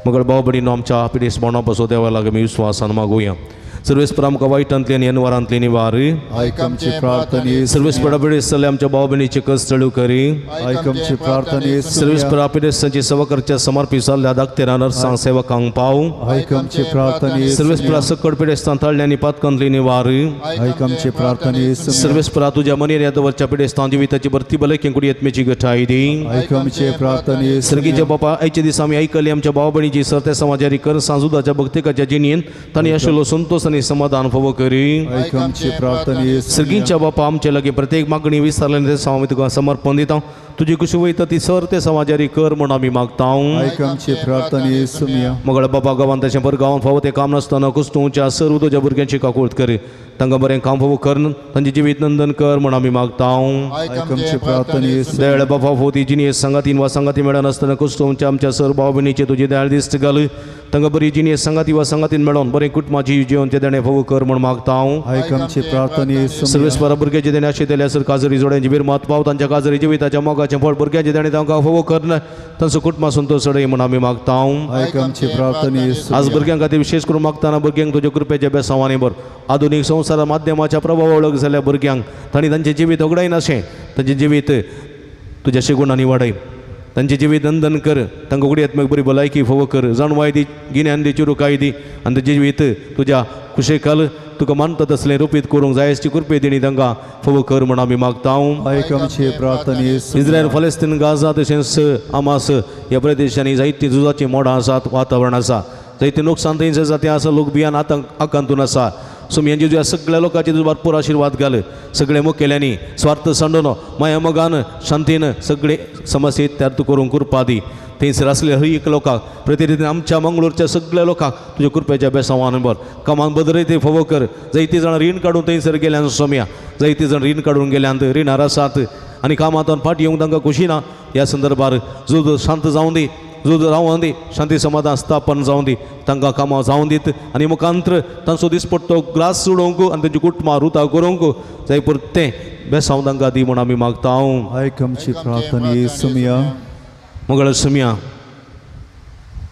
मगर भाव भयणीनो आमच्या पिडेस मरणा पासून देवा लागीं आमी विस्वासान मागुया. सर्वेस्पर आमकां वायटांतली आनी अनवारांतली निवार. आयक आमची प्रार्थना. सर्वेस्पर पिडेस्त जाल्ल्या आमच्या भाव भयणीचे कश्ट चळू करी. आयक आमची प्रार्थना. सर्वेस्पर पिडेस्तांची सेवा करच्या समर्पीत जाल्ल्या दाक्तेरां नर्सांक सेवकांक पाव. आयक आमची प्रार्थना. सर्वेस्परा सकट पिडेस्तां तळ्ळ्या आनी पातकांतली निवार. आयक आमची प्रार्थना. सर्वेस्परा तुज्या मनेर दवरच्या पिडेस्तां जिविताची भरती भलायकी कुडी आत्म्याची गठाय दी. आयक आमची प्रार्थना. सर्गीच्या बापा आयच्या दिसा आमी आयकली आमच्या भाव भयणीची सरते समाजारी कर सांजुदाच्या भक्तिकाच्या जिणेन तांणी आशिल्लो संतोष आनी समाधान फावो करी. आयक आमची प्रार्थना. सर्गीच्या बापा आमचे लागीं प्रत्येक मागणी विसरल्यान ते आमी तुका समर्पण दिता. तुजी कुशी वयता ती सर ते समाजारी कर म्हूण आमी मागता. आयक आमची प्रार्थना सुमया. मगळ बाबा गांवान तशें पर गांवान फावो तें काम नासतना कुस्तुच्या सर्व तुज्या भुरग्यांची काकूळत करी. तांकां बरें काम फावो कर, तांचें जिवीत नंदन कर म्हूण आमी मागता. आयक आमची प्रार्थना. दयाळ बाबा फावो ती जिणेस सांगातीन वा सांगाती मेळनासतना कुस्तुच्या आमच्या सर भाव भयणीचे तुजी दयाळ दिश्ट घाल. तांकां बरी जिणेस सांगाती वा सांगातीन मेळोन बरें कुटुंबाची जिवन ते देणें फावो कर म्हूण मागता. आयक आमची प्रार्थना. सर्वेस्परा भुरग्याचे देणें आशिल्ले सर काजरी जोड्यांची बिरमात पाव. तांच्या काजरी जिविताच्या मोगाच्या गर्भाचें फळ भुरग्याचें ताणें तांकां फोवो करना तांचो कुटुंबा संतोष चडय म्हूण आमी मागता. आयक आमची प्रार्थना. आज भुरग्यां खातीर विशेष करून मागतना भुरग्यांक तुज्या कृपेच्या बेसांवांनी भर. आधुनीक संवसारा माध्यमाच्या प्रभाव वळख जाल्ल्या भुरग्यांक तांणी तांचें जिवीत होगडायनाशें तांचें जिवीत तुज्या शेगुणांनी वाडय. तांचें जिवीत नंदन कर. तांकां उडयत बरी भलायकी फोवो कर. जाणवाय दी, गिन्यान दी, चुरुकाय दी आनी तांचें जिवीत तुज्या खुशेखाल तुका मानता तसलें रुपीत करूंक जाय अशी कृपे दिणी तांकां फोवो कर म्हूण आमी मागता. आयक आमची प्रार्थना. इस्रायल, फलस्तीन, गाझा तशेंच हमास ह्या प्रदेशांनी जायतीं झुजाचीं मोडां आसात, वातावरण आसा, जायतें नुकसान थंयसर जातें आसा, लोक भियान आतंक आकांतून आसा. सो हेंचे तुज्या सगळ्या लोकांचेर तुजो भरपूर आशिर्वाद घाल. सगळे मुखेल्यांनी स्वार्थ सांडून माया मोगान शांतीन सगळे समस्या इत्यार्थ करूंक कृपा दी. थंयसर आसले हर एक लोकांक प्रतिनिधी आमच्या मंगळूरच्या सगळ्या लोकांक तुज्या कृपेच्या बेसांवान भर. कामांक बदरय ते फोवो कर. जायतीं जाणां रीण काडून थंयसर गेल्यान सोम्या, जायतीं जाण रीण काडून गेल्यान, रिणार आसात आनी कामांतून फाटी येवंक तांकां खोशी ना. ह्या संदर्भार झूज शांत जावं दी, झूज रावों दी, शांती समाधान स्थापन जावं दी, तांकां कामां जावं दीत आनी मुखांत्र तांचो दिसपट्टो ग्रास उडोवंक आनी तांची कुटुंबां रुता करूंक जाय पुरतें बेसांव तांकां दी म्हूण आमी मागता. आयक आमची प्रार्थना. सुमया मंगळ सुमया,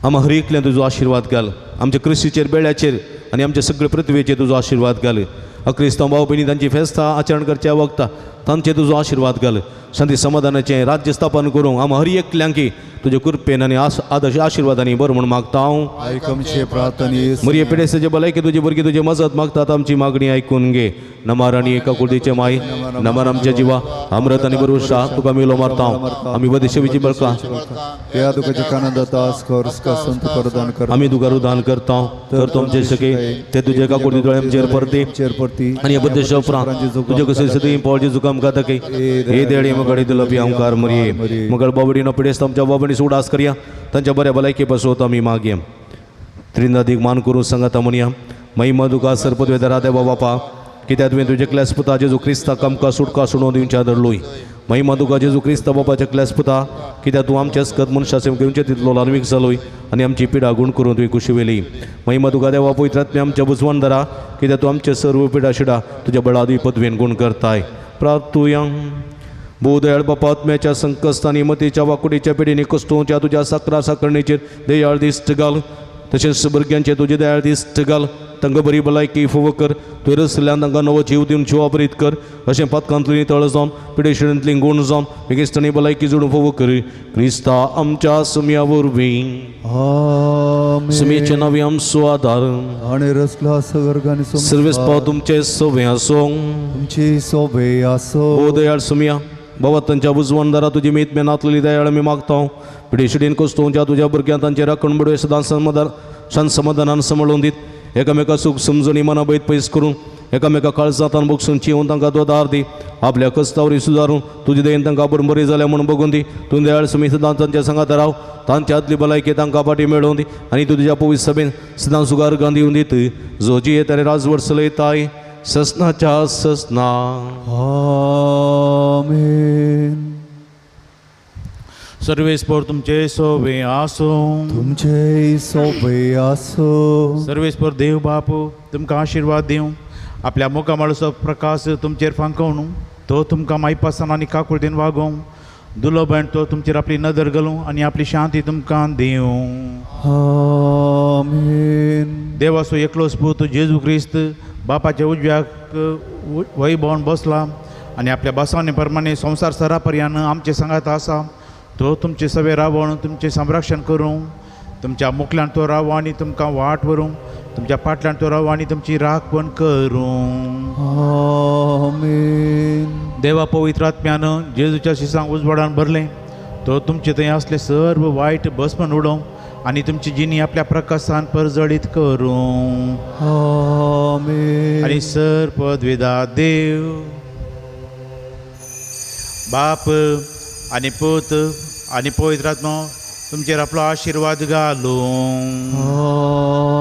आमा हर एकल्यान तुजो आशिर्वाद घाल. आमच्या क्रिस्तीचेर, बेळ्याचेर आनी आमच्या सगळे पृथ्वेचेर तुजो आशिर्वाद घाल. क्रिस्तांव भाव भयणी तांची फेस्तां आचरण करच्या वखता तांचेर तुजो आशिर्वाद घाल. शांती समाधानाचें राज्य स्थापन करूंक आमा हर एकल्यांकी तुज्या कृपेन आनी आदर्श आशिर्वादांनी बरें म्हूण मागता. आयक आमची प्रार्थना. मरिये पिडेस्ताचे भलायकी तुजी भुरगीं तुजी मजत मागतात. आमची मागणी आयकून घे. नमार आनी एका कुर्दीचे माय, नमार आमच्या जिवा अमृत आनी बरुशा तुका मेलो मारता. आमी बदेशेची बळका आमी तुका रुदान करता. तर तुमचे सके ते तुजे एका कुर्दी दोळे आमचेर परती आनी बदेशा उपरांत तुजे कसे सदी पावलचे जुकाम खाता की हे देणी मगडी दिलो बी आमकार मरिये मगळ बाबडीनो पिडेस्त आमच्या बाबडीन उडास करया. तांच्या बऱ्या भलायके पासत आमी मागया. त्रिंदादीक मान करून सांगाता म्हणया. महिमा तुका सरपदवेदरा देवा बापा, कित्याक तुवें तुजे क्लास पुता जेजू क्रिस्ताक आमकां सुटका सुणोवन दिवच्या धरलोय. महिमा तुका जेजू क्रिस्ता बापाच्या क्लास पुता, कित्याक तूं आमच्या अस्कत मनशाचे घेवचे तितलो ल्हानवीक जालोय आनी आमची पिडा गुण करून तुवें खुशी वेली. महिमा तुका देवा पवित्र आत्म्या आमच्या बुजवण धरा, कित्याक तूं आमचे सर्व पिडा शिडा तुज्या बळादी पदवेन गुण करताय. प्रार्थुया. भूदयाळ बापा, आत्म्याच्या संकश्टांनी मतीच्या वाकुडीच्या पिढींनी कस्तुच्या तुज्या साकरा साकरणीचेर दयाळ दिश्ट घाल. तशेंच भुरग्यांचे तुजे दयाळ दिश्ट घाल. तांकां बरी भलायकी फोवो कर. तुवें रसल्यान तांकां नवो जीव दिवन जिवाप्रीत कर. अशें पातकांतली तळ जावन पिडेशिणींतली गुण जावन बेगिस्तानी भलायकी जोडून फोवो कर. क्रिस्ता आमच्या सुमया वरवीं. सुमयेचे नांवी आमचो आदार आनी रसला सवर्गानी सर्वेस पाव तुमचे सोवे आसूं. तुमची सोवे आसूं. ओ दयाळ सुमया बाबा, तांच्या बुजवणदारा तुजी मेत मेनातलेली दयाळ आमी मागता. पिडेशिडीन कोस्तोवच्या तुज्या भुरग्यांक तांचे राखण बडवे सदां समाधान शांत समाधानान सांबाळून दीत. एकामेका सूख समजणी मना बैत पयस करून एकामेका काळजांतान बगसून चिवन तांकां दोदार दी. आपल्या कस्तावरी सुदारून तुजे दयेन तांकां बरी जाल्या म्हूण बगून दी. तूं दयाळ सुमी सदां तांच्या सांगात राव. तांच्या आदली भलायकी तांकां फाटी मेळोवन दी आनी तूं तुज्या पवित्र सभेन सदां सुगार गांधी दित. जो जी ताणें राजवट चलयताय ससनाच्या ससना. आमेन. सर्वेस्पर तुमचे सोवे आसूं. तुमचे सोवे आसूं. सर्वेस्पर देव बाप तुमकां आशिर्वाद दिवं. आपल्या मुखामळाचो प्रकाश तुमचेर फांकोवन तो तुमकां मायपासान आनी काकुळटेन वागोवं. दुलोबण तो तुमचेर आपली नदर घालूं आनी आपली शांती तुमकां दिवं. आमेन. देवाचो एकलोच पूत जेजू क्रिस्त बापाच्या उजव्याक वैभवन बसला आनी आपल्या बसावणे प्रमाणे संवसार सरा पर्यान आमचे सांगात आसा. तो तुमचे सवे रावण तुमचें संरक्षण करूं. तुमच्या मुखल्यान तो राव आनी तुमकां वाट व्हरूं. तुमच्या फाटल्यान तो राव आनी तुमची राखण करूं. आमेन. देवा पवित्र आत्म्यान जेजूच्या शिसांक उजवाडान भरलें. तो तुमचे थंय आसले सर्व वायट भस्मन उडोवं आनी तुमची जिणी आपल्या प्रकाशान परजळीत करूं. आमेन. आनी सर पदवेदा देव बाप आनी पूत आनी पवित्र आत्मो तुमचेर आपलो आशिर्वाद घालूं.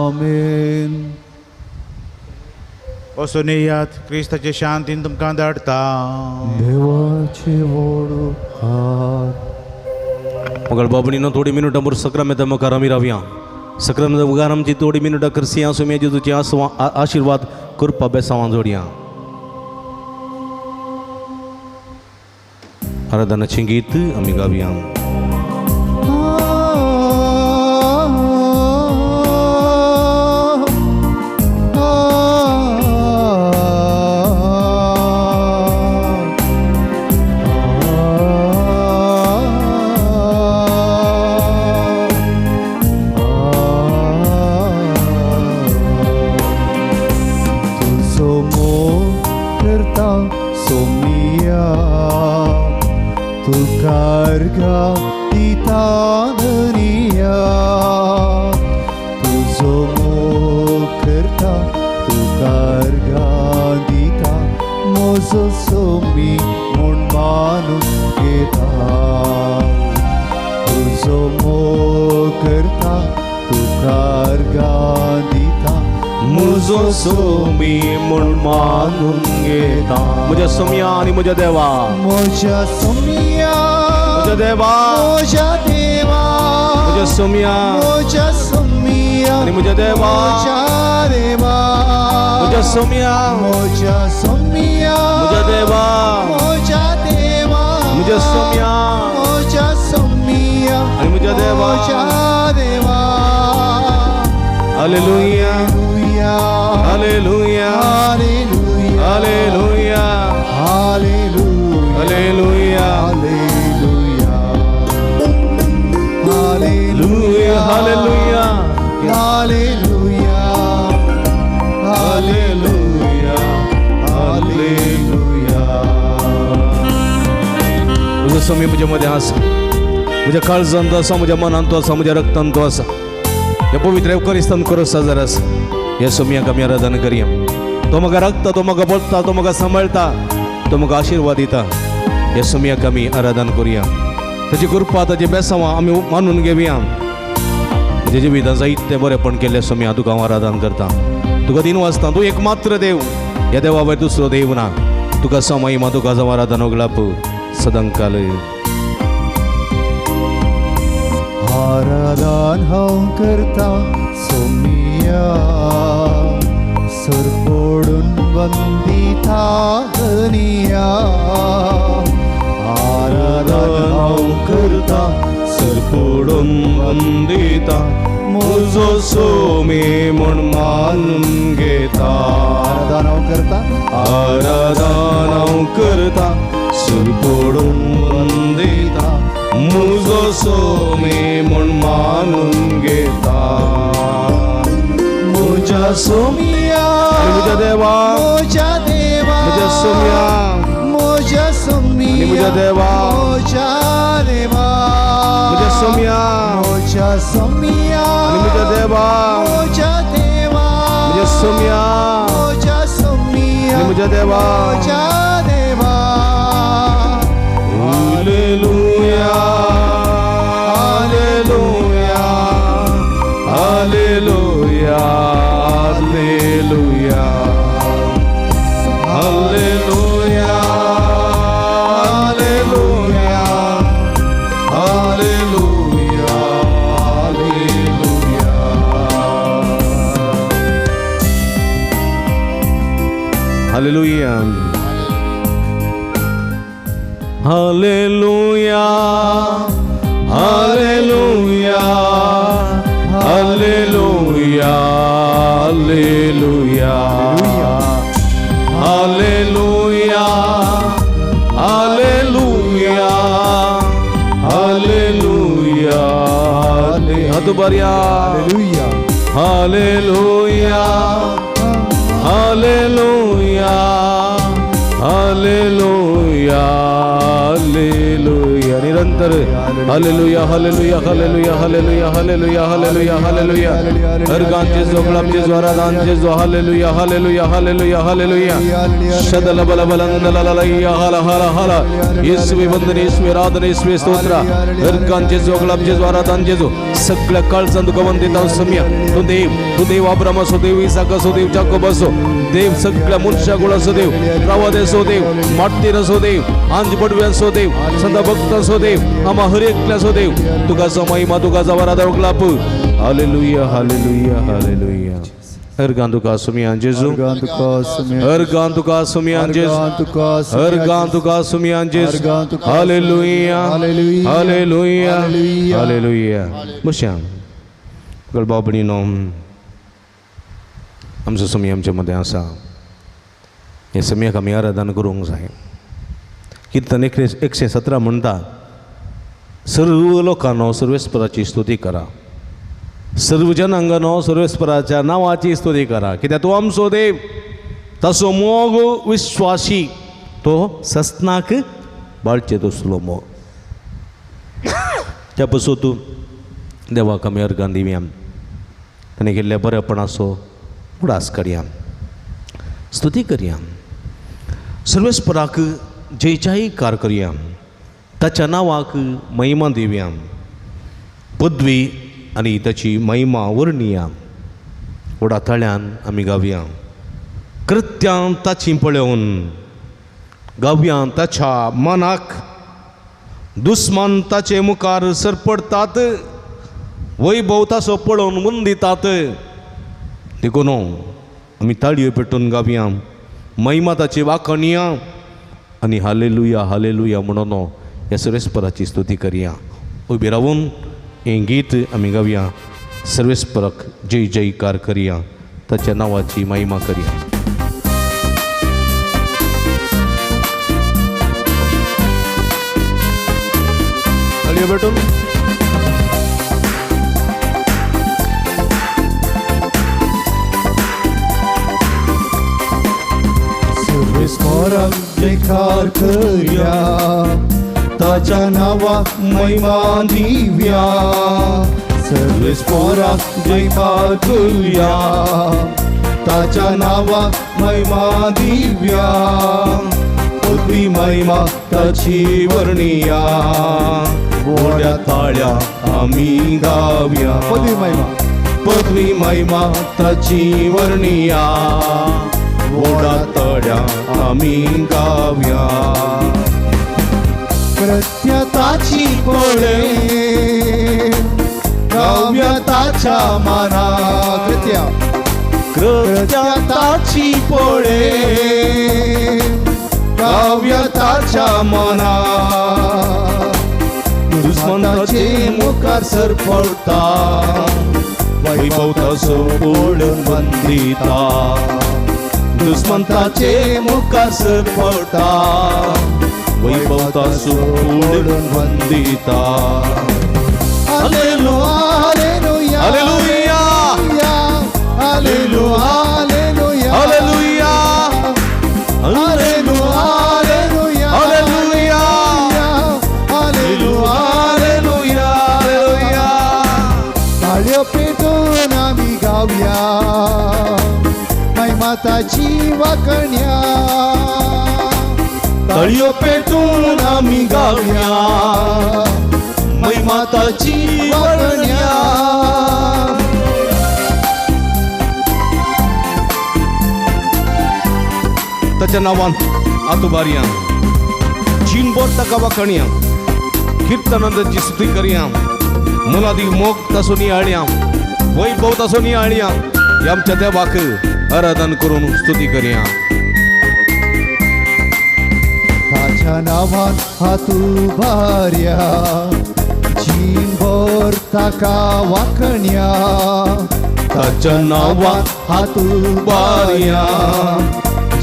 आमेन. वचून येयात, क्रिस्ताचे शांतीन तुमकां धाडटा. देवाचे व्हड उपकार. मगळ बाबणीनो थोडी मिनुटां बरोबर सक्रामेंता मुखार आमी रावया. सक्रामेंता मुखार आमची थोडी मिनुटां करसिया सुम्या जेजूचे आशिर्वाद करपा बेसांवां जोडया. आराधनाचें गीत आमी गावया. म्हज्या सोमया आनी म्हज्या देवा, म्हज्या सोमया, म्हज्या देवा, म्हज्या देवा, म्हज्या सोमया, म्हज्या सोमया आनी म्हज्या देवा, म्हज्या देवा, म्हज्या सोमया, म्हज्या सोमया, म्हज्या देवा, म्हज्या देवा, म्हज्या सोमया, म्हज्या सोमया आनी म्हज्या देवा, म्हज्या देवा. Hallelujah, hallelujah, hallelujah, hallelujah, hallelujah, hallelujah, hallelujah, hallelujah, hallelujah. तुजो स्वामी म्हज्या मदें आसा, म्हज्या काळजांत आसा, म्हज्या मनांत आसा, म्हज्या रक्तांत आसा. ह्या पवित्र एवकरिस्तान करो साजर आसा. ह्या सोमयाक आमी आराधना करया. तो म्हाका राखता, तो म्हाका बोलता, तो म्हाका सांबाळटा, तो म्हाका आशिर्वाद दिता. ह्या सोमयाक आमी आराधना करुया. ताची कृपा, ताची बेसांवां आमी मानून घेवया. म्हज्या जिवितांत जायते बरेपण केल्ले सोमया, तुका हांव आराधना करता. तुका दिन वाचता. तूं एक मात्र देव, ह्या देवा वयर दुसरो देव ना. तुका समायमा, तुका जावं आराधना उगलाप सदांकाल. आराधन हांव करता सोमिया, सरपोडून वंदिता धनिया. आराधन हांव करता सरपोडून वंदिता, म्हजो सोमी म्हूण मानून घेता. आराधन हांव करता, आराधन हांव करता, सरपोडून वंदिता, म्हजो सोमी म्हूण मानून घेता. म्हज्या सोमिया, म्हज्या देवा, म्हज्या देवा, म्हज्या सोमिया, म्हज्या सोमिया, म्हज्या देवा, म्हज्या देवा, म्हज्या सोमिया, म्हज्या सोमिया, म्हज्या देवा, म्हज्या देवा, म्हज्या सोमिया, म्हज्या सोमिया, म्हज्या देवा, म्हज्या देवा. Hallelujah, hallelujah, hallelujah, hallelujah, hallelujah, hallelujah, hallelujah, hallelujah. Hallelujah, hallelujah, hallelujah, hallelujah, hallelujah, hallelujah, hallelujah, hallelujah. हात बऱ्या. Hallelujah, hallelujah, hallelujah, hallelujah, hallelujah. निरंतर hallelujah, hallelujah, hallelujah, hallelujah, hallelujah, hallelujah, hallelujah. हर गान जेजो, गुलाब जेजो, आराधन जेजो. Hallelujah, hallelujah, hallelujah, hallelujah. शदल बल बलंदलललैया हल हल हल. येशुवे वंदन, येशुवे आराधना, येशुवे स्तोत्र. हर गान जेजो, गुलाब जेजो, आराधन जेजो. सगळ्या काळजान तुका वंदिता सोमया. तूं देव, तूं देव अब्राम असो देव, इसाक असो देव, जाकोब असो देव, सगळ्या मनशा गुणाचो देव, प्रवादेचो देव, माट्टीराचो देव, आंज बडव्यांचो देव, संत भक्तांचो देव, आमा हर एकल्याचो देव. तुका जो महिमा, तुका जो आराधना उगलाप. Hallelujah, hallelujah, hallelujah. अर्गां तुका सुमयान जेजू, अर्गां तुका सुमयान जेजू, अर्गां तुका सुमयान जेजू. Hallelujah, hallelujah, hallelujah. बशया भाव भयणीनो, आमचो सुमी आमचे मदें आसा. हे सुमयाक आमी आराधन करूंक जाय. किर्तन 117 म्हणटा, सर्व लोकांनो सर्वेस्पराची स्तुती करा, सर्व जनांगानो सर्वेस्पराच्या नांवाची स्तुती करा. कित्याक तूं आमचो देव, ताचो मोग विश्वासी, तो सस्नाक बाळचे तसलो मोग. त्या पसून तूं देवाक आमी अर्गां दिवया, ताणें केल्ल्या बरेपणाचो उडास करया, स्तुती करया, सर्वेस्पराक जयचायकार करया, ताच्या नांवाक महिमा दिवया, पदवी आनी ताची महिमा वर्णिया. व्हडा ताळ्यान आमी गावया, कृत्यां ताची पळोवन गावया ताच्या मनाक. दुस्मान ताचे मुखार सरपडटात, वैभव ताचो पळोवन वंदितात. देखून आमी ताळयो पेटून गावया, महिमा ताची वाखणया आनी हालेलुया हालेलुया म्हणून ह्या सर्वेस्पराची स्तुती करया. उबी रावून हें गीत आमी गावया, सर्वेस्पराक जय जयकार करया, ताच्या नांवाची महिमा करया. ताळयो पेटून. सर्वेस्पराक जयकार करया, ताच्या नांवाक महिमा दिवया. सर्वेस्पराक जयकार करया, ताच्या नांवाक महिमा दिवया. पदवी महिमा ताची वर्णिया, व्हड्या ताळ्या आमी गावया. पदवी महिमा, पदवी महिमा ताची वर्णिया, व्हडा ताळ्या आमी गावया. कृत्यताची पळे गावया ताच्या माना. कृत्या कृत्याताची पळे गावया ताच्या मना. दुस्मनाचे मुखार सरपडटा, वैभव ताचो पळोवन वंदिता. दुस्मन ताचे मुखार सरपडटा, वैभव ताचो पळोवन Vandita. Hallelujah, hallelujah, hallelujah, hallelujah, hallelujah, hallelujah, hallelujah, hallelujah, hallelujah. ताळयो पेटोवन आमी गावया, महिमा ताची वाखणया. ताळयो पेटून आमी गावया, महिमा ताची वाखणया. ताच्या नांवान आतुबारया, जीणभर ताका वाखणया, किर्तनांची स्तुती करया, मुलादी मोग ताचो नियाळया, वैभव ताचो नियाळया. आमच्या देवाक आराधन करून स्तुती करया. ताच्या नांवान हात उबारया, जीणभर ताका वाखणया. ताच्या नांवान हात उबारया,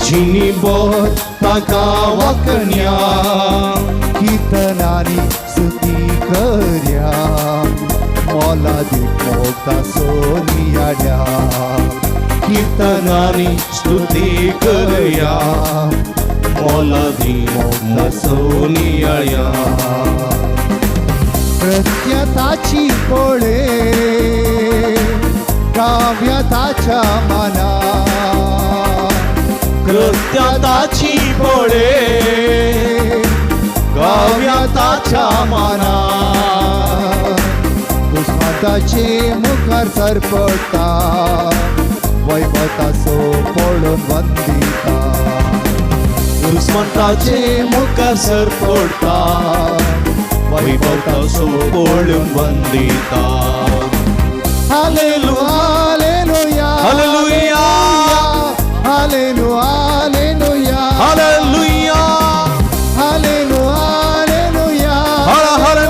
जीणभर ताका वाखणया. किर्तनांनी स्तुती करया, मोलादीक मोग ताचो नियाळया. किर्तनांनी स्तुती करया, मोलादीक मोग ताचो नियाळया. कृत्यताची पळे गावया ताच्या मना. कृत्यताची पळे गावया ताच्या मना. दुस्मानाचे मुखार सरपडटा, वैभव ताचो पळोवन वंदिता. दुस्मानाचे मुखार सरपडटा, वैभव ताचो पळोवन Vandita. Hallelujah, Hallelujah, hallelujah, hallelujah, hallelujah, hallelujah,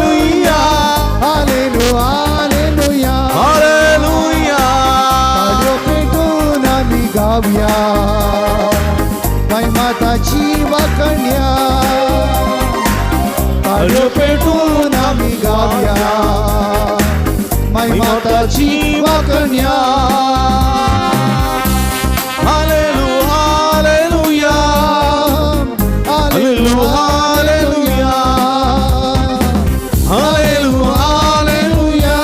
hallelujah, hallelujah. ताळयो पेटून आमी गावया महिमा ताची वाकण्या, ताळयो पेटून आमी गावया महिमा ताची वाकण्या. Hallelujah, hallelujah, hallelujah, hallelujah, hallelujah, hallelujah,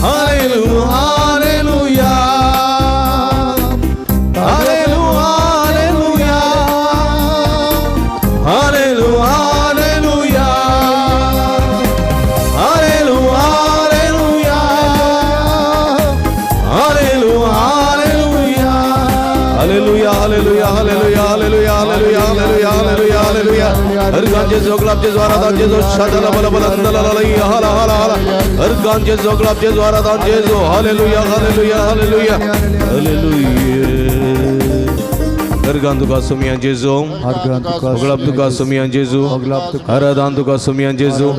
hallelujah, hallelujah, hallelujah, hallelujah, hallelujah, hallelujah, hallelujah, hallelujah, hallelujah, hallelujah. हर गान जेजो गुलाब जेजो आराधन जेजो शादला बला बला दला ला ला हाला हाला हाला. हर गान जेजो गुलाब जेजो आराधन जेजो. Hallelujah, hallelujah, hallelujah, hallelujah. हर गान तुका सुमिया जेजो, गुलाब तुका सुमिया जेजो, आराधन तुका सुमिया जेजो,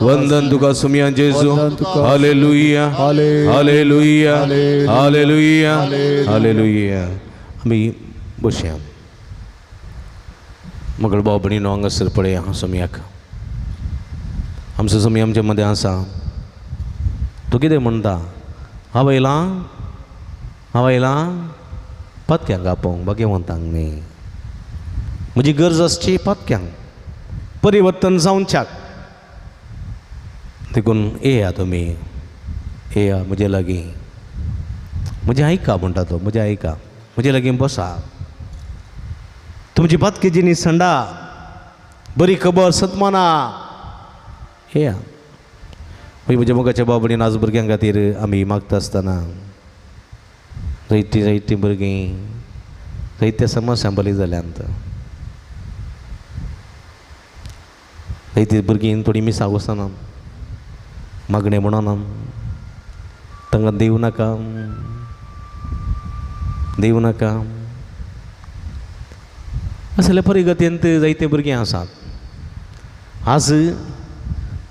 वंदन तुका सुमिया जेजो. Hallelujah, hallelujah, hallelujah, hallelujah. आमी बसया. मगळ भाव भयणीनो हांगासर पळया सोमयाक. आमचो सोमी आमच्या मदें आसा. तूं कितें म्हणटा? हांव येयलां, हांव येयलां पातक्यांक आपोवंक, भाग्यवंतांक न्ही. म्हजी गरज आसची पातक्यांक, परिवर्तन जावच्याक. देखून येया तुमी, येया म्हजे लागीं, म्हजें आयका म्हणटा तो, म्हजें आयका, म्हजे लागीं बसा. तुमची पातकी जिनी संडा, बरी खबर सतमाना येया. मागीर म्हज्या मोगाच्या भाव भयणीन आज भुरग्यां खातीर आमी मागता आसतना जायतीं जायतीं भुरगीं जायत्या समस्यां बली जाल्यांत. जायतीं भुरगीं थोडीं मिसाक वचना, मागणें म्हणना, तांकां देव नाका, देव नाका. असल्या परिगतींत जायते भुरगीं आसात. आज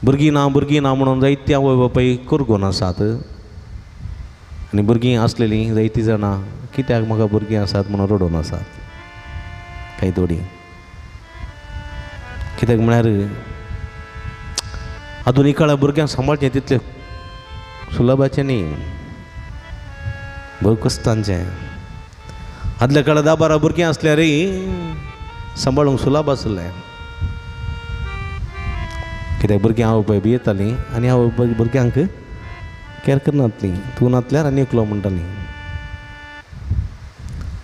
भुरगीं ना भुरगीं ना म्हणून जायतीं आवय बापूय करगून आसात. आनी भुरगीं आसलेलीं जायतीं जाणां कित्याक म्हाका भुरगीं आसात म्हणून रडून आसात कांय थोडीं. कित्याक म्हळ्यार आधुनीक काळार भुरग्यांक सांबाळचें तितलें सुलभाचें न्ही, भोव कश्टांचें. आदल्या काळार 10 12 भुरगीं आसल्यार सांबाळूंक सुलभ आसलें. कित्याक भुरगीं आवय बापूय भियेतालीं आनी आवय बापूय भुरग्यांक कॅर करनासलीं. तूं नासल्यार आनी एकलो म्हणटालीं.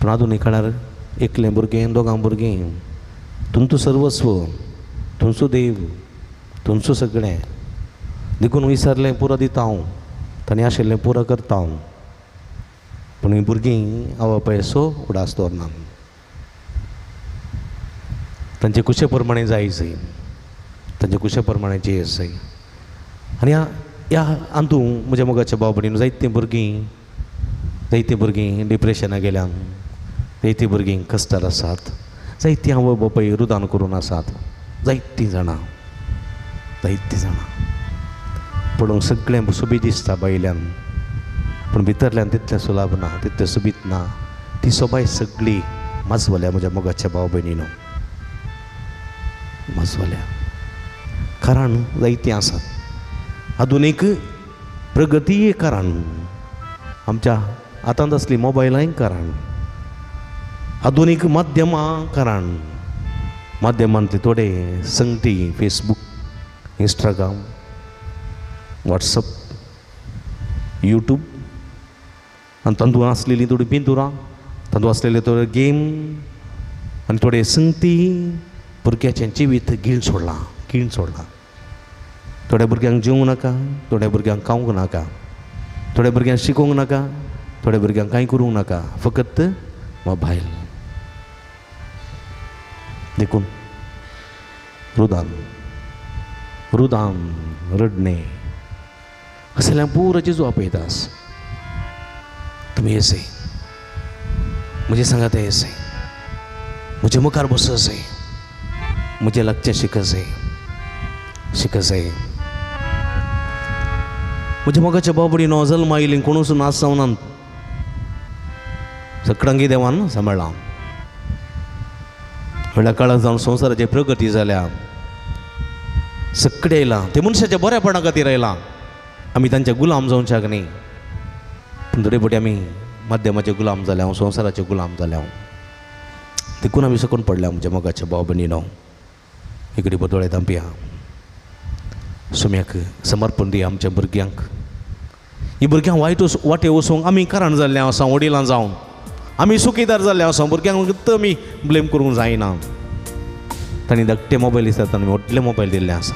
पूण आधुनीक काळार एकलें भुरगें, दोगां भुरगीं, तुमचो सर्वस्व, तुमचो देव, तुमचो सगळें. देखून विसरलें पुरो दिता हांव, तांणी आशिल्लें पुरो करता हांव. पूण हीं भुरगीं आवय बापायचो उडास दवरना, तांचे कुशे प्रमाणे जाय जाय, तांचे कुशे प्रमाणे जे जाय. आनी ह्या अंदू म्हज्या मोगाच्या भाव भयणीन जायतीं भुरगीं, जायतीं भुरगीं डिप्रेशनाक गेल्यान, जायतीं भुरगीं कश्टार आसात, जायतीं आवय बापूय रुदान करून आसात, जायतीं जाणां, जायतीं जाणां. पळोवंक सगळें सोबीत दिसता भायल्यान, पूण भितरल्यान तितलें सुलाभ ना, तितलें सोबीत ना. ती सोबाय सगळी माजवल्या म्हज्या मोगाच्या भाव भयणीनो, माजवल्या. कारण जायतीं आसात. आधुनीक प्रगतीय कारण, आमच्या हातांत आसली मोबायलांय कारण, आधुनीक माध्यमां कारण, माध्यमांतले थोडे संगती फेसबूक, इंस्टाग्राम, वॉट्सअप, यूट्यूब आनी तातूंत आसलेलीं थोडीं पिंतुरां, तातूंत आसलेले थोडे गेम आनी थोडे संगती भुरग्याचें जिवीत गिळ सोडलां, गिळ सोडलां. थोड्या भुरग्यांक जेवंक नाका, थोड्या भुरग्यांक खावंक नाका, थोड्या भुरग्यांक शिकोवंक नाका, थोड्या भुरग्यांक कांय करूंक नाका, फकत मोबायल. देखून रुदान रुदान रडणें असल्या पुरो जेजू आपयतास. तुमी येसे म्हजे सांगात येसे म्हजे मुखार बससे म्हजे लागचें शिकसे शिकसे म्हज्या मोगाच्या बाबडीनो जल्मा आयली कोणूच नाच जावना सगळ्यांगी देवान सांबाळ्ळां व्हडल्या काळात जावन संवसाराची प्रगती जाल्या सगळे आयलां ते मनशाच्या बऱ्यापणा खातीर आयलां आमी तांच्या गुलाम जावच्याक न्ही पूण थोडे फावटी आमी माध्यमाचे गुलाम जाल्या हांव संवसाराचे गुलाम जाल्या हांव देखून आमी सकून पडल्या म्हज्या मोगाच्या भाव भयणीनो इकडे बदोळे तांपया सोम्याक समर्पण दिया आमच्या भुरग्यांक ही भुरग्यांक वायट वाटे वचूंक आमी कारण जाल्लें आसा वडिलां जावन आमी सुखीदार जाल्ले आसा भुरग्यांक फक्त आमी ब्लेम करूंक जायना तांणी धाकटे मोबायल दितात तांणी व्हडले मोबायल दिल्ले आसा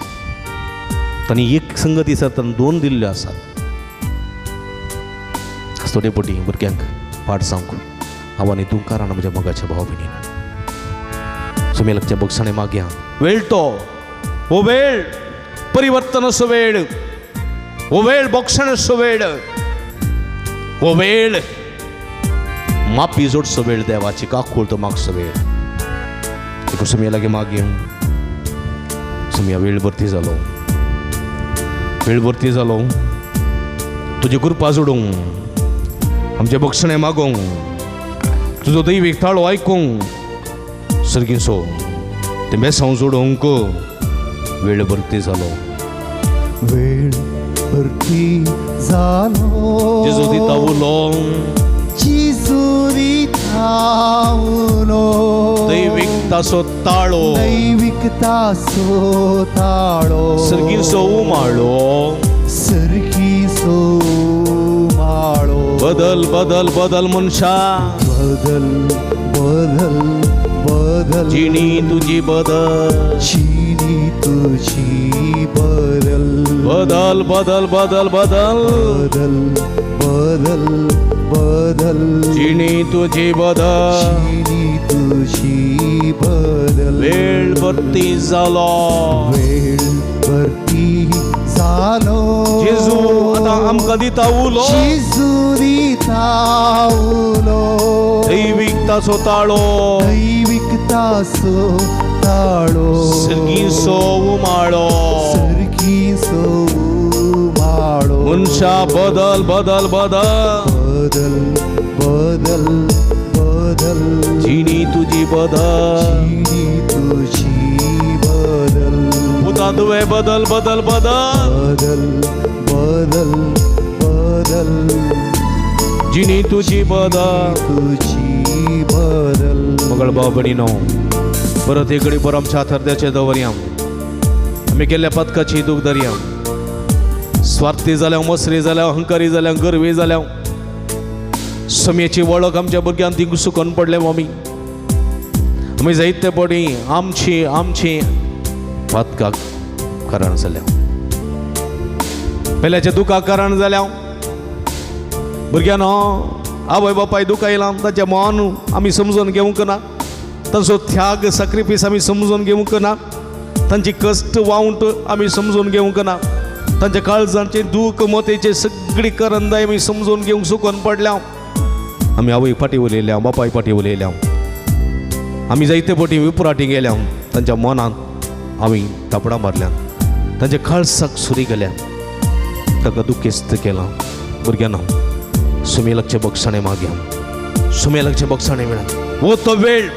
तांणी एक संगत दितात तांणी दोन दिल्ल्यो आसात थोडे फावटी भुरग्यांक पाठ जावंक हांव आनी तूं कारण म्हज्या मोगाच्या भाव भयणीन सुमी लागच्या बक्षाणे मागया वेळ तो हो वेळ परिवर्तनाचो वेळ हो वेळ बक्षणाचो वेळ हो वेळ मापी जोडचो वेळ देवाची काकूळ तो मागचो वेळ देखून सुमया लागीं मागया सुमया वेळ भरती जालो वेळ भरती जालो तुजी कृपा जोडूंक आमचे बक्षणें मागूंक तुजो दैवीक ताळो आयकूंक सर्गींचो तें बेसांव जोडूंक वेळ भरती जालो वेळ भरती जालो जेजू दिता उलो जेजू दिता उलो दैवीक तासो ताळो दैवीक तासो ताळो सर्गींचो उमाळो सर्गींचो उमाळो बदल बदल बदल मनशा बदल बदल बदल जिणी तुजी बदल जिणी तुजी बदल बदल बदल बदल बदल बदल बदल बदल जिणी तुजी बदल जिणी तुजी बदल वेळ भरती जालो वेळ भरती जालो जेजू आतां आमकां दिता उलो जेजू दिता उलो दैवीक तासो ताळो दैवीक तासो ताळो सर्गींचो उमाळो सर्गींचो उमाळो मनशा बदल बदल बदल बदल बदल बदल जिणी तुजी बदल जिणी तुजी बदल पुता तुवें बदल बदल बदल बदल बदल बदल जिणी तुजी बदल तुजी बदल मगळ भाव भयणीनो परत एक घडी पर आमच्या हातार दवरया आमी केल्ल्या पदकाची दूख धरया स्वार्थी जाल्या मसरी जाल्या अहंकारी जाल्या गर्वी जाल्या समयेची वळख आमच्या भुरग्यांक ती सुकून पडले आमी आमी जायते पडी आमची आमची पातकाक कारण जाल्या पहिल्याच्या दुखाक कारण जाल्या भुरग्यांनो आवय बापाय दुखां येयलां ताचें मन आमी समजून घेवंक ना तांचो त्याग सॅक्रिफायस आमी समजून घेवंक ना तांची कश्ट वावंट आमी समजून घेवंक ना तांच्या काळजांचे दूख मतेचे सगळी करंदाय आमी समजून घेवंक सुकून पडल्या आमी आवय फाटी उलयल्या बापाय फाटी उलयल्या आमी जायते फावटी विपराटी गेल्या तांच्या मनांत आमी थापडां मारल्या तांच्या काळसाक सुरी गेल्या ताका दुखेस्त केलां भुरग्यांना सुमी लागचें बक्षाणें मागया सुमी लागचें बक्षाणें मेळा हो तो वेळ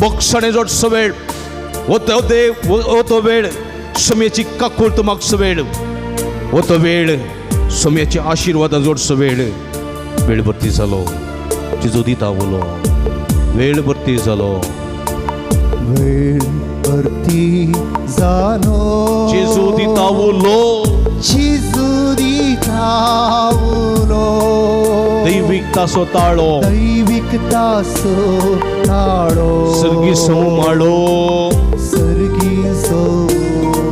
बक्षाणें जोडचो वेळ हो तो देव हो तो वेळ सुमेची काकूळत मागचो वेळ हो तो वेळ सुमेचे आशिर्वादां जोडचो वेळ वेळ भरती जालो जेजू दिता उलो वेळ भरती जालो वेळ भरती जालो जेजू दिता उलो जेजू दिता उलो दैवीक तासो ताळो दैवीक तासो ताळो सर्गीसो उमाळो सर्गीसो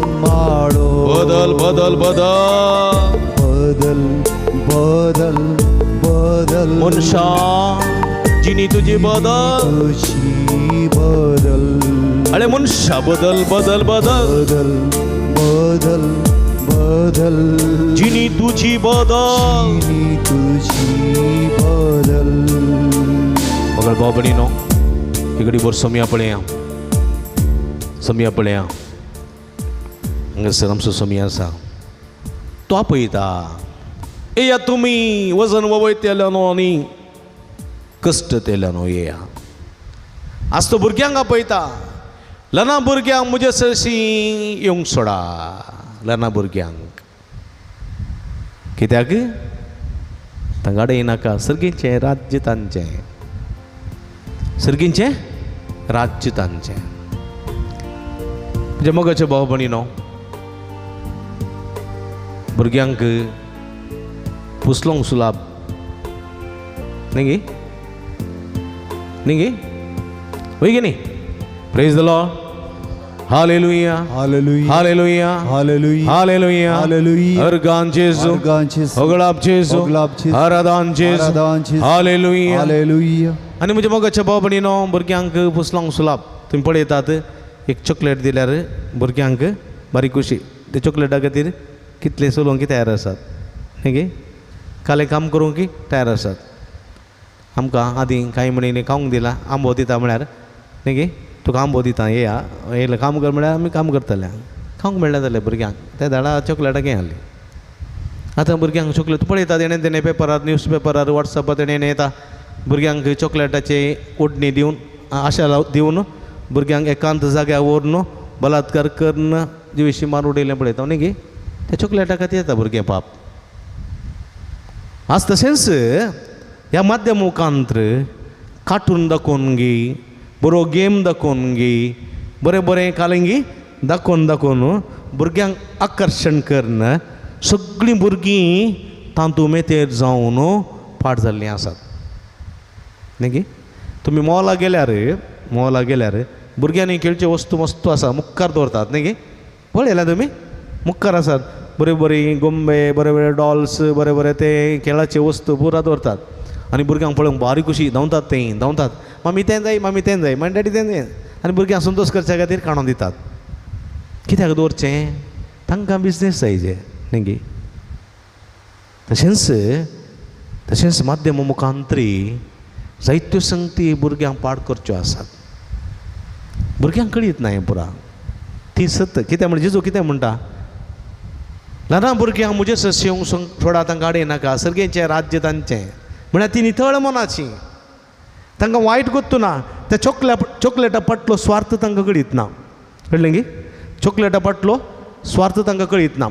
उमाळो बदल बदल बदल बदल बदल बदल मनशा जिणी तुजी बदल तुजी बदल अरे मनशा बदल बदल बदल बदल बदल बदल, जिनी तुझी बदल, जिनी तुझी बदल. मगर भाव भयणीनो इकडे बर सोमया पळया, सोमया पळया हांगासर आमचो सोमया आसा, तो आपयता, येया तुमी वजन वयतल्यानो आनी कश्ट तेल्यानो येया. आज तो भुरग्यांक आपयता, ल्हाना भुरग्यांक म्हजे सरशी येवंक सोडा, ल्हाना भुरग्यांक कित्याक तांकां येनाका, सर्गीचें राज्य तांचें, सर्गीचें राज्य तांचें. म्हज्या मोगाचे भाव भयणीनो भुरग्यांक पुसलोंक सुलाब न्ही न्ही वय गे न्ही. Praise the Lord. Hallelujah, hallelujah, hallelujah, hallelujah, hallelujah, hallelujah. Organ जेजू, अर्गान जेजू, होगळाप जेजू, होगळाप जेजू, आराधान जेजू, आराधान जेजू. Hallelujah, hallelujah. आनी म्हज्या मोगाच्या भाव भयणीनो भुरग्यांक पुसलोंक सुलाब तुमी पळयतात, एक चॉकलेट दिल्यार भुरग्यांक बारीक खुशी, ते चॉकलेटा खातीर कितले चलोवंक तयार आसात न्ही गे, कालें काम करूंक तयार आसात. आमकां आदीं कांय म्हणींनी खावंक दिलां, आंबो दिता म्हळ्यार न्ही गे, तुका आंबो दिता येया येयलें काम कर म्हळ्यार आमी काम करतले, खावंक मेळ्ळें जाल्यार भुरग्यांक ते धाडा चॉकलेटां घेय आहली. आतां भुरग्यांक चॉकलेट पळयता तेणें तेणें पेपरार न्यूज पेपरार वॉट्सॅपार तेणें येता भुरग्यांक चॉकलेटाची ओडणी दिवन आशा दिवन भुरग्यांक एकांत जाग्यार व्हरून बलात्कार करून जिवेशी मार उडयलें पळयता न्ही गे, त्या चॉकलेटा खातीर येता भुरगें पाप. आज तशेंच ह्या माध्यम मुखांत्र कार्टून दाखोवन गी, बरो गेम दाखोवन गी, बरें बरें कालेंगी दाखोवन दाखोवन भुरग्यांक आकर्शण करून सगळीं भुरगीं तांतू मेतेर जावन पाड जाल्लीं आसात न्ही गे. तुमी मॉला गेल्यार, मॉला गेल्यार भुरग्यांनी खेळच्यो वस्तू मस्त आसा मुखार दवरतात न्ही गे, पळयला तुमी मुखार आसात बरे बरे गोंबे, बरे बरे डॉल्स, बरे बरे ते खेळाचे वस्तू पुरा दवरतात आनी भुरग्यांक पळोवंक बारीक खुशी धांवतात, ते धांवतात, मामी तें जाय, मामी तें जाय, मामी डॅडी तें जाय, आनी भुरग्यांक संतोश करच्या खातीर काडून दितात. कित्याक दवरचें, तांकां बिजनेस जाय जे न्ही गे. तशेंच तशेंच माध्यम मुखांतरी जायत्यो संगती भुरग्यांक पाड करच्यो आसात, भुरग्यांक कळीत ना हें पुरा ती सत. कितें म्हणजे जेजू कितें म्हणटा, ल्हान भुरग्यांक म्हजें सस्य येवंक सोडा, तांकां आडय नाका, सर्गेचें राज्य तांचें. म्हळ्यार ती नितळ मनाची, तांकां वायट कोत्तू ना, त्या चॉकलेटा फाटलो स्वार्थ तांकां कळीत ना, कळ्ळें गी, चॉकलेटा फाटलो स्वार्थ तांकां कळीत ना.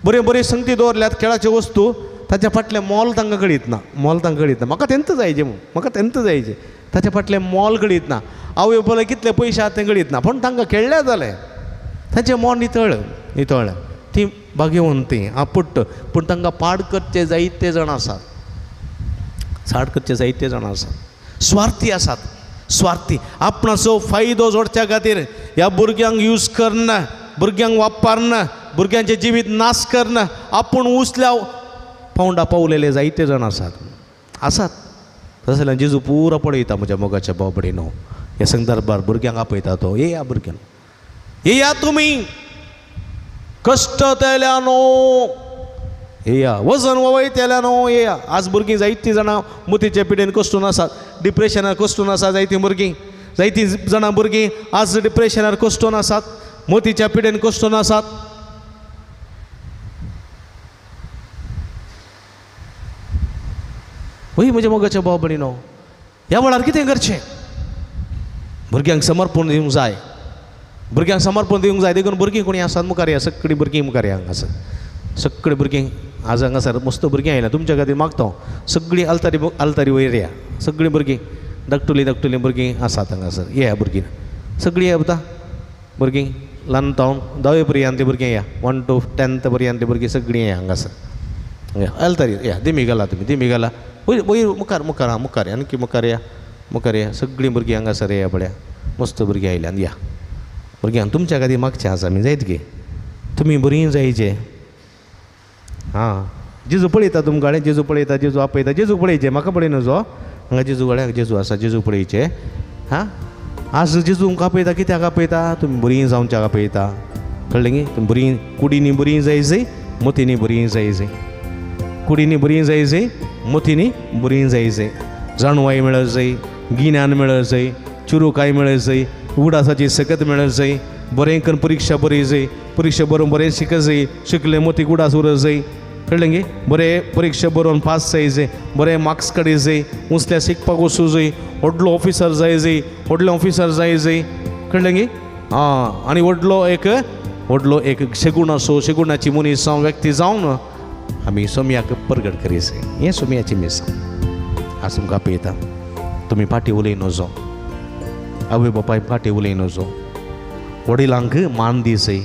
बऱ्यो बऱ्यो संगती दवरल्यात खेळाच्यो वस्तू, ताच्या फाटलें मोल तांकां कळीत ना, मोल तांकां कळीत ना, म्हाका तेंच जायचें म्हूण, म्हाका तेंच जायचें, ताच्या फाटलें मोल कळीत ना, आवय पळय कितले पयशे आसा तें कळीत ना, पूण तांकां खेळ्ळें जालें, ताचें मन नितळ नितळ, ती भाग्यवंत ती आपुट्ट, पूण तांकां पाड करचे जायते जाण आसात, साड करचे जायते जाण आसात, स्वार्थी आसात, स्वार्थी आपणाचो फायदो जोडच्या खातीर ह्या भुरग्यांक यूज करना, भुरग्यांक वापरना, भुरग्यांचें जिवीत नाश करना, आपूण उचल्या पावंडा पावलेले जायते जाण आसात आसात. तशें जाल्यार जेजू पुरो पळयता म्हज्या मोगाच्या भाव भयणीनो, ह्या संदर्भार भुरग्यांक आपयता तो, येया भुरग्यांक, येया तुमी कश्ट तेल्यानो, येया वजन वयतेल्यानो, येया. आज भुरगीं जायतीं जाणां मुतीचे पिडेन कश्टून आसात, डिप्रेशनार कश्टून आसा जायतीं भुरगीं, जायतीं जाणां भुरगीं आज डिप्रेशनार कश्टून आसात, मोतीच्या पिडेन कश्टून आसात. वय म्हज्या मोगाच्या भाव भयणीनो, ह्या वेळार कितें करचें, भुरग्यांक समर्पण दिवंक जाय, भुरग्यांक समर्पण दिवंक जाय. देखून भुरगीं कोणी आसात मुखार या, सगळीं भुरगीं मुखार या, हांगासर सगळीं भुरगीं आज हांगासर मस्त भुरगीं आयल्या, तुमच्या खातीर मागता सगळीं आल्तारी आल्तारी वयर या, सगळीं भुरगीं धाकटुलीं धाकटुलीं भुरगीं आसात हांगासर, येया भुरगीं सगळीं या पळता भुरगीं ल्हान तावन धावे पर्यंतलीं भुरगीं या, 1 to 10 पर्यंतलीं भुरगीं सगळीं या हांगासर, आल्तारी या, दिमी घाला तुमी, दिमी घाला वयर वयर मुखार मुखार आं मुखार आणखी मुखार या, मुखार या, सगळीं भुरगीं हांगासर या पळया, मस्त भुरगीं आयल्यान या भुरग्यांक तुमच्या खातीर मागचें आसा आमी जायत गे, तुमी बरीं जायचे. आं जेजू पळयता तुमकां, जेजू पळयता, जेजू आपयता, जेजू पळयचें, म्हाका पळय नजो, हांगा जेजू गळ्याक जेजू आसा, जेजू पळयचें. हां आज जेजू तुमकां आपयता, कित्याक आपयता, तुमी बरीं जावच्याक आपयता, कळ्ळें गे? बरीं कुडींनी बरीं जाय जाय, मतींनी बरीं जाय जाय, कुडींनी बरीं जाय जाय, मतींनी बरीं जाय जाय, जाणवाय मेळत जाय, गिन्यान मेळत जाय, चुरुकाय मेळत जाय, उडासाची सकत मेळत जाय, बरें करून परिक्षा बरी जाय, परिक्षा बरोवन बरें शिकत जाय, शिकलें मतीक उडास उरत जाय. कळ्ळें गे? बरें परिक्षा बरोवन पास जाय जाय, बरें मार्क्स काडी जाय, उंचल्या शिकपाक वचूं जाय, व्हडलो ऑफिसर जाय जाय, व्हडलो ऑफिसर जाय जाय. कळ्ळें गे? आं, आनी व्हडलो एक शेगूण असो शेगुणाची मनीस जावं व्यक्ती जावन आमी सोमयाक परगट करी जाय. हें सोमयाची मिसांव आज तुमकां पळयता. तुमी फाटीं उलय नजो, आवय बापाय फाटीं उलय नजो, वडिलांक मान दी जाय.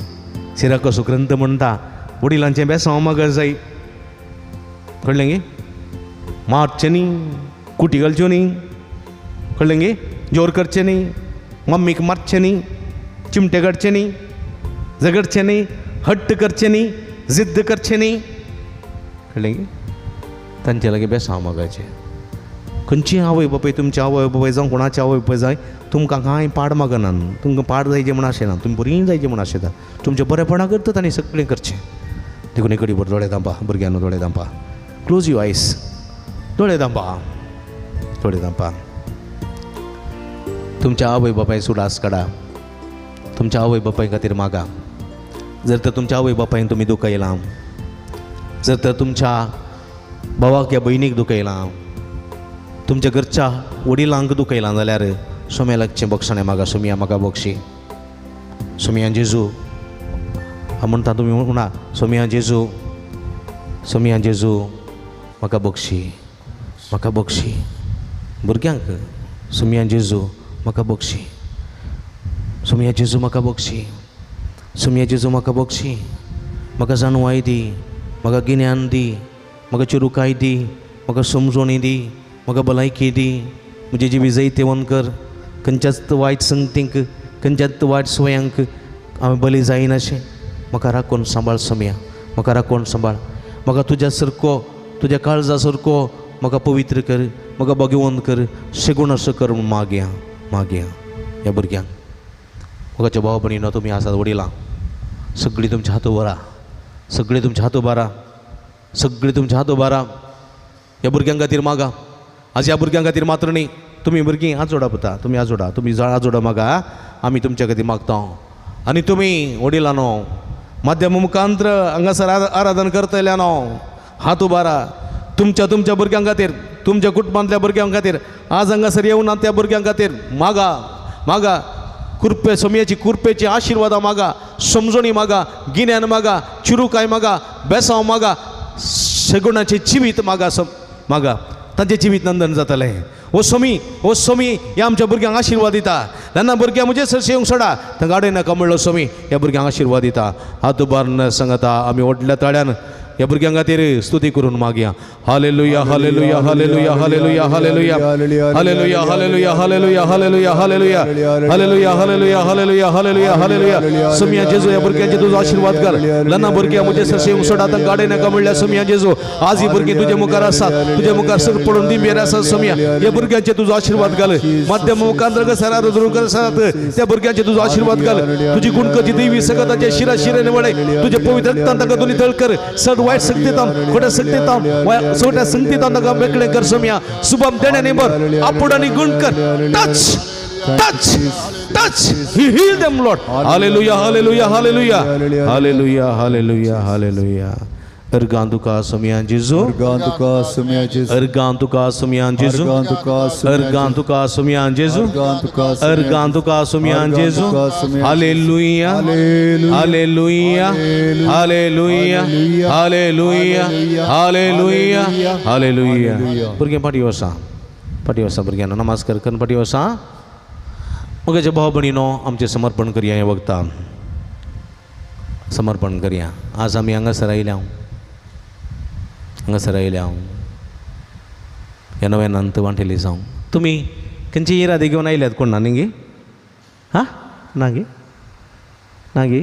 सिराकसो ग्रंथ म्हणटा वडिलांचें बेसांव मागत जाय. कळ्ळें गे? मारचें न्ही, कुटी घालच्यो न्ही, कळ्ळें गे? जोर करचें न्ही, मम्मीक मारचें न्ही, चिमटे काडचें न्ही, झगडचें न्ही, हट्ट करचें न्ही, जिद्द करचें न्ही. कळ्ळें गे? तांचे लागीं बेसांव मागाचें. खंयची आवय बापाय, तुमची आवय बापाय जावं कोणाची आवय बापाय जाय, तुमकां कांय पाड मागना, तुमकां पाड जायचें म्हूण आशेना, तुमी बरीं जायचें म्हूण आशेता, तुमचें बरेपणां करतात आनी सगळें करचें. देखून एक कडीभर दोळे धांपा भुरग्यांनो, दोळे धांपा, क्लोज your eyes, दोळे धांपा, दोळे धांपा. तुमच्या आवय बापाय सुडास काडा, तुमच्या आवय बापाय खातीर मागा. जर तर तुमच्या आवय बापायन तुमी दुखयलां, जर तर तुमच्या भावाक या भयणीक दुखयलां, तुमच्या घरच्या वडिलांक दुखयलां जाल्यार सोम्या लागचें बक्षणें मागा. सोमया म्हाका बक्षी, सोमया जेजू म्हणटा तुमी म्हणा, सोमया जेजू, सोमया जेजू म्हाका बक्षी, म्हाका बक्षी. भुरग्यांक सोमया जेजू म्हाका बक्षी, सोमया जेजू म्हाका बक्षी, सोमया जेजू म्हाका बक्षी, म्हाका जाणवाय दी, म्हाका गिन्यान दी, म्हाका चुरुकाय दी, म्हाका समजोणी दी, म्हाका भलायकी दी, म्हजी जिवी जैतेवन कर. खंयच्याच वायट संगतींक, खंयच्याच वायट सवयांक हांवें बली जायनाशें म्हाका राखून सांबाळ सोमया, म्हाका राखून सांबाळ. म्हाका तुज्या सारको, तुज्या काळजा सारको म्हाका पवित्र कर, म्हाका भगवंत कर, शेगूण असो कर म्हूण मागया, मागया. ह्या भुरग्यांक म्हाका भाव भयणीनो, तुमी आसात वडिलां, सगळीं तुमच्या हात उबारा, सगळीं तुमच्या हात उबारा, सगळीं तुमच्या हात उबारा. ह्या भुरग्यां खातीर मागा. आज ह्या भुरग्यां खातीर मात्र न्ही, तुमी भुरगीं आजोडा पुता, तुमी आजोडा, तुमी आजोडा मागा, आमी तुमच्या खातीर मागता. आनी तुमी वडिलांनो माध्यम मुखांत्र हांगासर आराधन करतल्यानो हात उबारा. तुमच्या तुमच्या भुरग्यां खातीर, तुमच्या कुटुंबांतल्या भुरग्यां खातीर, आज हांगासर येवना त्या भुरग्यां खातीर मागा, मागा. कुरपे सोमयाची कुरपेची आशिर्वादां मागा, समजणी मागा, गिन्यान मागा, चिरुकाय मागा, बेसांव मागा, सगुणाचें जिवीत मागा, मागा. तांचें जिवीत नंदन जातलें. ओ सोमी, ओ सोमी, ह्या आमच्या भुरग्यांक आशिर्वाद दिता. तेन्ना भुरग्यां म्हजे सरशी येवंक सोडा, तांकां आडय नाका म्हणलो सोमी ह्या भुरग्यांक आशिर्वाद दिता. हात उबारून सांगता आमी व्हडल्या ताळ्यान ह्या भुरग्यां खातीर स्तुती करून मागया. Hallelujah, hallelujah, hallelujah, hallelujah, hallelujah, hallelujah, hallelujah, hallelujah, hallelujah, hallelujah, hallelujah, hallelujah, hallelujah, hallelujah, hallelujah. Somaiya जेजू ह्या भुरग्यांचे तुजो आशिर्वाद कर. ल्हान भुरग्यां म्हजे सरशी येवंक सोडा, तांकां आडय नाका म्हणल्यार सोमया जेजू. आज ही भुरगीं तुजे मुखार आसात, तुजे मुखार सर पडून दिंबेर आसात सोमया, ह्या भुरग्यांचे तुजो आशिर्वाद घाल. माध्यम मुखांतर सरात सरात त्या भुरग्यांचे तुजो आशिर्वाद घाल. तुजी गुणकची देवी सगळ्याचे शिरा शिरेने वळे तुझे पवित्र रक्तान तांकां दोनी तळ कर. सड वायट शक्तीतान, खोट्या शक्तीतान, सोट्या संगतीतान तांकां मेकळें कर सोमया. सुबम देण्याने भर, आपूण आनी गुण कर. Touch, touch, touch, heal them Lord. Hallelujah, hallelujah, hallelujah, hallelujah, hallelujah, hallelujah. अर्गां तुका सोमया जेजू, अर्गां तुका सोमया जेजू, अर्गां तुका सोमया जेजू, अर्गां तुका सोमया जेजू, अर्गां तुका सोमया जेजू. Hallelujah, hallelujah, hallelujah, hallelujah, hallelujah, hallelujah. भुरगें फाटीं वसा, फाटीं वसा भुरग्यांनो, नमस्कार करून फाटीं वसा. म्हज्या भाव भयणीनो, आमचें समर्पण करया. हें वखदां समर्पण करया. आज आमी हांगासर आयल्या, हांगासर आयल्या हांव ह्या नव्यान वांटेली जावं. तुमी खंयची इरादे घेवन आयल्यात कोण ना न्ही गे? हां ना गे, ना गे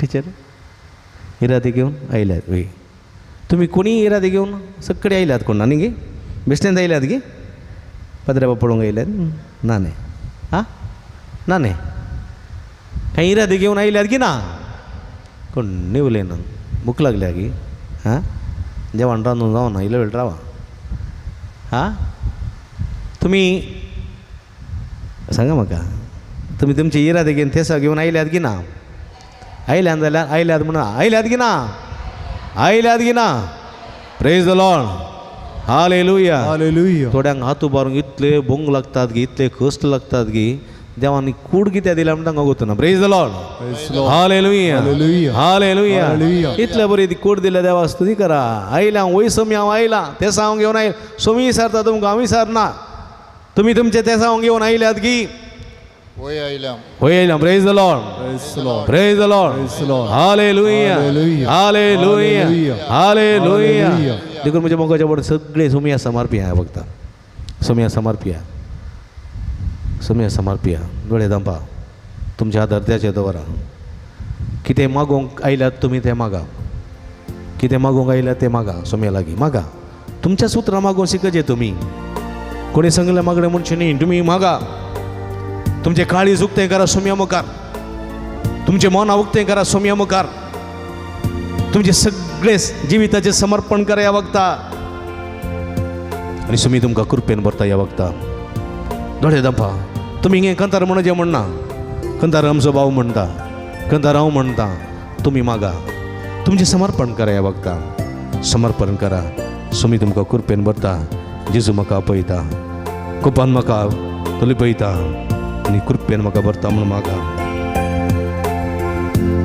टिचर, इरादे घेवन आयल्यात वय? तुमी कोणी इरादे घेवन सगळे आयल्यात कोण ना न्ही गे? बेश्टेंत आयल्यात गे? पत्र्या पळोवंक आयल्यात ना न्ही? हां ना न्ही? कांय इरादे घेवन आयल्यात की ना? कोण उलयना भूक लागल्या की हां जेवण रांदून जावना इल्लो वेळ रावा हां. तुमी सांगा म्हाका तुमी तुमची इरादे घेवन थेसा घेवन आयल्यात की ना? आयल्यात जाल्यार आयल्यात म्हणून आयल्यात की ना? आयल्यात की ना? Praise the Lord, hallelujah, hallelujah. थोड्यांक हात उबारूंक इतले बोंग लागतात की इतले कश्ट लागतात की देवान कूड कित्याक दिल्या म्हणून तांकां गोतना. Praise the Lord, hallelujah, hallelujah. इतले बरी ती कूड दिल्या देवा स्तुती करा. आयला हांव वय सोमी हांव आयला तेसा हांव घेवन आयला. सोमी विसारता तुमकां हांव विसारना. तुमी तुमचे तेसा हांव घेवन आयल्यात की वय आयला? वय आयला. Praise the Lord, praise the Lord, hallelujah, hallelujah, hallelujah. देखून म्हज्या मोगाच्या बरोबर सगळे सोमया समर्पिया फक्त सोमया समर्पिया, सोमया समर्पिया. दोळे दांपा तुमच्या आदार दवरा. कितें मागोवंक आयल्यात तुमी तें मागा, कितें मागोवंक आयल्यात तें मागा सोमया लागीं मागा. तुमच्या सुत्रां मागोवंक शिकचे तुमी. कोणी सांगलें मागणें म्हणचें न्ही, तुमी मागा. तुमचें काळीज उक्तें करा सोमया मुखार, तुमचें मन उक्तें करा सोमया मुखार, तुमचें सगळें जिविताचें समर्पण करा ह्या वखता आनी सोमी तुमकां कृपेन भरता ह्या वखता. दोळे दांपा. तुमी हें कंतार म्हणचें म्हणना, कंतार आमचो भाव म्हणटा, कंतार हांव म्हणटा. तुमी मागा, तुमचें समर्पण करा ह्या वखता, समर्पण करा. सोमी तुमकां कृपेन भरता. जेजू म्हाका आपयता, कोपान म्हाका तो लिपयता आनी कृपेन म्हाका भरता म्हूण मागा.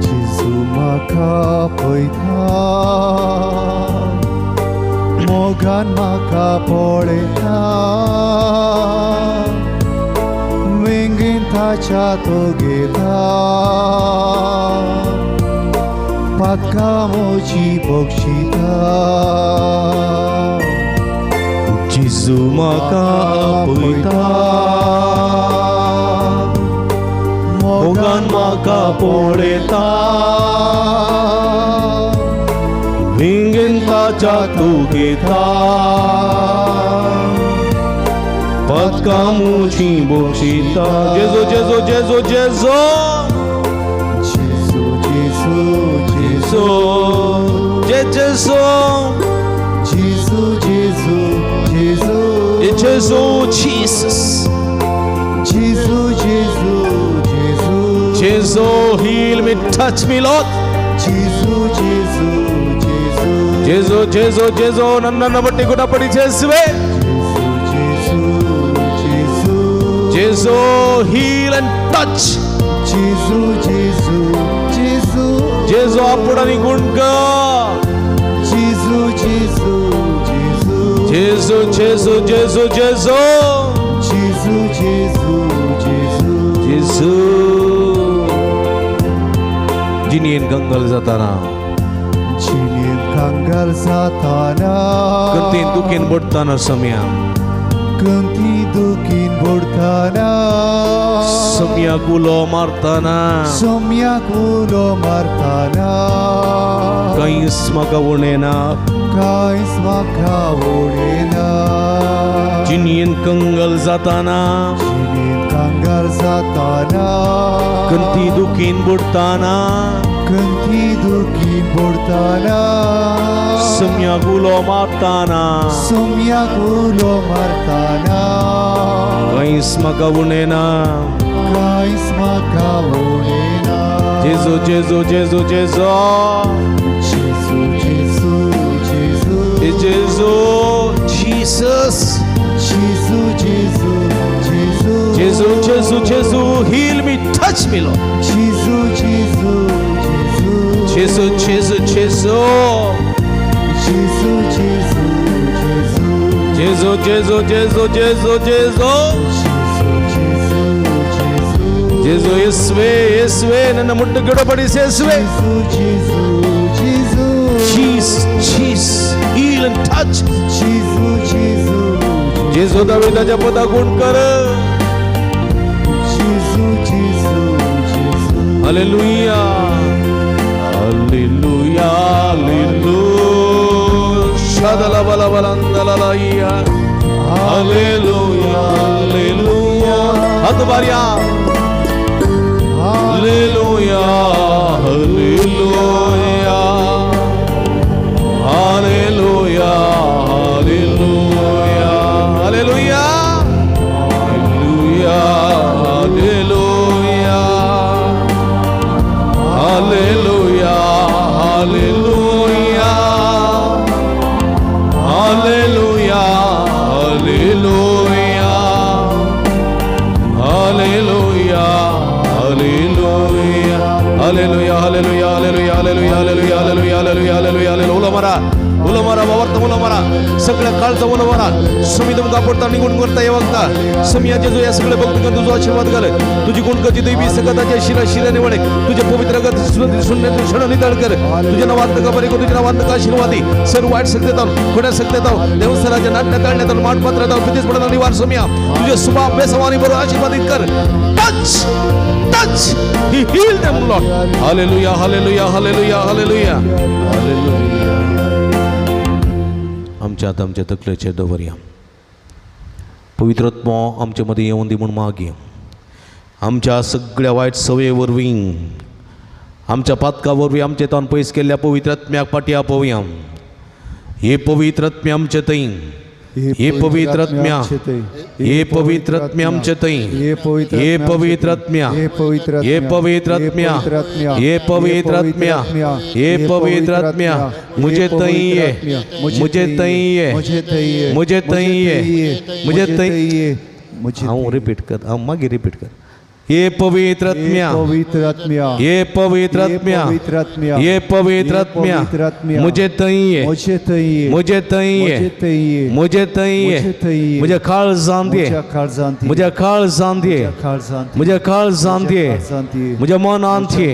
जेजू म्हाका आपयता, मोगान म्हाका पळयता, वेंगेन ताच्या तो घेता, पातकां म्हजी बक्षिता. जेजू म्हाका आपयता, मोगान म्हाका पळयता, वेंगेन ताच्या तो घेता, पातकां म्हजी बक्षिता. जेजू जेजू जेजू जेजू जेजू जेजू जेजू जेजू जेजू जेजू जेजू जेजू Jesus जेजू जेजू जेजू जेजू. Heal me, touch me Lord. जेजू जेजू जेजू जेजू जेजू जेजू. నన్ను బట్టి గుణపడి చేసువే. जेजू जेजू जेजू heal and touch. जेजू जेजू जेजू जेजू అప్పుడని గుండ్గా. जेजू जेजू जेजू जेजू जेजू जेजू जेजू जेजू जेजू जेजू जेजू. जिणेन कंगाल जाताना, जिणेन कंगाल जाताना, कंतीन दुखीन बुडटाना सोम्या, कंती दुखीन बुडटाना, सोम्याक उलो मारताना, सोम्याक उलो मारताना, कांयच म्हाका उणें ना, कांयच म्हाका उणें ना. जिणेन कंगाल जाताना, जिणेन कंगाल जाताना, कंती दुखीन बुडटाना, कंती दुखीन बुडटाना, सोम्याक उलो मारताना, सोम्याक उलो मारताना, कांयच म्हाका उणें ना, कांयच म्हाका उणें ना. जेजू जेजू जेजू जेजू जेजू जेजू जेजू जेजू जीसस जेजू जेजू जेजू जेजू जेजू जेजू. Heal me, touch me Lord. जेजू जेजू जेजू जेजू जेजू जेजू जेजू जेजू जेजू जेजू जेजू जेजू जेजू जेजू जेजू. येसुवे येसुवे నన్ను ముట్టు గుణపడిసి యేసువే. जेजू जेजू Jesus Jesus heal and touch. जेजू जेजू जेजू दाविदाच्या पदा गुण कर. जेजू जेजू जेजू. Hallelujah hallelujah hallelujah. शदला बला बलंदललैया. Hallelujah hallelujah. हात बारिया. Hallelujah Hallelujah, hallelujah, hallelujah, hallelujah, hallelujah, hallelujah, hallelujah, hallelujah, hallelujah, hallelujah, hallelujah, hallelujah, hallelujah, hallelujah, hallelujah, hallelujah, hallelujah, hallelujah, hallelujah, hallelujah. उलो मारा, उलो मारा, बाबार्थ उलो मारा, सगळ्या काळचा उलो मारा. समी तुमकां पडटा निगून करता हे वखता समिया जेजू ह्या सगळ्या भक्तांक तुजो आशीर्वाद घाल. तुजी गुणकची दैवी सकताच्या शिरा शिराने वळे तुझे पवित्र गत शून्य नितळ कर. तुझ्या नावात नका बरे, तुझ्या नावात नका आशीर्वादी सर्व वाईट शक्यता, खोट्या शक्यता, देवसराच्या नाट्य ताळण्यात मानपत्रात प्रतिस्पर्धा निवार समिया तुझे सुभा बेसवानी बरोबर आशीर्वादित कर. Touch, touch, he heal them Lord. Hallelujah, hallelujah, hallelujah, hallelujah, hallelujah. आमच्या आतां आमच्या तकलेचेर दवरया. पवित्र आत्मो आमचे मदीं येवन दी म्हूण मागया. आमच्या सगळ्या वायट सवये वरवीं, आमच्या पातका वरवीं आमचे तावन पयस केल्ल्या पवित्र आत्म्याक फाटीं आपोवया. हे पवित्र आत्म्या आमचे थंय, हे पवित्र आत्म्या, हे पवित्र आत्म्या आमचे थंय, हे पवित्र आत्म्या, हे पवित्र आत्म्या, हे पवित्र आत्म्या, हे पवित्र आत्म्या, मुझे थंय ये, मुझे थंय ये, मुझे थंय ये, मुझे थंय. हांव रिपीट कर, हांव मागीर रिपीट कर. हे पवित्र आत्म्या, हे पवित्र आत्म्या, हे पवित्र आत्म्या, मुझे थंय ये, मुझे थंय ये, मुझे थंय ये, म्हज्या काळजांत ये, म्हज्या काळजांत ये, म्हज्या काळजांत ये, म्हज्या मनांत ये,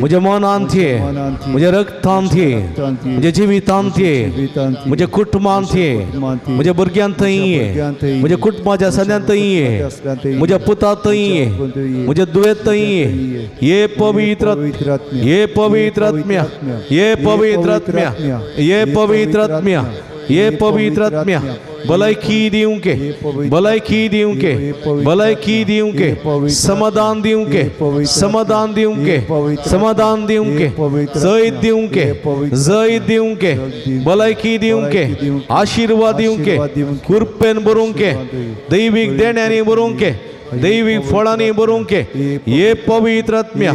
म्हज्या मनांत ये, म्हज्या रक्तांत ये, म्हज्या जिवितांत ये, म्हज्या कुटुंबांत ये, म्हज्या भुरग्यांत थंय ये, म्हज्या कुटुंबाच्या सद्यांत थंय ये, म्हज्या पुता थंय ये, म्हज्या दुयेंत थंय ये. हे पवित्र, हे पवित्र आत्म्या, हे पवित्र आत्म्या, हे पवित्र आत्म्या, हे पवित्र आत्म्या, भलायकी दिवंके, भलायकी दिवंके, भलायकी दिवंके, समाधान दिवंके, समाधान दिवंके, समाधान दिवंके, जैत दिवंके, जैत दिवंके, भलायकी दिवंके, आशिर्वाद दिवंके, कृपेन भरूंके, दैवीक देण्यांनी भरूंके, दैवीक फळांनी भरूंके. हे पवित्र आत्म्या,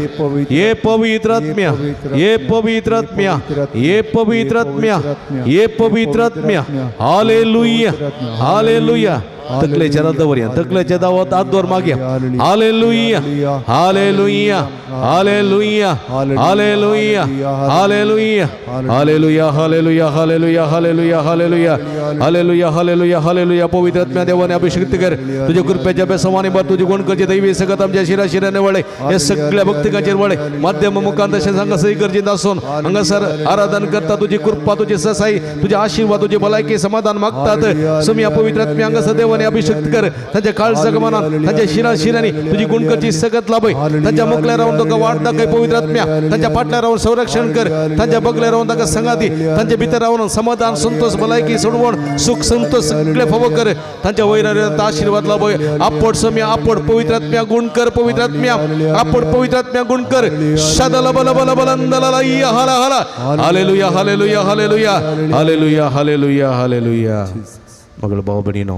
हे पवित्र आत्म्या, हे पवित्र आत्म्या, हे पवित्र आत्म्या, हे पवित्र आत्म्या. Hallelujah, hallelujah. तकलेच्या दवरया, तकलेच्या दावत हात दवर मागया. Hallelujah, hallelujah, hallelujah, hallelujah, hallelujah, hallelujah, hallelujah, hallelujah, hallelujah, hallelujah, hallelujah, hallelujah, hallelujah. पवित्र आत्म्या देवाने अभिषिक्त कर. तुझ्या कृपेच्या बेसवानी भर, तुझी गुण करचे दैवी सकत आमच्या शिरा शिराने वळे, हे सगळ्या भक्तिकाचेर वळे माध्यम मुखांत तशेंच हांगासर गरजेंत आसून हांगासर आराधन करता. तुझी कृपा, तुझी ससाई, तुझे आशीर्वाद, तुझी भलायकी समाधान मागतात. समिया पवित्र आत्म्या हांगासर देवाने अभिषिक्त कर. तांच्या काळजाक मनान, तांच्या शिरा शिरांनी तुझी गुणकरची सकत लाभय. तांच्या मुखल्या रावन तुका वाट दाखय पवित्र आत्म्या. तांच्या फाटल्या रावन संरक्षण कर. तांच्या बगल्या रावन ताका संगाती, तांच्या भितर रावन समाधान, संतोष, भलायकी, सोडवण, सुख, संतोष सगळे फावो कर. तांच्या वयर आशीर्वाद लाभय. आपट समिया, आपट पवित्र आत्म्या गुण कर. पवित्र आत्म्या आपट, पवित्र आत्म्या गुण कर. शदल बल बल बलंदला हाला हाला. Hallelujah, hallelujah, hallelujah, hallelujah, hallelujah, hallelujah. मगळ भाव भयणीनो,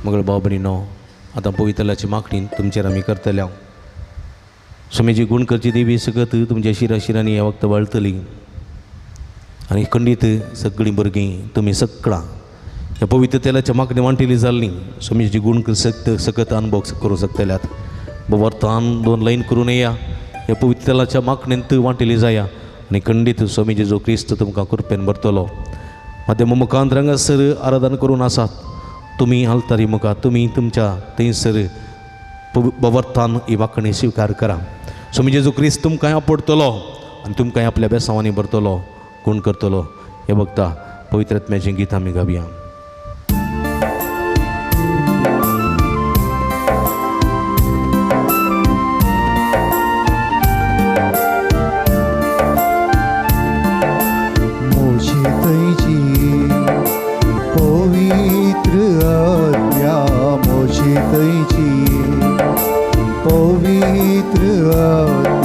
मगळ भाव भयणीनो, आतां पवित्रलाची मागणी तुमचेर आमी करतले. स्वामीजी गुण करची देवी सकत तुमच्या शिरा शिरांनी ह्या वखदां वळटली आनी खंडीत सगळीं भुरगीं तुमी सगळां ह्या पवित्र तेलाच्या मागणी वांटिली जाल्ली स्वामीजी गुण सकत सकत अनुभव करूं शकतल्यात. वर्तान दोन लायन करून येया, ह्या पवित्र तेलाच्या मागणेंत वांटिली जाया आनी खंडीत स्वामीजी जो क्रिस्त तुमकां कृपेन भरतलो. माध्यम मुखांत हांगासर आराधन करून आसात तुमी आल्तारी मुखार तुमी तुमच्या थंयसर बवर्थान ही वाकणी स्विकार करा. स्वामी जेजू क्रिस्त तुमकां आपडतलो आनी तुमकां आपल्या बेसांवांनी भरतलो, गुण करतलो. हे बघता पवित्र आत्म्याचीं गीत आमी गावया. पवित्र आत्म्या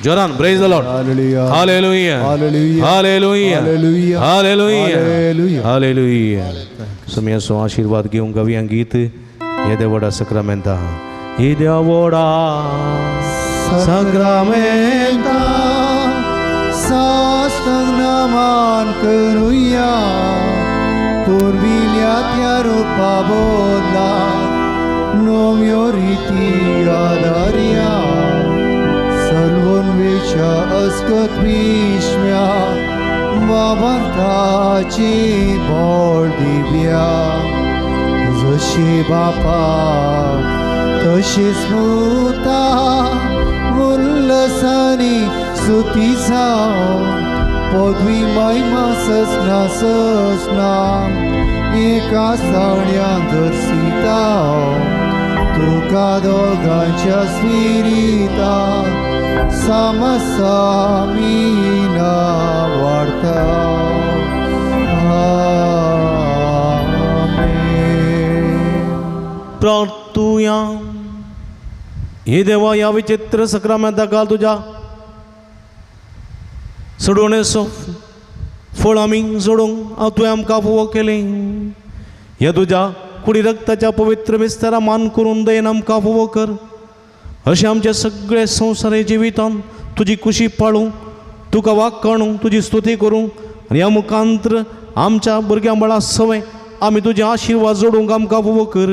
जोरान praise the Lord. Hallelujah hallelujah hallelujah hallelujah hallelujah hallelujah hallelujah. सुमयाचो आशिर्वाद घेवंक गावया गीत येद्या व्हडा सक्रामेंता, येद्या व्हडा सक्रामेंता साष्टांग नमन करुया, पुर्विल्या त्या रुपा बदला नव्यो रिती आदारया, सलवून वेच्या अस्कत विश्म्या बाबार्थाची बोळ दिव्या, जशी बापा तशी स्मृता उल्लसानी स्तुती जावं, पदवी महिमा ससना ससना एका साड्यां दर्शिता, तुका दोगांच्या स्पिरिता सामसामीना वाडता. आमेन. प्रार्थुया. हे देवा, ह्या विचित्र सक्रामेंता काल तुज्या सोडोवणेचो फळ आमी जोडूंक हांव तुवें आमकां फावो केलें. ह्या तुज्या कुडी रक्ताच्या पवित्र मिस्तारा मान करून दयेन आमकां फावो कर. अशें आमच्या सगळे संवसारी जिवितान तुजी कुशी पाळूं, तुका वाग काडूं, तुजी स्तुती करूं आनी ह्या मुखांत्र आमच्या भुरग्यां बाळा सवय आमी तुजे आशिर्वाद जोडूंक आमकां फावो कर.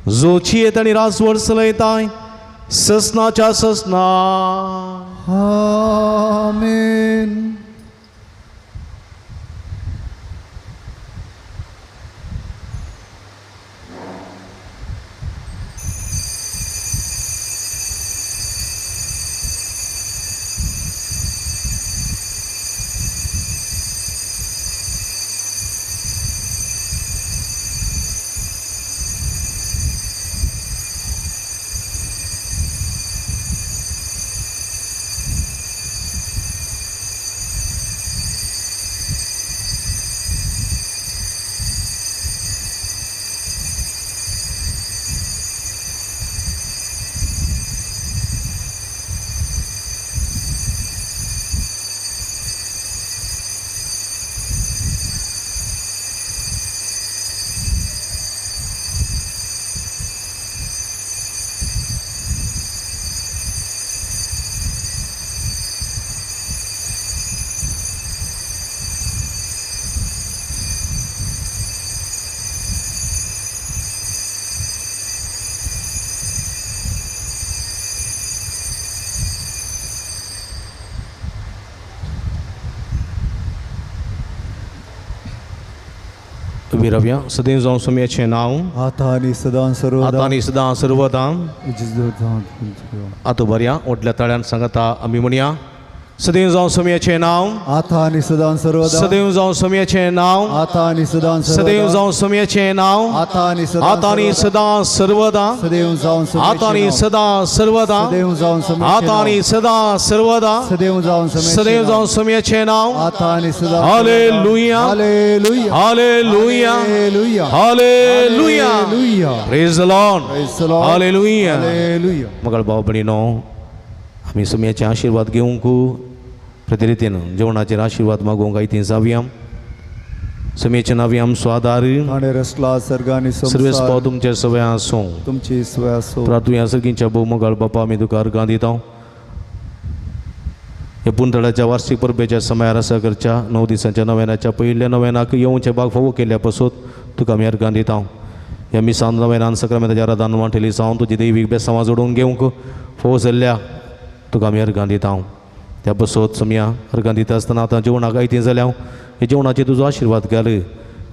जो चियेत आनी रासवड चलयताय ससनाच्या ससना. आमेन. उबी रावया. सदैव जावं सुमयाचें नांव आतां आनी सदां सर्वदा, आतां आनी सदां सर्वदा. आतां बरया व्हडल्या ताळ्यान सांगता आमी म्हणया. सदैव जावं सुमयाचें नांव आतां आनी सदां सर्वदा, सदैव जावं सुमयाचें नांव आतां आनी सदां सर्वदा, सदैव जावं सुमयाचें नांव आतां आनी सदां आतां आनी सदां सर्वदा, सदैव जावं आतां आनी सदां सर्वदा, सदैव जावं आतां आनी सदां सर्वदा, सदैव जावं सदैव जावं सुमयाचें नांव आतां आनी सदां. Hallelujah hallelujah hallelujah hallelujah hallelujah. Hallelujah. Praise the Lord. Praise the Lord. Hallelujah. Hallelujah. मगळ भाव भयणीनो, आमी सुमयाचे आशिर्वाद घेवंक प्रतिरितीन जेवणाचेर आशिर्वाद मागूंक आयती जावया. सुमयाचे नांवी आमचो आदार सर्वेस पाव तुमचे सवय आसूं, तुमची सवय आसूं. प्रार्थुया. सर्गींच्या भोव मोगाळ बापा, आमी तुका अर्गां दिता. ह्या पुंतळाच्या वार्षिक परबेच्या समयार आसा करच्या 9 दिसांच्या नव्यानाच्या पयल्या नव्यानाक येवचे भाग फावो केल्ल्या पासून तुका आमी अर्गां दिता. ह्या मिसान नव्यानान सक्रामेंताच्या आराधन वांटेली जावन तुजी दैवीक बेसांवां जोडून घेवंक फावो जाल्ल्या तुका आमी अर्गां दिता. त्या बसोत समया अर्गां दिता आसतना आतां जेवणाक आयतीं जाल्या हे जेवणाचेर तुजो आशिर्वाद घाल.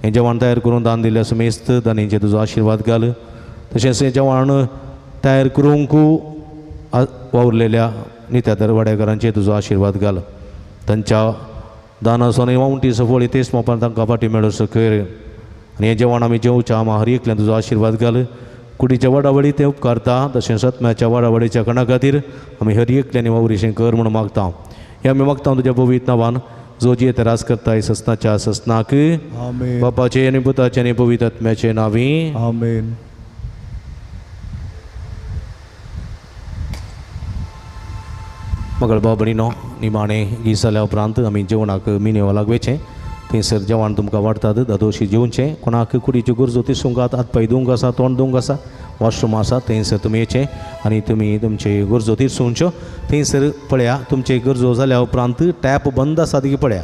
हें जेवण तयार करून दान दिल्ल्या समेस्त दानींचेर तुजो आशिर्वाद घाल. तशेंच हें जेवण तयार करूंक वावुरलेल्या नित्या दरवाड्याकारांचेर तुजो आशिर्वाद घाल. तांच्या दानाचो आनी वावंटी सफळ तेच मोपान तांकां फाटी मेळो सकयर. आनी हें जेवण आमी जेवच्या आमा हर एकल्यान तुजो आशिर्वाद घाल. कुडीच्या वाडावळी तें उपकारता तशेंच आत्म्याच्या वाडावळीच्या कणा खातीर आमी हर एकल्यानी वावरीशें कर म्हणून मागता. हें आमी मागता तुज्या पवित्र नांवान, जो जियेत राज करता ससनाच्या ससनाक, बापाचे आनी पुताचे आनी पवित्र आत्म्याचे नांवी आमेन. मगळ भाव भयणीनो, निमाणें गीत जाल्या उपरांत आमी जेवणाक मिनेवालाक वयचें. थंयसर जेवण तुमकां वाडटात, दादोशी जेवचें. कोणाक कुडीच्यो गरजो तिसूंक हात पांय धुवंक आसा, तोंड धुवंक आसा, वॉशरूम आसा, थंयसर तुमी येचें आनी तुमी तुमचे गरजो तिरसुंच्यो. थंयसर पळया तुमचे गरजो जाल्या उपरांत टॅप बंद आसा ती पळया,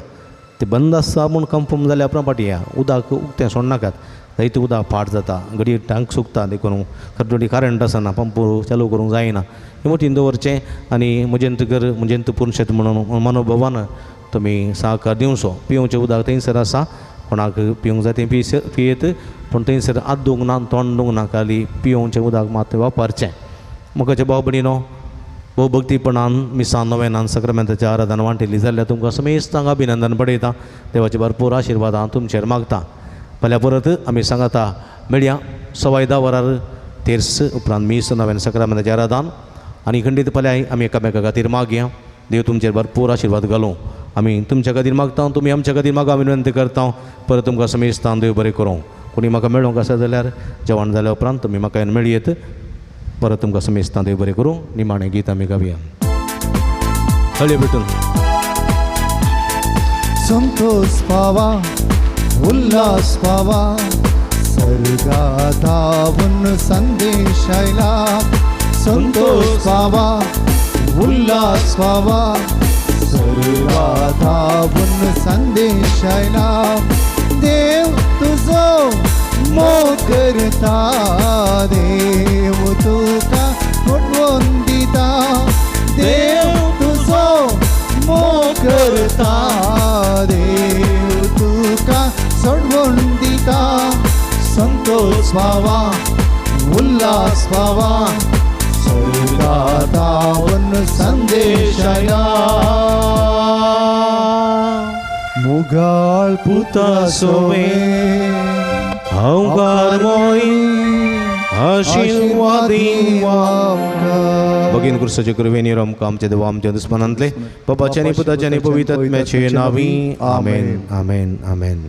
ते बंद आसा म्हूण कन्फर्म जाल्या उपरांत फाटीं या. उदक उकतें सोडनाकात, जायते उदक फाट जाता, घडये टांक सुकता, देखून खरडोडी करंट आसना, पंप चालू करूंक जायना. हें मतीन दवरचें आनी म्हजेंत कर म्हजेंत पुरुशेत म्हणून मनोभवान तुमी सहकार दिवचो. पिवचें उदक थंयसर आसा, कोणाक पिवंक जाय तें पियेत, पूण थंयसर हात धुवंक ना, तोंड धुवंक ना, खाली पिवचें उदक मात वापरचें. मुखाचे भाव भयणीनो, भोव भक्तीपणान मिसान नोवेनान सक्रामेंताच्या आराधना वांटिल्ली जाल्यार तुमकां समेस्तांक अभिनंदन पडयता. देवाचे भरपूर आशिर्वाद हांव तुमचेर मागता. फाल्यां परत आमी सांगाता मेळया 10:15 वरार तेर्स उपरांत मीस नव्यान सक्रामेंताचें आराधन आनी खंडीत फाल्यां आमी एकामेका खातीर मागया. देव तुमचेर भरपूर आशिर्वाद घालूं. आमी तुमच्या खातीर मागता, तुमी आमच्या खातीर मागा विनंती करता. परत तुमकां समेस्तांक देव बरें करूं. कोणी म्हाका मेळोंक आसा जाल्यार जेवण जाल्या उपरांत तुमी म्हाका येवन मेळयेत. परत तुमकां समेस्तांक देव बरें करूं. निमाणें गीत आमी गावया. हळी भेटून संतोष पावा, उल्हास पावा, सर्गातावून संदेश आयला. संतोष पावा, उल्हास पावा, सर्गातावून संदेश आयला. देव तुझो मोग करता, देव तुका उठवून दिता. देव तुझो मोग करता, देव तुका सोडवून दिता. संतोष व्हावा, उल्हास व्हावा, स्वर्गातावून संदेश आयला. मुगाळ पुता सोवे हांवकार मोय आशिर्वादी. भगीन क्रिस्ताचे कृपेन आमकां आमच्या देवा आमच्या दुस्मनांतले बापाच्या आनी पुताच्या आनी पवित्र आत्म्याचे नांवी आमेन, आमेन, आमेन.